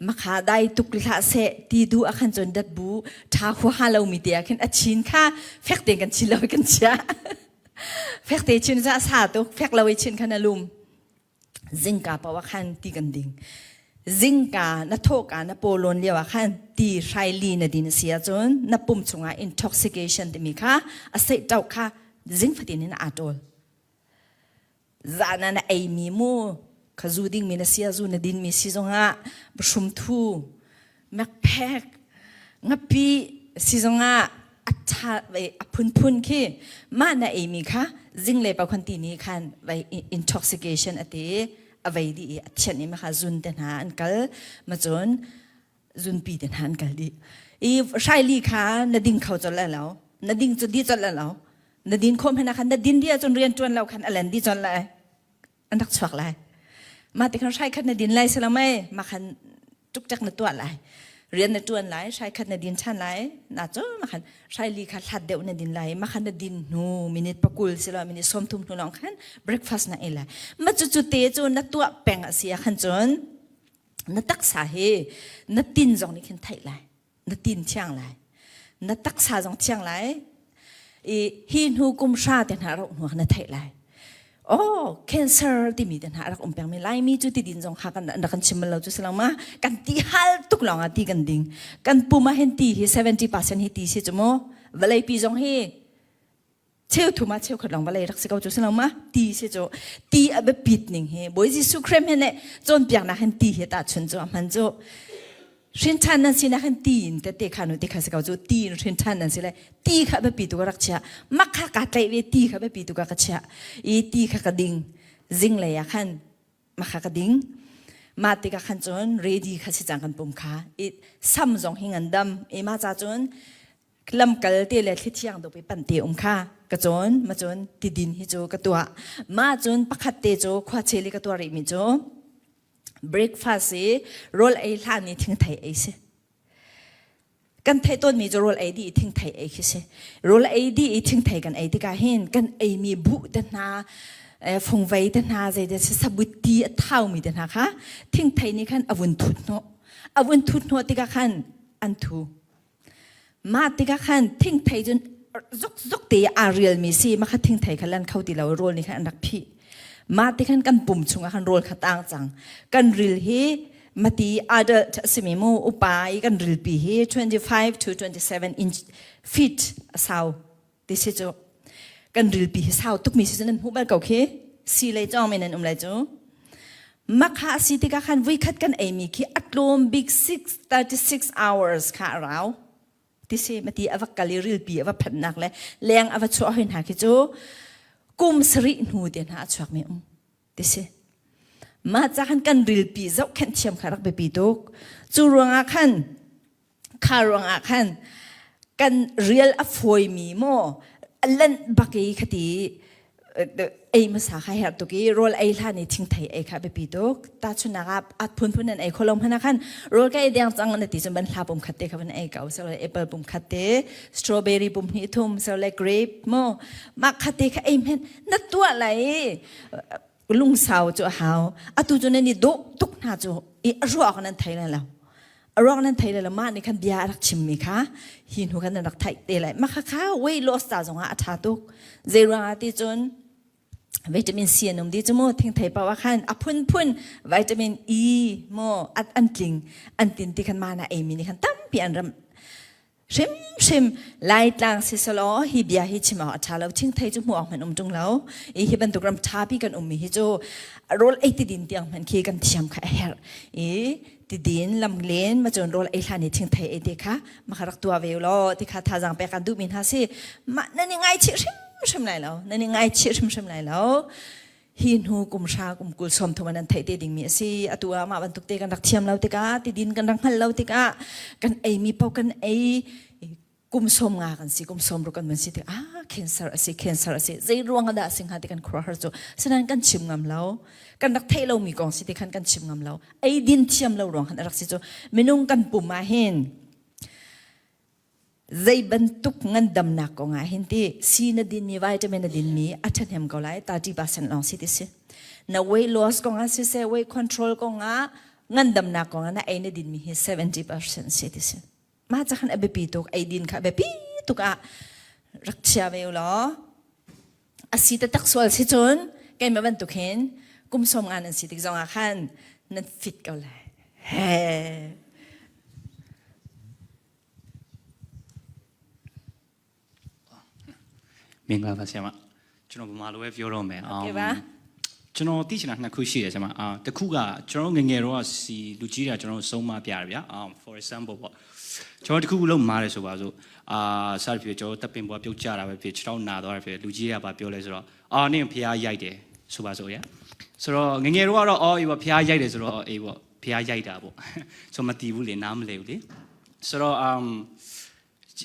makha dai tuk hlah seh ti duh ah khan cun dat bu ṭha huaha lomi te ah khin a chin kha fek tein kan chin lo i kan chiah. Fek te chin cu a sa tuk, fek lo i chin khan a lum. Zingka paoh ah khan ti kan ding. Zingka na thawhka na pawlawn lio ah khan ti hrai li na din a si ahcun na pum chungah intoxication timi kha a seihṭoh kha zing fatin in aa ṭawl. Zan ah na eimi mu kha zu dingmi na sia zu na dinmi si zongah hrum-thu mekphek ngapi si zongah a ṭha a phunphun khi mah na eimi kha zinglei pa khan ti nih khan vai intoxication a ti a vei dih i a thianh i kha zun te hna an kal ma cun zunpi te hna an kal dih i hraili kha na ding kho colh lai lo na ding cu di colh lai lo na din khawm hna khan na din di ahcun rian ṭuan lo khan a len di colh lai an rak chuak lai mah ti khan hrai khat na din lai si lo mei mah khan ṭukṭek na tuah lai rian na ṭuan lai hrai khat na din ṭhan lai na cu mah khan hrai li kha hlat deuh na din lai mah khan na din hnu minute pakul si lo minute 30 hnu lawng khan breakfast na ei lai ma cu cu te cu na tuah peng a si ah khan cun na taksa hi na tin zong nih khin theih lai na tin thiang lai na taksa zong thiang lai i hi hnu kum hra te hna ro hnu na theih lai oh cancer timi te hna rak um peng mi laimi cu ti din zong kha kan rak kan chim lo cu silang ma kan ti hal tuk lawng ah ti kan ding kan pum ah hin ti hi 70% hi ti si cu mu vawlei pi zong hi Cheu thum ah cheukhat lawng vawlei rak si ko cu si lo ma? Ti si cu ti a biapit ning hi Bawi Jesuh Khrih he nih cawnpiaknak hin ti hi tahchun cu a hman cu hrinṭhan nan sinak hin ti in tette kha nu ti kha si ko cu ti in hrinṭhan nan si le ti kha biapi tu ka rak chiah mak kha kaa tlaih ve ti kha biapi tu ka ka chiah i ti kha ka ding zinglei ah khan makha ka ding mah tikah khan cun ready kha si cang kan pum kha i sam zong hi ngan dam i mah ca cun lamkal te le thlithiang dawp i pan te um kha ka cawn ma cun tidin hi cu ka tuah ma cun pakhat te cu khua chel i ka tuah rih mi cu breakfast i rawl ei hlan i thingthei ei si kan theih tawnmi cu rawl ei dih i thingthei ei khi si rawl ei dih i thingthei kan ei tikah hin kan eimi buh te hna fungvei te hna zei te sabut ti a thaumi te hna kha thingthei nih khan a vun thut hnawh a vun thut hnawh tikah khan an thu Mah tikah khan thingthei cun zukzuk te aa rialmi si mah kha thingthei kha lan kho ti lo rawl nih khan an rak phih. Mah ti khan kan pum chungah khan rawl kha tang cang. Kan ril hi mati adult a simi mu upa i kan rilpi hi 25 to 27 inch feet a sau ti si cu. Kan rilpi hi sau tukmi si cu nan hmuh bal ko khi. Si lei cawng men nan um lai cu. Makha a si tikah khan vuikhat kan eimi khi a tlawm bik 636 hours kha a rau. Tise mati a va kal i rilpi a va phanhnak le leng a va chuah hoi hna khi cu kum sarih hnu te hna a chuakmi um tisi. Mah ca khan kan rilpi zohkhenh thiam kha rak biapi tuk. Cu ruangah khan kha ruangah khan kan rial a fawimi maw lanh bak i khati ei hmasa kha herh tuk i rawl ei hlan i thingthei ei kha biapi tuk tahchunhnak ah at phunphun an ei kho lo hmanh ah khan rawl ka ei deng cang na ti cun ban hla pum khat te kha van ei ko so le apple pum khat te strawberry pum hnih thum so le grape mo mah khat te kha ei hmenh na tuah lai lungsau cu a hau atu cu nan i dawh tuk hna cu i a ruak nan thei lai lo a ruak nan thei lai lo mah nih khan bia a rak chimmi kha hi hnu khan nan rak theih te lai mah kha kha weight loss ca zongah a ṭha tuk zei ruangah ti cun vitamin C an um di cu mu thingthei paoh ah khan a phunphun vitamin E mu an tling an tin ti khan mana ei mi nih khan tampi an ram Hrimhrim Laitlang siselaw hi bia hi chim awk a ṭha lo. Thingthei cu hmuh awk hmanh um ṭung lo. I hi bantuk ram ṭhapi kan ummi hi cu rawl ei tidin tiang hmanh khi kan thiam kha a herh. I tidin lamlen ma cun rawl ei hlan i thingthei ei te kha ma kha rak tuah ve law ti kha thazaang pek kan duhmi hna si. Mah nan i ngaichih hrimhrim lai lo. Nan i ngaichih hrimhrim lai lo. Hi hnu kum hra kum kul sawm thum an theih te dingmi a si. Atu ah mah bantuk te kan rak thiam lo tikah tidin kan rak hngalh lo tikah kan eimi paoh kan ei kum sawm nga kan si kum sawm ruk kan mun si tik ah cancer a si cancer a si zei ruang dah si hnga ti kan khuaruahhar cu sinain kan chim ngam lo kan rak theih lomi kong si ti khan kan chim ngam lo ei din thiam lo ruang khan a rak si cu minung kan pum ah hin Zei bantuk ngandamnak kong ah hin ti si na dinmi vitamin na dinmi a ṭhahnem ko lai 30% lawng si ti si. Na weight loss kong ah siseh weight control kong ah ngandamnak kong ah na ei na dinmi hi 70% si ti si. Mah ca khan a biapi tuk ei din kha a biapi tuk ah rak chia ve u law a si taktak sual si cun keimah bantuk hin kum sawm nga nan si tik zong ah khan nan fit ko lai. He. မင်္ဂလာပါဆရာမကျွန်တော်ဗမာလိုပဲပြောတော့မယ် ဟုတ်ကဲ့ပါ ကျွန်တော်သိချင်တာနှစ်ခုရှိတယ်ဆရာမအာတစ်ခုကကျွန်တော်ငငယ်တော့စီလူကြီးတွေကကျွန်တော်ဆုံးမပြတယ်ဗျာအာ for example ပေါ့ကျွန်တော်တစ်ခုခုလုံးမားတယ်ဆိုပါစို့အာစသဖြင့်ကျွန်တော်တပ်ပင်ပွားပြုတ်ကြတာပဲဖြစ်ခြေထောက်နာသွားတယ်ဖြစ်လူကြီးတွေကဘာပြောလဲဆိုတော့အာနင့်ဖျားရိုက်တယ်ဆိုပါစို့ရဆိုတော့ငငယ်တော့ကတော့အော်အေးပေါ့ဖျားရိုက်တယ်ဆိုတော့အေးပေါ့ဖျားရိုက်တာပေါ့ဆိုမတီးဘူးလေနားမလဲဘူးလေ ဆိုတော့ um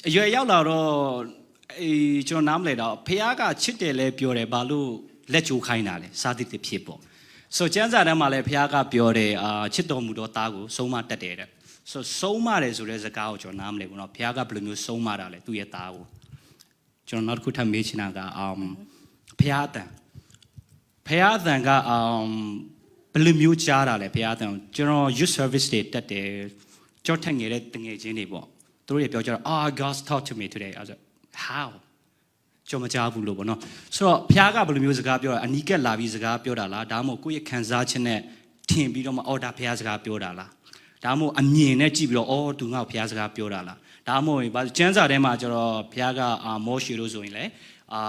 အရွယ်ရောက်လာတော့အေးကျွန်တော်နားမလဲတော့ဖះကချစ်တယ်လဲပြောတယ်ဘာလို့လက်ချိုးခိုင်းတာလဲစာတိတိဖြစ်ပေါ့ဆိုကျမ်းစာထဲမှာလဲဖះကပြောတယ်အာချစ်တော်မူသောသားကိုဆုံးမတတ်တယ်တဲ့ဆိုဆုံးမတယ်ဆိုတဲ့စကားကိုကျွန်တော်နားမလဲဘူးเนาะဖះကဘယ်လိုမျိုးဆုံးမတာလဲသူ့ရဲ့သားကိုကျွန်တော်နောက်တစ်ခုထပ်မေးချင်တာက um ဖះအတန်ဖះအတန်က um ဘယ်လိုမျိုးကြားတာလဲဖះအတန်ကျွန်တော် youth service တွေတက်တယ်ကြောက်ထက်ငယ်တဲ့တငယ်ချင်းတွေပေါ့သူတို့တွေပြောကြတော့ ah God talk to me today I was like how ကြော်မကြားဘူးလို့ပေါ့နော်ဆိုတော့ဖះကဘယ်လိုမျိုးစကားပြောတာအနီးကက်လာပြီးစကားပြောတာလားဒါမှမဟုတ်ကိုယ့်ရဲ့ခံစားချက်နဲ့ထင်ပြီးတော့မှအော်ဒါဖះစကားပြောတာလားဒါမှမဟုတ်အမြင်နဲ့ကြည့်ပြီးတော့အော်သူငါ့ကိုဖះစကားပြောတာလားဒါမှမဟုတ်ဘာကျန်းစာထဲမှာကျတော့ဖះကအာမောရှေလို့ဆိုရင်လေအာ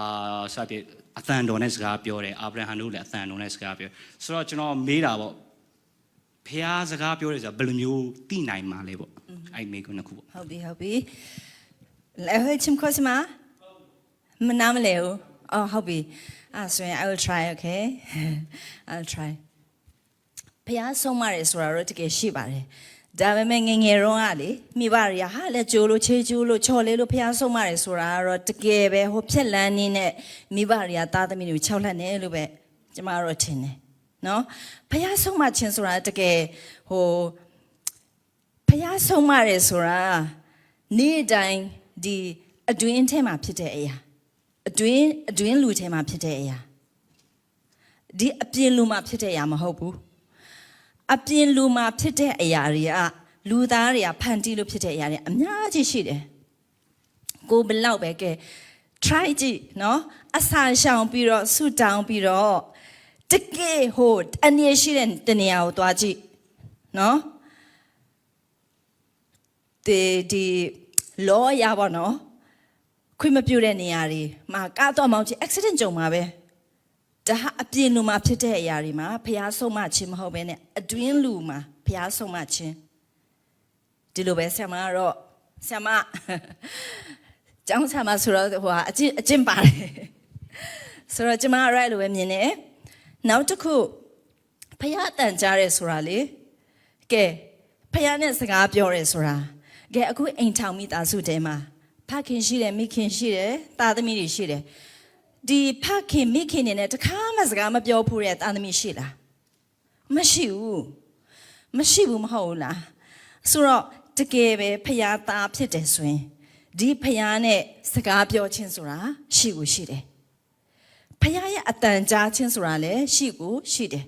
စပြအသံတော်နဲ့စကားပြောတယ်အာဗြဟံတို့လည်းအသံတော်နဲ့စကားပြောဆိုတော့ကျွန်တော်မေးတာပေါ့ဖះစကားပြောတယ်ဆိုတာဘယ်လိုမျိုးသိနိုင်မှာလဲပေါ့အဲ့မေးခွန်းတစ်ခုပေါ့ ဟုတ်ပြီဟုတ်ပြီလဲဟဲချင်ခေါ်စမမနာမလဲဘူးအော်ဟုတ်ပြီအဲ့ဆိုရင် I will try okay I'll try ဖះဆုံးမတယ်ဆိုတာတော့တကယ်ရှိပါတယ်ဒါပေမဲ့ငငယ်တော့ကလေမိဘတွေကဟာလက်ကြိုးလို့ခြေကြိုးလို့ချော်လေးလို့ဖះဆုံးမတယ်ဆိုတာကတော့တကယ်ပဲဟိုဖြက်လန်းနေနဲ့မိဘတွေကသားသမီးတွေကိုခြောက်လှက်နေလို့ပဲကျမတို့ထင်တယ်နော်ဖះဆုံးမခြင်းဆိုတာတကယ်ဟိုဖះဆုံးမတယ်ဆိုတာနေ့တိုင်းဒီအတွင်းထဲမှာဖြစ်တဲ့အရာအတွင်းအတွင်းလူထဲမှာဖြစ်တဲ့အရာဒီအပြင်လူမှာဖြစ်တဲ့အရာမဟုတ်ဘူး အပြင်လူမှာဖြစ်တဲ့အရာတွေကလူသားတွေကဖန်တီးလို့ဖြစ်တဲ့အရာတွေအများကြီးရှိတယ်။ကိုဘလောက်ပဲကဲ try ကြည့်နော်အစာရှောင်ပြီးတော့ဆူတောင်းပြီးတော့တကယ်ဟိုအနေရှိတဲ့တနေရာကိုသွားကြည့်နော်ဒီဒီလောရပါနော်ခွင့်မပြုတဲ့နေရာတွေမှာကားတော့မောင်းကြည့် accident ကြုံမှာပဲ။ ဒါဟာအပြင်လူမှာဖြစ်တဲ့အရာတွေမှာဖျားဆုံးမခြင်းမဟုတ်ဘဲနဲ့အတွင်းလူမှာဖျားဆုံးမခြင်းဒီလိုပဲဆရာမကတော့ဆရာမကျောင်းဆရာမဆိုတော့ဟိုဟာအကျင့်အကျင့်ပါတယ်ဆိုတော့ကျမကတော့အဲ့လိုပဲမြင်တယ်နောက်တစ်ခုဖျားအတန်ကြားရဲဆိုတာလေကဲဖျားနဲ့စကားပြောရဲဆိုတာကဲအခုအိမ်ထောင်မိသားစုတဲမှာဖခင်ရှိတယ်မိခင်ရှိတယ်သားသမီးတွေရှိတယ် ဒီဖခင်မိခင်နေနဲ့တခါမှစကားမပြောဖူးတဲ့သားသမီးရှိလားမရှိဘူးမရှိဘူးမဟုတ်ဘူးလားဆိုတော့တကယ်ပဲဖျားသားဖြစ်တယ်ဆိုရင်ဒီဖျားနဲ့စကားပြောခြင်းဆိုတာရှိကိုရှိတယ်ဖျားရဲ့အတန်ကြားခြင်းဆိုတာလည်းရှိကိုရှိတယ်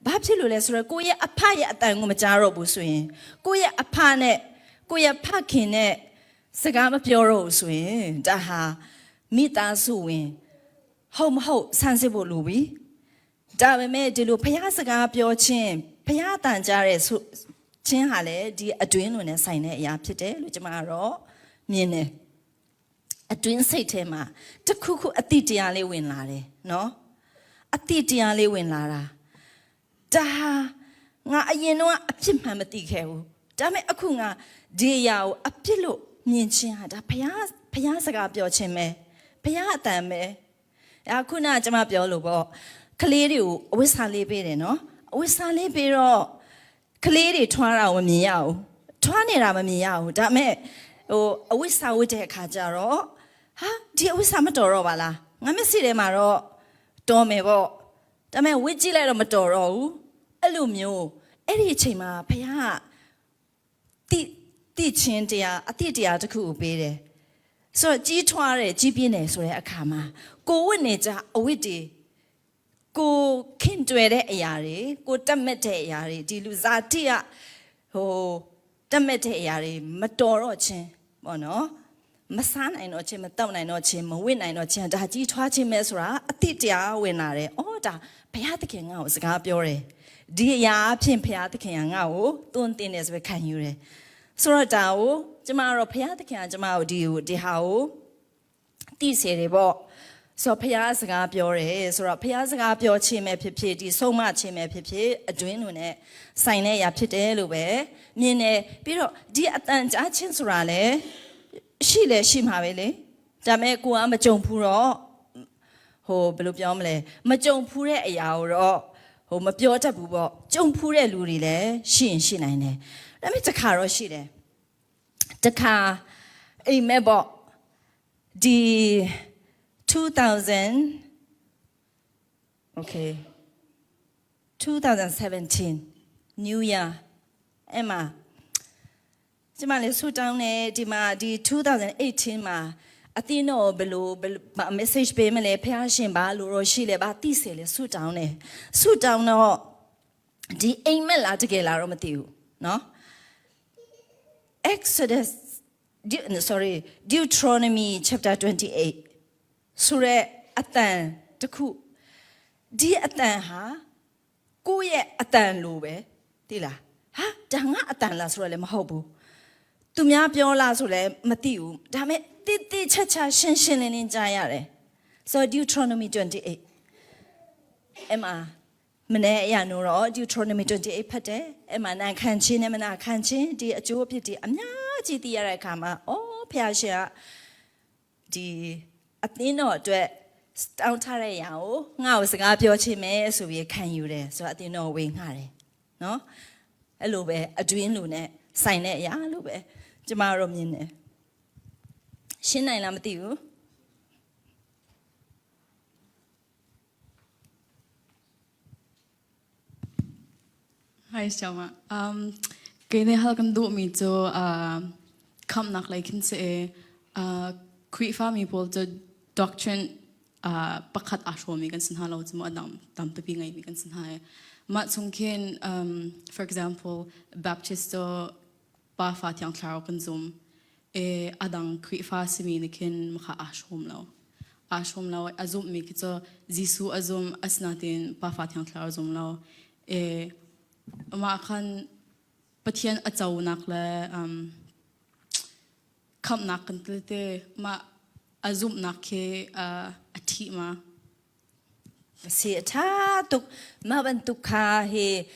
ဘာဖြစ်လို့လဲဆိုတော့ကိုယ့်ရဲ့အဖရဲ့အတန်ကိုမကြားတော့ဘူးဆိုရင်ကိုယ့်ရဲ့အဖနဲ့ကိုယ့်ရဲ့ဖခင်နဲ့စကားမပြောတော့ဘူးဆိုရင်ဒါဟာမိသားစုဝင် ဟုတ်မဟုတ်ဆန်းစစ်ဖို့လိုပြီဒါပေမဲ့ဒီလိုဖျားစကားပြောခြင်းဖျားတန်ကြတဲ့ဆိုခြင်းဟာလေဒီအတွင်းလွန်နဲ့ဆိုင်တဲ့အရာဖြစ်တယ်လို့ကျွန်မကတော့မြင်တယ်အတွင်းစိတ်ထဲမှာတစ်ခုခုအတိတရားလေးဝင်လာတယ်နော်အတိတရားလေးဝင်လာတာဒါဟာငါအရင်တော့အဖြစ်မှန်မသိခဲ့ဘူးဒါပေမဲ့အခုငါဒီအရာကိုအဖြစ်လို့မြင်ခြင်းဟာဒါဖျားဖျားစကားပြောခြင်းပဲဖျားအတန်ပဲ အခုနကကျွန်မပြောလို့ပေါ့ကလေးတွေကိုအဝိစာလေးပေးတယ်နော်အဝိစာလေးပေးတော့ကလေးတွေထွားတာကိုမမြင်ရဘူးထွားနေတာမမြင်ရဘူးဒါပေမဲ့ဟိုအဝိစာဝတ်တဲ့အခါကျတော့ဟာဒီအဝိစာမတော်တော့ပါလားငါမျက်စိထဲမှာတော့တော်မယ်ပေါ့ဒါပေမဲ့ဝစ်ကြည့်လိုက်တော့မတော်တော့ဘူးအဲ့လိုမျိုးအဲ့ဒီအချိန်မှာဖခင်ကတိတိချင်းတရားအတိတရားတစ်ခုကိုပေးတယ် ဆိုတော့ကြီးထွားတယ်ကြီးပြင်းတယ်ဆိုတဲ့အခါမှာကိုဝတ်နေကြအဝတ်တွေကိုခင်တွယ်တဲ့အရာတွေကိုတက်မက်တဲ့အရာတွေဒီလူဇာတိကဟိုတက်မက်တဲ့အရာတွေမတော်တော့ချင်းပေါ့နော်မစားနိုင်တော့ချင်းမတောက်နိုင်တော့ချင်းမဝင့်နိုင်တော့ချင်းဒါကြီးထွားချင်းပဲဆိုတာအတိတရားဝင်လာတယ်။အော်ဒါဘုရားသခင်ငါ့ကိုစကားပြောတယ်။ဒီအရာအဖြစ်ဘုရားသခင်ကငါ့ကိုတွန်းတင်တယ်ဆိုပြီးခံယူတယ်။ဆိုတော့ဒါကိုကျမတို့ဘုရားသခင်ကကျမတို့ဒီကိုဒီဟာကို သိစေတယ်ပေါ့ဆိုတော့ဖះစကားပြောတယ်ဆိုတော့ဖះစကားပြောခြင်းပဲဖြစ်ဖြစ်ဒီဆုံးမခြင်းပဲဖြစ်ဖြစ်အတွင်းလူနဲ့ဆိုင်တဲ့အရာဖြစ်တယ်လို့ပဲမြင်တယ်ပြီးတော့ဒီအတန်ကြားခြင်းဆိုတာလေရှိလေရှိမှာပဲလေဒါပေမဲ့ကိုကမကြုံဘူးတော့ဟိုဘယ်လိုပြောမလဲမကြုံဖူးတဲ့အရာကိုတော့ဟိုမပြောတတ်ဘူးပေါ့ကြုံဖူးတဲ့လူတွေလည်းရှိရင်ရှိနိုင်တယ်ဒါပေမဲ့တစ်ခါတော့ရှိတယ်တစ်ခါအိမ်မက်ပေါ့ ဒီ2000 okay 2017 new year အဲ့မှာကျမလည်းဆူတောင်းတယ်ဒီမှာဒီ2018မှာအသင်းတော်ဘယ်လိုဘယ်လို message ပေးမလဲဖះရှင်ဘာလို့တော့ရှိလဲဘာသိစေလဲဆူတောင်းတယ်ဆူတောင်းတော့ဒီအိမ်မက်လားတကယ်လားတော့မသိဘူးเนาะ Exodus De- sorry Deuteronomy chapter 28ဆိုရဲအတန်တစ်ခုဒီအတန်ဟာကိုယ့်ရဲ့အတန်လိုပဲသိလားဟာဒါငါအတန်လားဆိုတော့လည်းမဟုတ်ဘူးသူများပြောလားဆိုလည်းမသိဘူးဒါပေမဲ့တိတိချက်ချာရှင်းရှင်းလင်းလင်းကြားရတယ်ဆိုတော့ Deuteronomy 28အဲ့မှာမနေ့အရနိုးတော့ Deuteronomy 28ဖတ်တယ်အဲ့မှာနာခံခြင်းနဲ့မနာခံခြင်းဒီအကျိုးအဖြစ်ဒီအများကြီးသိရတဲ့အခါမှာအော်ဖျားရှင်ကဒီအသင်းတော်အတွက်တောင်းထားတဲ့အရာကိုငါ့ကိုစကားပြောခြင်းပဲဆိုပြီးခံယူတယ်ဆိုတော့အသင်းတော်ဝင်ငှတယ်နော်အဲ့လိုပဲအတွင်းလူနဲ့ဆိုင်တဲ့အရာလို့ပဲကျမတို့မြင်တယ်ရှင်းနိုင်လားမသိဘူး Hi, Xiaoma. Um, kei ne hal kan duh mi cu uh, khamnak lei khin si i uh, Khrihfa mi pawl cu doctrine uh, pakhat aa hrawmi kan si hna lo cu mu a dang tampipi ngeimi kan si hna i mah chung khin um, for example Baptist cu Pa Fa Thiang Thlarau kan zum i a dang Khrihfa simi nih khin makha aa hrawm lo. Aa hrawm lo a zumhmi khi cu Jesuh a zum asinain Pa Fa Thiang Thlarau a zum lo. I mah khan Pathian a conak le um, khamhnak kan tete mah a zumhnak khi uh, a ṭhih ma. Si a ṭha tuk. Mah bantuk kha hi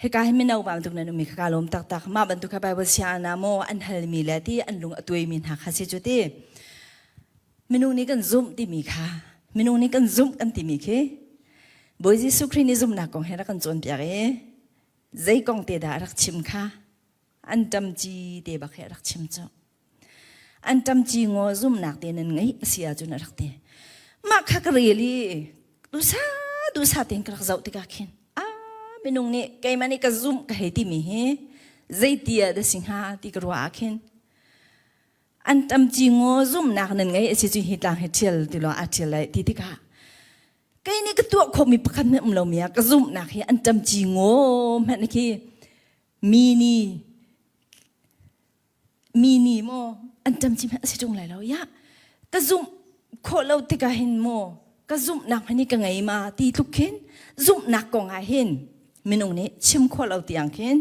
hika hi mino bantuk nan ummi kha ka lawm taktak. Mah bantuk kha Bible sianginn ah maw an halmi le ti an lung a tuaimi hna kha si cu ti. Minung nih kan zumh timi kha minung nih kan zumh kan timi khi Bawi Jesuh Khrih nih zumhnak kong he rak kan cawnpiak i zei kong te dah a rak chim kha an ṭamci te bak he a rak chim cu. An ṭamci ngaw zumhnak te nan ngeih a si ahcun a rak ti. Mah kha ka rel i duhsah duhsah tein ka rak zoh tikah khin a minung nih keimah nih ka zumh ka hei timi hi zeiti ah dah si hnga ti ka ruah ah khin an ṭamci ngaw zumhnak nan ngei a si cu hi tlang hi ṭhial ti law a ṭhial lai ti tikah kei nih ka tuah khawhmi pakhat hmanh um lomi ah ka zumhnak hi an ṭamci ngaw hmanh khi mi nih mi nih maw an ṭamci hmanh a si ṭung lai lo ya ka zumh khawh lo tikah hin maw ka zumhnak hmanh hi ka ngei ma ti tluk khin zumhnak kong ah hin minung nih chim khawh lo tiang khin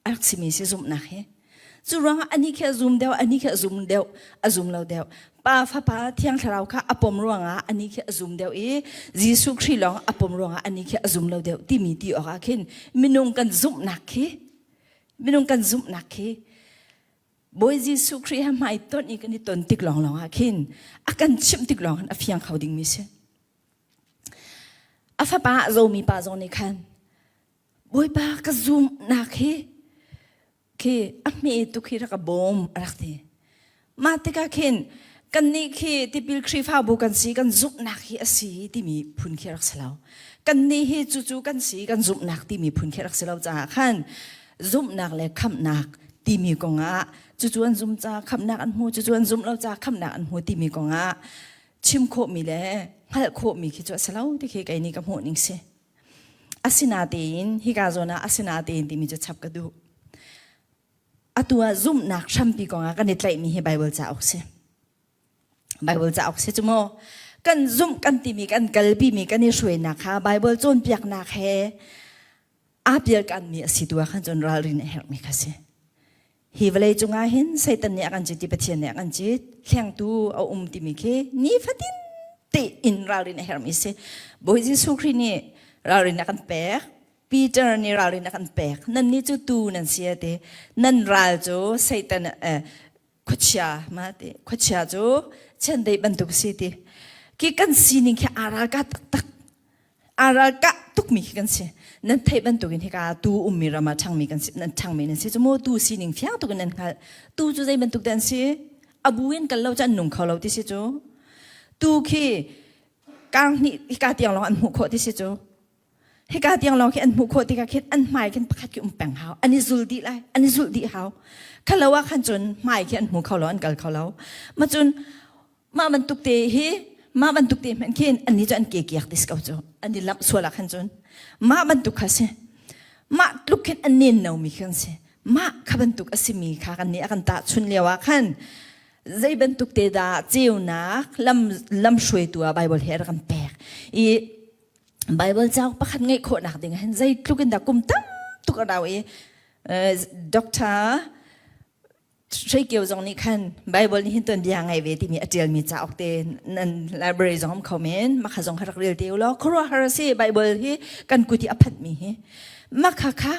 a rak simi si zumhnak hi cu ruangah ani khi a zum deuh ani khi a zum deuh a zum lo deuh pa fapa thiang thlarau kha a pom ruangah ani khi a zum deuh i Jesuh Khrih lawng a pom ruangah ani khi a zum lo deuh timi ti awk ah khin minung kan zumhnak khi minung kan zumhnak khi Bawi Jesuh Khrih he hmai ton i kan i ton tik lawng lawng ah khin a kan chimh tik lawng a fiang kho dingmi si a fapa a zomi pa zong nih khan Bawipa ka zumhnak hi khi a hme tuk hi rak ka bawm a rak ti. Mah tikah khin kannih khi tipil Khrihfabu kan si kan zumhnak hi a si timi phun khi rak si lo. Kannih hi cucu kan si kan zumhnak timi phun khi rak si lo caah khan zumhnak le khamhnak timi kongah cucu an zum ca khamhnak an hmu cucu an zumh lo ca khamhnak an hmu timi kongah chim khawhmi le hngalh khawhmi khi cu a si lo ti khi kei nih ka hmuh ning si. Asinatein hika zawn ah asinatein timi cu chap ka duh. Atu ah zumhnak hrampi kongah kan i tlaihmi hi Bible cauk si. Bible cauk si cu maw? Kan zumh kan timi kan kalpimi kan i hruainak kha Bible cawnpiaknak he aa pialkanmi a si tu ah khan cun ralrin a herhmi kha si. Hi vawlei cungah hin Satan nih a kan cit i Pathian nih a kan cit. Hlengtu a um timi khi nifatin tein ralrin a herhmi si. Bawi Jesuh Khrih nih ralrin a kan pek. Peter nih ralrin a kan pek. Nannih cu tu nan si a ti. Nan ral cu Satan eh, khuachia ma ti. Khuachia cu chiandeih bantuk si ti. Khi kan sining khi aa ralkah taktak. Aa ralkah tukmi khi kan si. Nan theih bantukin hika tu ummi ram ah ṭhangmi kan si, nan ṭhangmi nan si cu mu tu sining fiang tukin nan hngalh. Tu cu zei bantuk dah an si? A bu in kal lo cu an nung kho lo ti si cu. Tu khi kang hnih hika tiang lawng an hmuh khawh ti si cu. Hika tiang lawng khi an hmuh khawh tikah khin an hmai khin pakhat khi um peng hau. An i zul dih lai. An i zulh dih hau. Khalo ah khan cun hmai khi an hmu kho lo, an kal kho lo. Ma cun mah bantuk te hi mah bantuk te hmanh khin annih cu an ke kiak tis ko cu an i lamh sual ah khan cun mah bantuk kha si mah tluk khin an nen nomi khan si mah kha bantuk a simi kha kan nih a kan tahchun lio ah khan zei bantuk te dah ceunak lam lam hruaitu ah Bible he a rak kan pek i Bible cauk pakhat ngeih khawhnak ding hin zeitluk in dah kum tam tuk a rau i doctor Hreikio zong nih khan Bible nih hin tuanbia ngei ve timi a ṭialmi cauk te nan library zong um kho men makha zong kha rak rel te u law khuaruahhar a si Bible hi kan kut i a phanhmi hi makha kha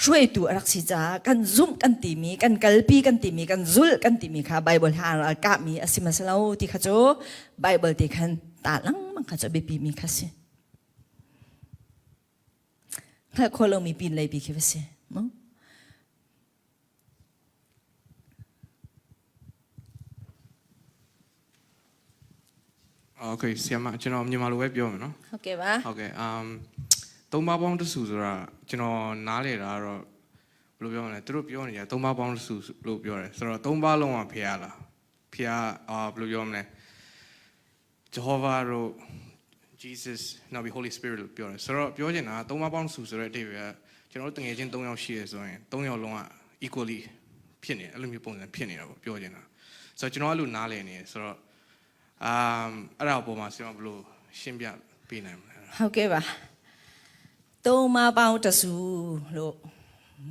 hruaitu a rak si caah kan zumh kan timi kan kalpi kan timi kan zulh kan timi kha Bible ha ral kahmi a si ma si lo ti kha cu Bible te khan ta lengmang kha cu a biapi mi kha si hngalh khawh lomi pin lei bi khi va si mu Okay ဆရာမကျွန်တော်မြန်မာလိုပဲပြောမယ်နော် ဟုတ်ကဲ့ပါ ဟုတ်ကဲ့ um သုံးပါးပေါင်းတဆူဆိုတာကျွန်တော်နားလေတာကတော့ဘယ်လိုပြောမလဲသူတို့ပြောနေကြသုံးပါးပေါင်းတဆူလို့ပြောတယ်ဆိုတော့သုံးပါးလုံးကဖះလားဖះအာဘယ်လိုပြောမလဲ Jehovah တို့ Jesus နောက်ပြီး Holy Spirit လို့ပြောတယ်ဆိုတော့ပြောချင်တာကသုံးပါးပေါင်းစုဆိုတဲ့အဓိပ္ပာယ်ကကျွန်တော်တို့တငယ်ချင်း၃ယောက်ရှိရဆိုရင်၃ယောက်လုံးက equally ဖြစ်နေအဲ့လိုမျိုးပုံစံဖြစ်နေတာပေါ့ပြောချင်တာဆိုတော့ကျွန်တော်အဲ့လိုနားလည်နေဆိုတော့အာအဲ့ဒါအပေါ်မှာဆရာမဘယ်လိုရှင်းပြပေးနိုင်မလဲ ဟုတ်ကဲ့ပါသုံးမပေါင်းတစုလို့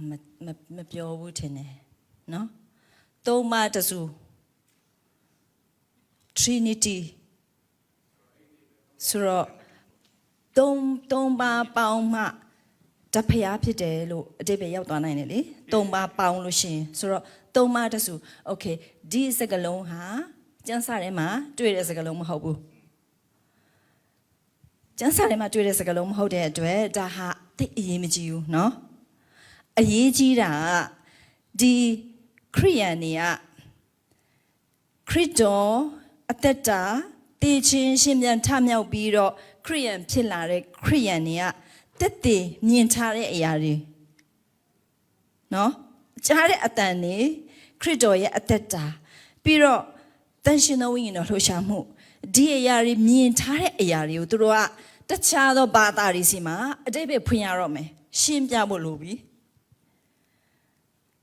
မမမပြောဘူးထင်တယ်နော်သုံးမတစု Trinity ဆိုတော့ သုံးသုံးပါပေါင်းမှတဖျားဖြစ်တယ်လို့အတိပ္ပယ်ရောက်သွားနိုင်တယ်လေသုံးပါပေါင်းလို့ရှိရင်ဆိုတော့သုံးပါတဆူ okay ဒီစကလုံးဟာကျန်းစာထဲမှာတွေ့တဲ့စကလုံးမဟုတ်ဘူးကျန်းစာထဲမှာတွေ့တဲ့စကလုံးမဟုတ်တဲ့အတွက်ဒါဟာသိအရေးမကြီးဘူးเนาะအရေးကြီးတာကဒီခရိယန်တွေကခရစ်တော်အသက်တာတည်ခြင်းရှင်ပြန်ထမြောက်ပြီးတော့ခရိယန်ဖြစ်လာတဲ့ခရိယန်တွေကတက်တည်မြင်ထားတဲ့အရာတွေနော်ကြားတဲ့အတန်တွေခရစ်တော်ရဲ့အသက်တာပြီးတော့တန်ရှင်သောဝိညာဉ်တော်လှူရှာမှုဒီအရာတွေမြင်ထားတဲ့အရာတွေကိုသူတို့ကတခြားသောဘာသာတွေစီမှာအတိတ်ပဲဖွင့်ရတော့မယ်ရှင်းပြဖို့လိုပြီ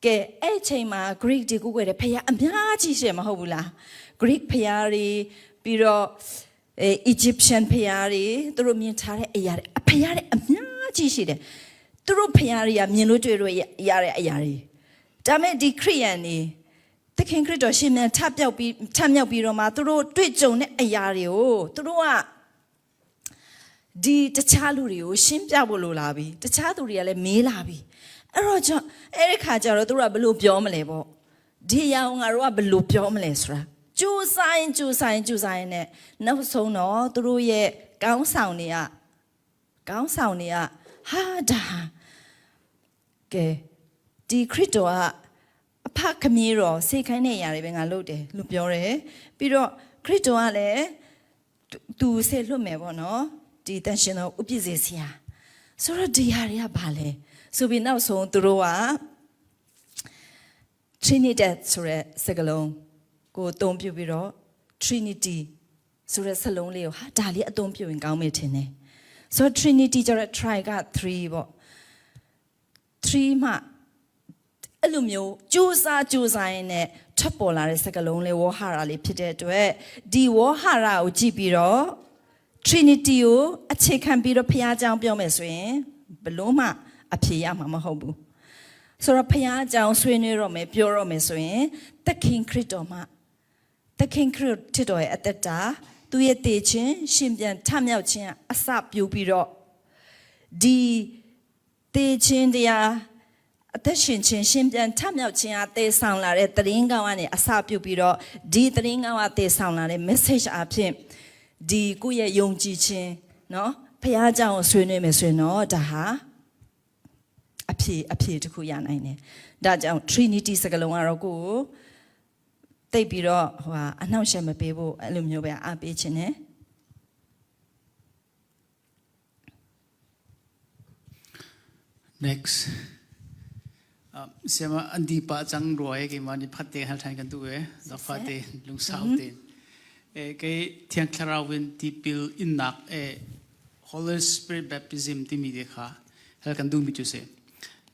ကဲအဲ့အချိန်မှာ Greek တွေကိုကိုွယ်တဲ့ဖခင်အများကြီးရှယ်မဟုတ်ဘူးလား Greek ဖခင်တွေပြီးတော့အဲ Egyptian ဖခင်တွေသူတို့မြင်ထားတဲ့အရာတွေအဖခင်တွေအများကြီးရှိတယ်သူတို့ဖခင်တွေကမြင်လို့တွေ့လို့ရတဲ့အရာတွေဒါမဲ့ဒီခရိယန်တွေသခင်ခရစ်တော်ရှင်မြန်ထပြောက်ပြီးထမြောက်ပြီးတော့မှသူတို့တွေ့ကြုံတဲ့အရာတွေကိုသူတို့က ဒီတခြားလူတွေကိုရှင်းပြဖို့လိုလာပြီတခြားသူတွေကလည်းမေးလာပြီအဲ့တော့ကြောင့်အဲ့ဒီခါကျတော့သူတို့ကဘလို့ပြောမလဲပေါ့ဒီအရာကိုငါတို့ကဘလို့ပြောမလဲဆိုတာကျူဆိုင်ကျူဆိုင်ကျူဆိုင်နဲ့နောက်ဆုံးတော့သူတို့ရဲ့ကောင်းဆောင်တွေကကောင်းဆောင်တွေကဟာဒါဟာကဲဒီခရစ်တော်ကအဖခမည်းတော်စေခိုင်းတဲ့အရာတွေပဲငါလုပ်တယ်လို့ပြောတယ်ပြီးတော့ခရစ်တော်ကလည်း သူဆေလွတ်မယ်ပေါ့နော်ဒီတန်ရှင်တော်ဥပ္ပဇေဆရာဆိုတော့ဒီဟာတွေကဘာလဲဆိုပြီးနောက်ဆုံးသူတို့က Trinity ဆိုတဲ့စကားလုံးကိုအသုံးပြုပြီးတော့ Trinity ဆိုတဲ့စလုံးလေးကိုဟာဒါလေးအသုံးပြုရင်ကောင်းမယ်ထင်တယ်ဆိုတော့ Trinity ကျတော့ tri က3ပေါ့3မှအဲ့လိုမျိုးစူးစမ်းစူးစမ်းရင်းနဲ့ထွက်ပေါ်လာတဲ့စကားလုံးလေးဝေါဟာရလေးဖြစ်တဲ့အတွက်ဒီဝေါဟာရကိုကြည့်ပြီးတော့ Trinity ကိုအခြေခံပြီးတော့ဘုရားအကြောင်းပြောမယ်ဆိုရင်ဘလို့မှအဖြေရမှာမဟုတ်ဘူးဆိုတော့ဘုရားအကြောင်းဆွေးနွေးတော့မယ်ပြောတော့မယ်ဆိုရင်သခင်ခရစ်တော်မှာသခင်ခရစ်တော်ရဲ့အသက်တာသူရဲ့တည်ခြင်းရှင်ပြန်ထမြောက်ခြင်းအစပြုပြီးတော့ဒီတည်ခြင်းတရားအသက်ရှင်ခြင်းရှင်ပြန်ထမြောက်ခြင်းအသေးဆောင်လာတဲ့သတင်းကောင်းကနေအစပြုပြီးတော့ဒီသတင်းကောင်းအသေးဆောင်လာတဲ့ message အဖြစ်ဒီကိုယ့်ရဲ့ယုံကြည်ခြင်းเนาะဖခင်အကြောင်းကိုဆွေးနွေးမယ်ဆိုရင်တော့ဒါဟာအဖြေအဖြေတစ်ခုရနိုင်တယ်။ဒါကြောင့် Trinity စကားလုံးကတော့ကိုယ့်ကိုတိတ်ပြီးတော့ဟိုဟာအနှောင့်အယှက်မပေးဖို့အဲ့လိုမျိုးပဲအားပေးခြင်းနဲ့ Next. Siama andi pa chang ruai ke mani phatte hal than kan tu e da fate lung sau te e ke thiang thlarau in tipil in nak e Holy Spirit baptism ti mi de kha hal kan du mi chu se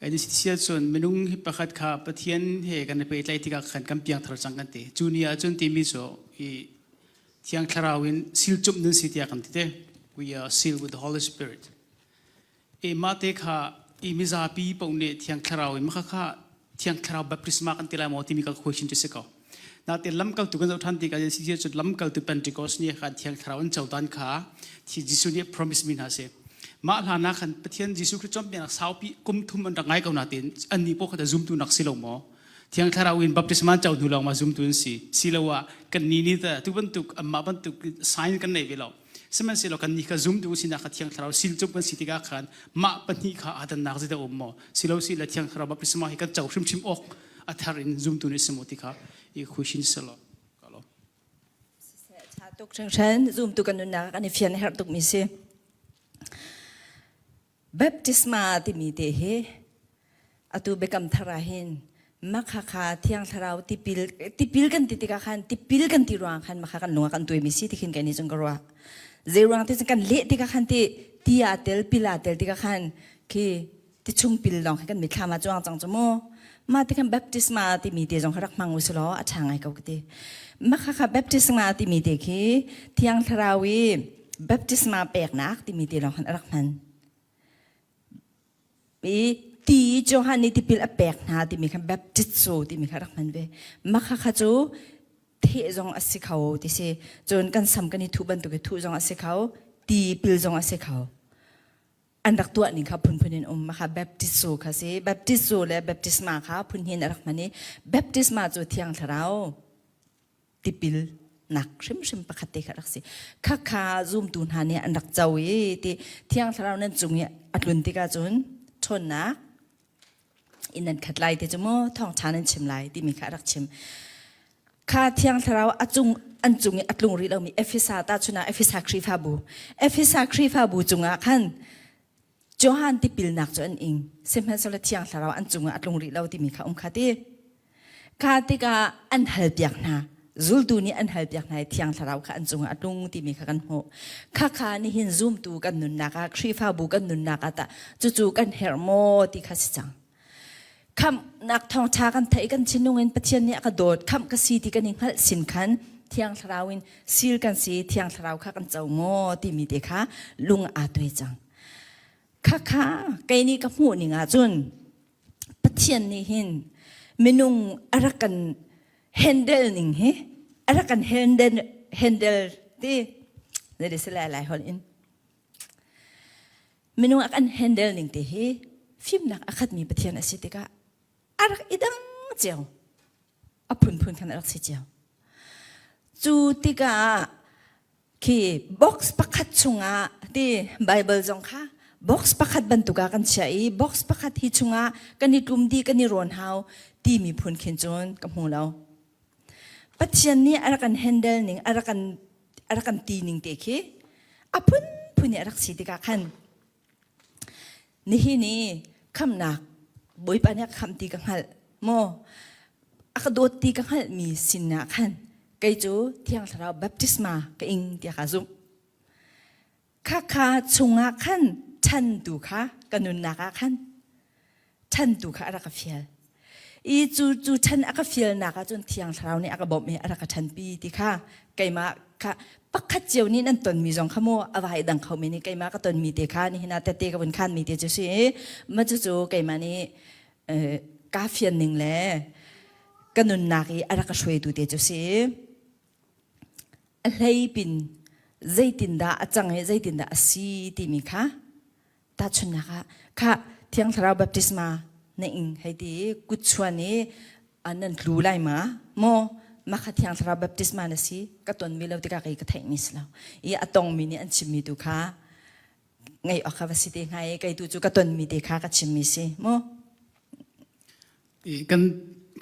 e ni sia chun minung hi pakhat kha pathian he kan pe tlai tika khan kan piang thar chang kan te chu ni a chun ti mi so i thiang thlarau in sil chup nun si tia kan ti te we are sealed with the Holy Spirit E mah te kha i mizapi paoh nih Thiang Thlarau in mah kha Thiang Thlarau baptisma kan ti lai maw timi ka question cu si ko. Natin lamkaltu kan zoh ṭhan tikah si cu lamkaltu Pentecost ni khan Thiang Thlarau an cohlan kha thi Jesuh nih promise mi hna si. Mah hlan ah khan Pathian Jesuh Khrist cawnpiaknak saupi kum thum an rak ngai ko nain annih paoh kha zumtu nak si lo maw? Thiang Thlarau in baptisma an co hnu lawng ma zumtu an si. Siloah kan ni nih tu bantuk amah bantuk sign kan nei ve lo. Sihmanhsehlaw kannih kha zumtu sinak kha Thiang Thlarau silcum kan si tikah khan mah pahnih kha aa dannak zeidah um maw? Silo si le Thiang Thlarau baptisma hi kan co hrimhrim awk a thar in zumtu nih si maw ti kha i khuishin selaw. Tuk hringhran zumtu kan nunnak kan i fian herh tuk mi si. Baptisma timi te hi atu biakam thar ah hin makhakha thiang thlarau tipil tipil kan ti tikah khan tipil kan ti ruang khan makha kan lung ah kan tuai mi si ti khin kai ni chung ka ruah zei ruang ti kan leh tikah khan ti ti a tel pil a tel tikah khan khi ti chung pil lawng khi kan mithlam ah chuang cang chu mu ma ti khan baptisma timi te zong kha rak hmang u law a ṭha ngai ko ka ti makhakha baptisma timi te khi thiang thlarau i baptisma peknak timi te lawng khan a rak hman i ti Johan nih tipil a pek hna timi kha baptizo timi kha rak hman ve makha kha cu theh zong a si kho ti si cun kan sam kan i thuh bantuk i thuh zong a si kho tipil zong a si kho. An rak tuah ning kha phunphun in um. Maka baptizo kha si. Baptizo le baptisma kha phun hin a rak hman i baptisma cu Thiang Thlarau tipil nak hrimhrim pakhat te kha rak si. Khakha zumtu hna nih an rak co i ti Thiang Thlarau nan cung i a tlun tikah cun ṭhawnnak in nan khat lai ti cu mu thawngṭha nan chim lai timi kha a rak chim. Kha Thiang Thlarau a cung an cung i a tlung rih lomi Efesa tahchun ah Efesa Khrihfabu Efesa Khrihfabu cungah khan Johan tipilnak cu an ing. Sihmanhsehlaw Thiang Thlarau an cungah a tlung rih lo timi kha um kha ti. Kha tikah an halpiak hna. Zultu nih an halpiak hna i Thiang Thlarau kha an cungah a tlung timi kha kan hmuh. Khakha nihin zumtu kan nunnak ah, Khrihfabu kan nunnak ah tah cucu kan herh maw ti kha si cang. Khamhnak thawngṭha kan theih kan thinlung in Pathian nih a ka dawt, khamh ka si ti kan i hngalh sin khan Thiang Thlarau in sil kan si, Thiang Thlarau kha kan co maw timi te kha lung aa tuai cang. Khakha kei nih ka hmuh ning ahcun Pathian nih hin minung a rak kan handle ning hi a rak kan handle handle ti zei si lai lai holh in minung a kan handle ning te hi fimnak a khatmi Pathian a si tikah a rak i dang cio a phunphun khan a rak si cio cu tikah khi box pakhat chungah ti Bible zong kha box pakhat bantuk ah kan chiah i box pakhat hi chungah kan i tlum dih kan i rawn hau timi phun khin cun ka hmu lo. Pathian nih a rak kan handle ning a rak kan a rak kan ti ning te khi a phunphun i a rak si tikah khan Nihin i khamhnak Bawipa nih a ka khamh ti ka hngalh maw? A ka dawt ti ka hngalhmi sinah khan kei cu Thiang Thlarau baptisma ka ing tiah kaa zumh. Khakha chungah khan ṭhantu kha ka nunnak ah khan ṭhantu kha a rak ka fial. I cu cu ṭhan a ka fialnak ah cun Thiang Thlarau nih a ka bawmh i a rak ka ṭhanpi ti kha keimah kha pakhat cio nih nan tonmi zong kha mu a vai dang kho mi nih keimah ka tonmi te kha nihin ah tette ka vun khanmi te cu si i ma cucu keimah nih kaa fian ning le ka nunnak i a rak ka hruaitu te cu si a hleipin zeitindah a cang i zeitindah a si timi kha Tahchunhnak ah, khah Thiang Thlarau baptisma na ing hei ti i kutchuan i nan tlu lai ma? Maw mah kha Thiang Thlarau baptisma na si ka tonmi lo tikah kei ka theihmi si lo. I a tongmi nih an chimmi tu kha ngaih awk kha va si te hnga i kei tu cu ka tonmi te kha ka chimmi si mu. Kan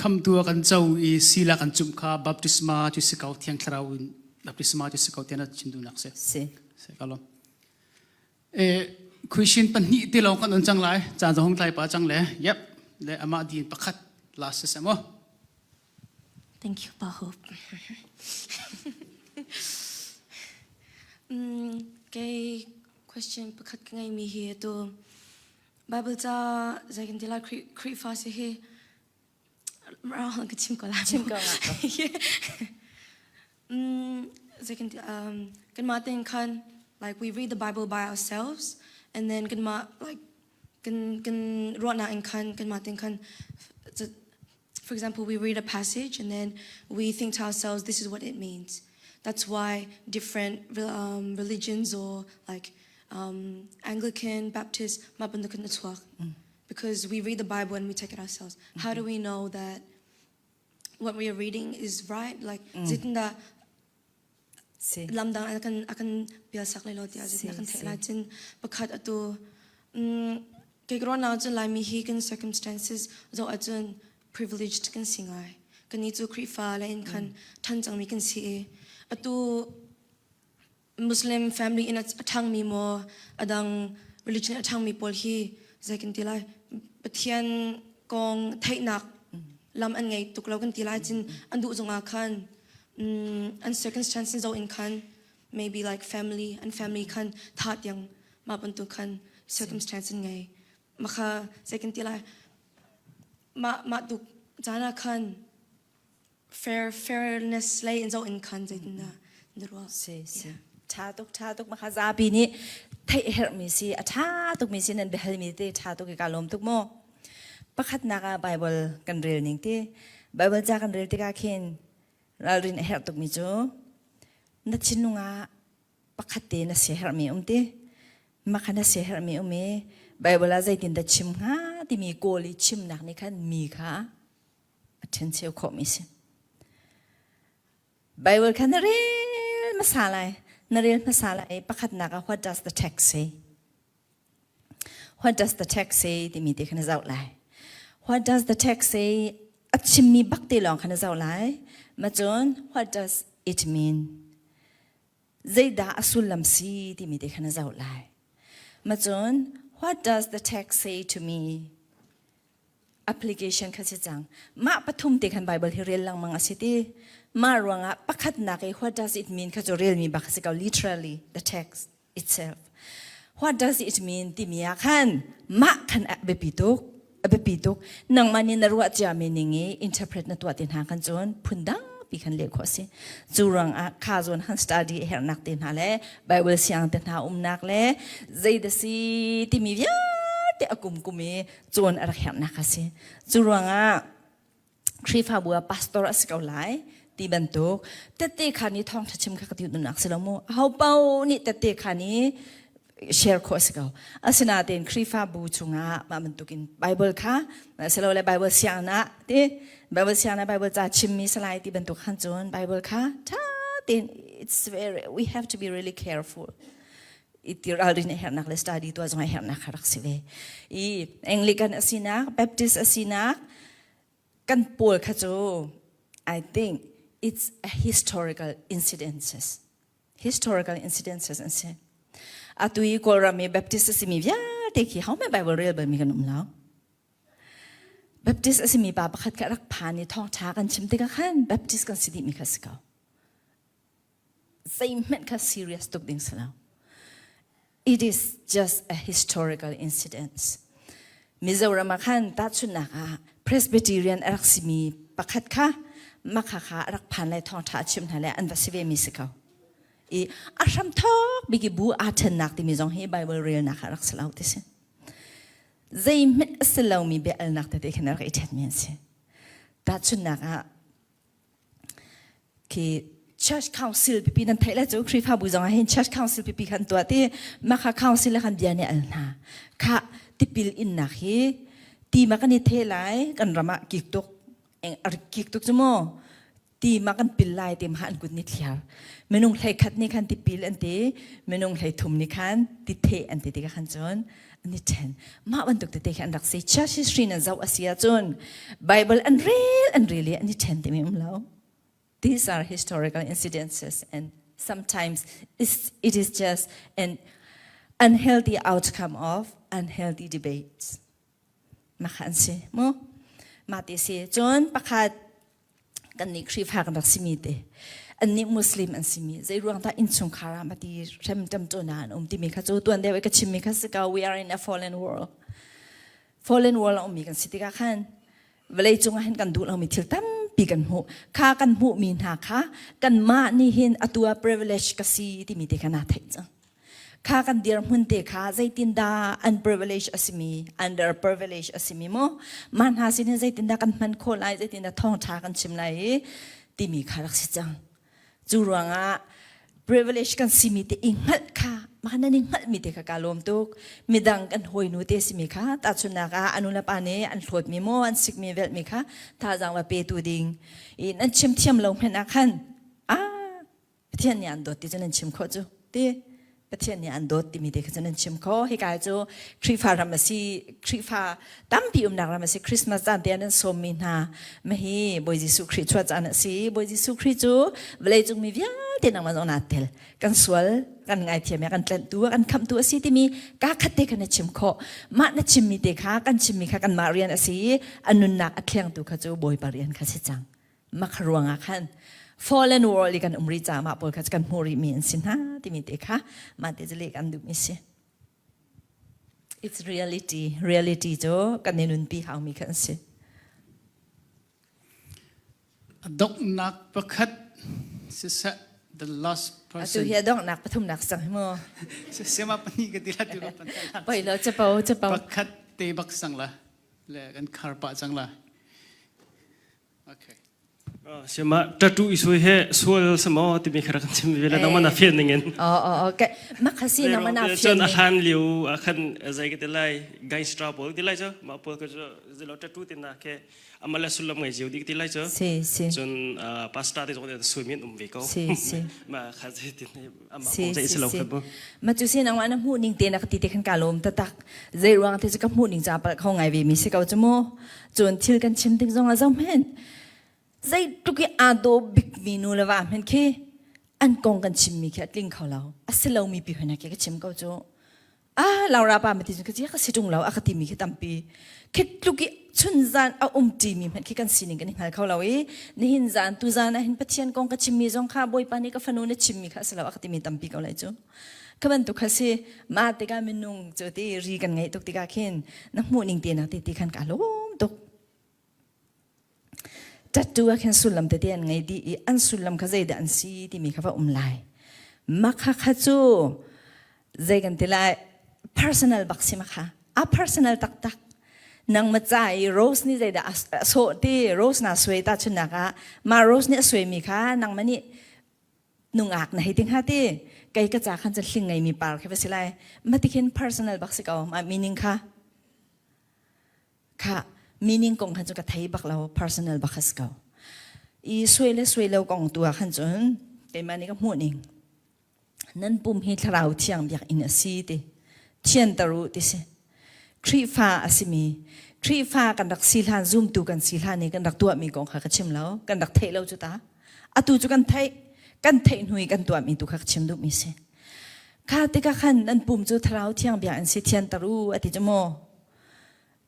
khamtu a kan co i sila kan cumh kha baptisma cu si ko Thiang Thlarau in baptisma cu si ko tiah na chim duhnak si. Si. Si ka lawm. Question pahnih te lawng kan on cang lai. Caan zong tlai pa cang le. Yep. Le amah din pakhat last si mo. Thank you, Pa Hope. mm, kay question pakhat ka ngai mi hi atu Bible ca zei kan ti lai Khrihfa si hi ka chim ko lai. Chim ko lai. Mm, zei kan ti um kanmah tein khan like we read the Bible by ourselves and then kanmah like kan kan ruahnak in khan kanmah tein khan for example we read a passage and then we think to ourselves this is what it means that's why different um, religions or like um, Anglican, Baptist, mah bantuk kan chuak because we read the Bible and we take it ourselves. How do we know that what we are reading is right like zeitindah Si. lamdang a kan a kan pialsak lai lo tiah zeitindah kan theih lai cun pakhat atu mm, kei ka ruahnak cun Laimi hi kan circumstances zoh ahcun privileged kan si ngai kannih cu Khrihfa le in khan ṭhan cangmi kan si i atu Muslim family in a ṭhangmi maw a dang religion a ṭhangmi pawl hi zei kan ti lai Pathian kong theihnak lam an ngei tuk lo kan ti lai cun an duh zongah khan an circumstances zo in khan maybe like family an family khan tha tiang mah bantuk khan circumstance an ngei makha zei kan ti lai mah mah tuk caan ah khan fair fairness lei in zoh in khan zeitindah na ruah si si tha tuk tha tuk makha zapi nih theih herhmi si a tha tuk mi si nan biahal mi te tha tuk i ka lawm tuk mu pakhatnak ah bible kan rel ning ti bible ca kan rel tikah khin ralrin a herh tuk mi cu na thinlung ah pakhat te na si herhmi um ti. Mah kha na siaherhmi um i Bible ah zeitindah chim hnga timi kawl i chimnak nih khan mi kha a ṭhencheu khawhmi si. Bible kha na rel hmasa lai. Na rel hmasa lai. Pakhatnak ah what does the text say? What does the text say timi te kha na zoh lai. What does the text say? A chimmi bak te lawng kha na zoh lai. Ma cun what does it mean? Zeidah a sullam si timi te kha na zoh lai. Ma cun what does the text say to me? Application kha si cang. Mah pathum te khan Bible hi rel lengmang a si ti. Mah ruangah pakhatnak i what does it mean kha cu relmi bak a si ko literally the text itself. What does it mean timi ah khan mah khan a biapi tuk a biapi tuk nangmah nih na ruah ciami ning i interpret na tuah te hna khan cun phundang pi khan leh khawh si cu ruangah kha zawn han study a herhnak te hna le Bible siang te hna umnak le zei da si timi vialte a kum kum i cawn a rak herhnak a si cu ruangah Khrihfabu ah pastor a si ko lai ti bantuk tette kha nih thawngṭha chim kha ka ti duhnak si lo mu aho paoh nih tette kha nih share khawh a si ko asinain Khrihfabu chungah mah bantukin Bible kha silole Bible sianginn ah ti Bible sianginn ah Bible ca chimmi salai ti bantuk khan cun Bible kha ṭha tein it's very we have to be really careful i ralrin a herhnak le study tuah zong a herhnak kha rak si ve i Anglican a sinak Baptist a sinak kan pawl kha cu I think it's a historical incidences historical incidences an si atu i Kawlram i Baptist a simi vialte khi ho hmanh Bible rel balmi kan um lo Baptist a simi pa pakhat kha rak phan i thawngṭha kan chim tikah khan Baptist kan si dihmi kha si ko zeihmanh kha serious tuk ding si lo. It is just a historical incident. Mizoram ah khan tahchunhnak ah Presbyterian a rak simi pakhat kha makha kha a rak phan lai thawngṭha a chimh hna le an va si ve mi si ko. I a hramthawk bik i bu aa ṭhennak timi zong hi Bible relnak ah rak si lo ti si. Zeihmanh a si lomi bia alnak tete khan a rak i ṭhenmi an si. Tahchunhnak ah khi church council pipi nan theih le cu Khrihfabu zong ah hin church council pipi khan tuah ti mah kha council le khan bia nih al hna kha tipil innak hi ti ma kan i the lai kan ram ah kik tuk kik tuk cu mu ti ma kan pil lai ti ma an kut ni thliar minung hlei khat nih khan tipil an ti minung hlei thum nih khan ti the an ti tikah khan cun an i ṭhen mah bantuk tete khi an rak si church history nan zoh a si ahcun Bible an rel an rel i an i ṭhen timi um lo these are historical incidences and sometimes it's, it is just an unhealthy outcome of unhealthy debates mah kha an si mu mah ti si cun pakhat kannih Khrihfa kan rak simi te annih Muslim an simi zei ruang dah innchungkhar ah mati hrem ṭamṭawn ah an um timi kha cu tuan deuh i ka chimmi kha si ko we are in a fallen world fallen world a ummi kan si tikah khan vawlei cungah hin kan duh lomi thil tampi kan hmuh kha kan hmuhmi hna kha kanmah nih hin atu ah privilege ka si timi te kha naa theih cang Kha kan dirhmun te kha zeitindah unprivileged a simi, under privileged a simi maw mah hna sin hin zeitindah kan hman khawh lai, zeitindah thawngṭha kan chim lai i timi kha rak si cang. Cu ruangah privilege kan simi te i hngalh kha mah nan i hngalhmi te kha kaa lawm tuk. Midang kan hawinu te simi kha tahchunhnak ah a nu le pa nih an hlawtmi maw an sikmi velhmi kha thazaang va petu ding i nan chim thiam lo hmanh ah khan ah Pathian nih an dawt ti cu nan chim khawh cu ti Pathian nih an dawt timi te kha cu nan chim khawh hika cu Khrihfa ram a si Khrihfa tampi umnak ram a si Christmas caan te ah nan sawmmi hna mahi Bawi Jesuh Khrih chuah caan a si Bawi Jesuh Khrih cu vawlei cung mi vialte nangmah zong naa tel kan sual kan ngaithiam kan tlanhtu kan khamhtu a si timi ka khat te kha na chim khawh mah na chimmi te kha kan chimmi kha kanmah rian a si i a nunnak a thlengtu kha cu Bawipa rian kha si cang Mah ruangah khan fallen world i kan um rih caah mah pawl kha kan hmuh rihmi an si hna timi te kha mah te cu leh kan duhmi si. It's reality. Reality cu kan i nunpi haumi kha an si. Donghnak pakhat siseh the last person. Atu hi a donghnak pathumnak sang hi mu. Sema pahnih ka ti la tu ka pan. Poi lo capo capo. Pakhat te bak sang la. Le kan khar pah cang la. Okay. Sima tattoo isui he sual samo timi kha rak chim ve le nang mana fian ning in. Oh oh oh ke makhasi nang mana fian. Cun a hlan liu a khan zai ke te lai gangster pawl ti lai cho ma pawl ko cho zelo tattoo tin na ke amala sullam ngai jiu dik ti lai cho. Si si. Cun pastor te zong sui min um ve ko. Si si. Ma kha zai tin ama Si kong zai si silo si. kha bu. Ma cu si nang mana hmu ning te na ka ti te khan ka lom ta tak. Zei ruang te chu ka hmu ning cha pal kho ngai ve mi si ko chu mu. Cun thil kan chim tik zong a zo men. Zeitluk i aa daw bikmi nu le va hmanh khi an kong kan chimmi khi a tling kho lo. A si lomi pi hoi khi ka chim ko cu. Ah, Laura pa mati cun ka ka si ṭung lo a ka timi khi tampi. Khi tluk i chun zan a um ṭimi hmanh khi kan sining kan i hngal kho lo i nihin zan tu zan ah hin Pathian kong ka chimmi zong kha Bawipa nih ka fanu na chimmi kha a si lo a ka timi tampi ko lai cu. Kha bantuk kha si mah tikah minung cu ti ri kan ngeih tuk tikah khin na hmuh ning te nak te ti khan ka lawm tuk. Tattoo ah khin sullam tete an ngei dih i an sullam kha zeidah an si timi kha va um lai. Makha kha cu zei kan ti lai personal bak si makha. A personal taktak. Nang ma ca i Rose nih zeidah a sawh ti Rose na suai ta chunnak ah ma Rose nih a suaimi kha nangmah nih nungak na hei ti hnga ti kei ka ca khan cun hling ngeimi par khi va si lai. Ma ti khin personal bak si ko ma meaning kha. Kha meaning kong khan cu ka thei bak lo personal bak has ko. I suai le suai lo kong tu ah khan cun keimah nih ka hmuh ning nan pum hi thlarau thiang biakinn a si ti thianter u ti si Khrihfa a simi Khrihfa kan rak si hlan zumtu kan si hlan i kan rak tuahmi kong kha ka chim lo kan rak theih lo cu ta atu cu kan theih kan theih hnu i kan tuahmi tu kha ka chim duhmi si kha tikah khan nan pum cu thlarau thiang biakinn si thianter u a ti cu mu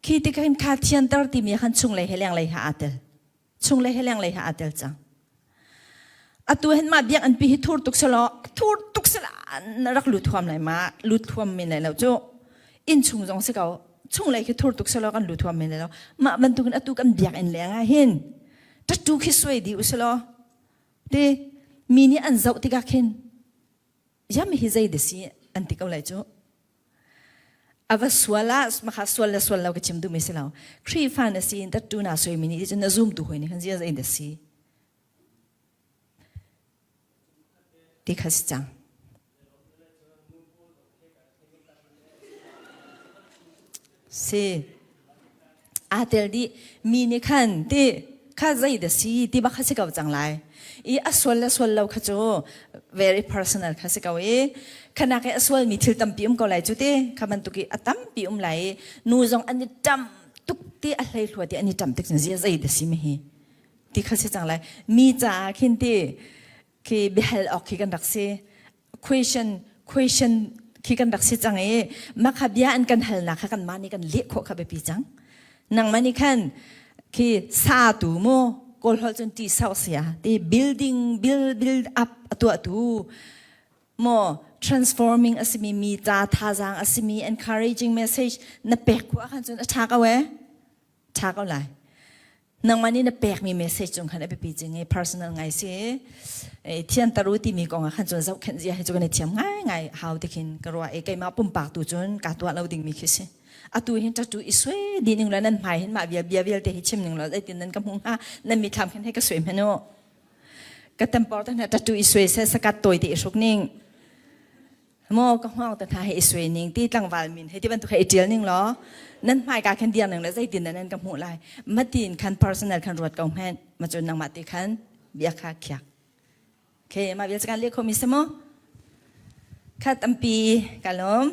Khi tikah hin kha thianter timi khan chunglei he lenglei he aa tel. Chunglei he lenglei he aa tel cang. Atu hin mah biakinn pi hi thur tuk selaw thur tuk sela na rak lut huam lai ma lut huam men lai lo cu inn chung zong si ko chunglei khi thur tuk selaw kan lut huam men lai lo mah bantukin atu kan biakinn leng ah hin tattoo khi suai dih u selaw ti mi nih an zoh tikah khin yam hi zei da si an ti ko lai cu A va sual ah makha sual le sual lo ka chim duhmi si lo. Khrihfa na si in tattu na soimi nih cun na zumtu hawi nih khan zia zei na si ti kha si cang. Si. Aa tel dih mi nih khan ti kha zei dah si ti bak kha si ko cang lai. I a sual le sual lo kha cu very personal kha si ko i khanak i a sualmi thil tampi um ko lai cu ti kha bantuk i a tampi um lai i nu zong an i ṭam tuk ti a hleihluat i an i ṭam tik cun zia zei dah si mi hi ti kha si cang lai. Mi caah khin ti khi biahal awk khi kan rak si. Question question khi kan rak si cang i makha bia an kan halnak kha kanmah nih kan leh khawh kha biapi cang. Nangmah nih khan khi sa tu mu kawl holh cun ti sau sia ti building build build up a tuah tu mo transforming a simi mi ca thazaang a simi encouraging message na pek khawh ahkhan cun a ṭha ko eh ṭha ko lai. Nangmah nih na pekmi message cung khan a biapi cing i personal ngai si. Thianter u timi kong ah khan cun zohkhenh zia hi cu kan i thiam ngaingai hau ti khin ka ruah i keimah pumpak tu cun kaa tuah lo dingmi khi si. Atu hin tattoo i sui di ning lo nan hmai hin mah bia bia vialte hi chim ning lo zeitin nan ka hmuh hnga nan mithlam khin hei ka sui hmanh u. Ka tempor te hna tattoo i sui se sakat tawi te i hruk ning. Maw ka hngawng te hna he i sui ning ti tlangval min he ti bantuk he i ṭial ning law nan hmaika khan dir ning le zeitin dah nan ka hmuh lai matin khan personal khan ruat ko hmenh ma cun nangmah ti khan bia kha khiak okay mah vial kan leh khomi si maw kha tampi ka lawm.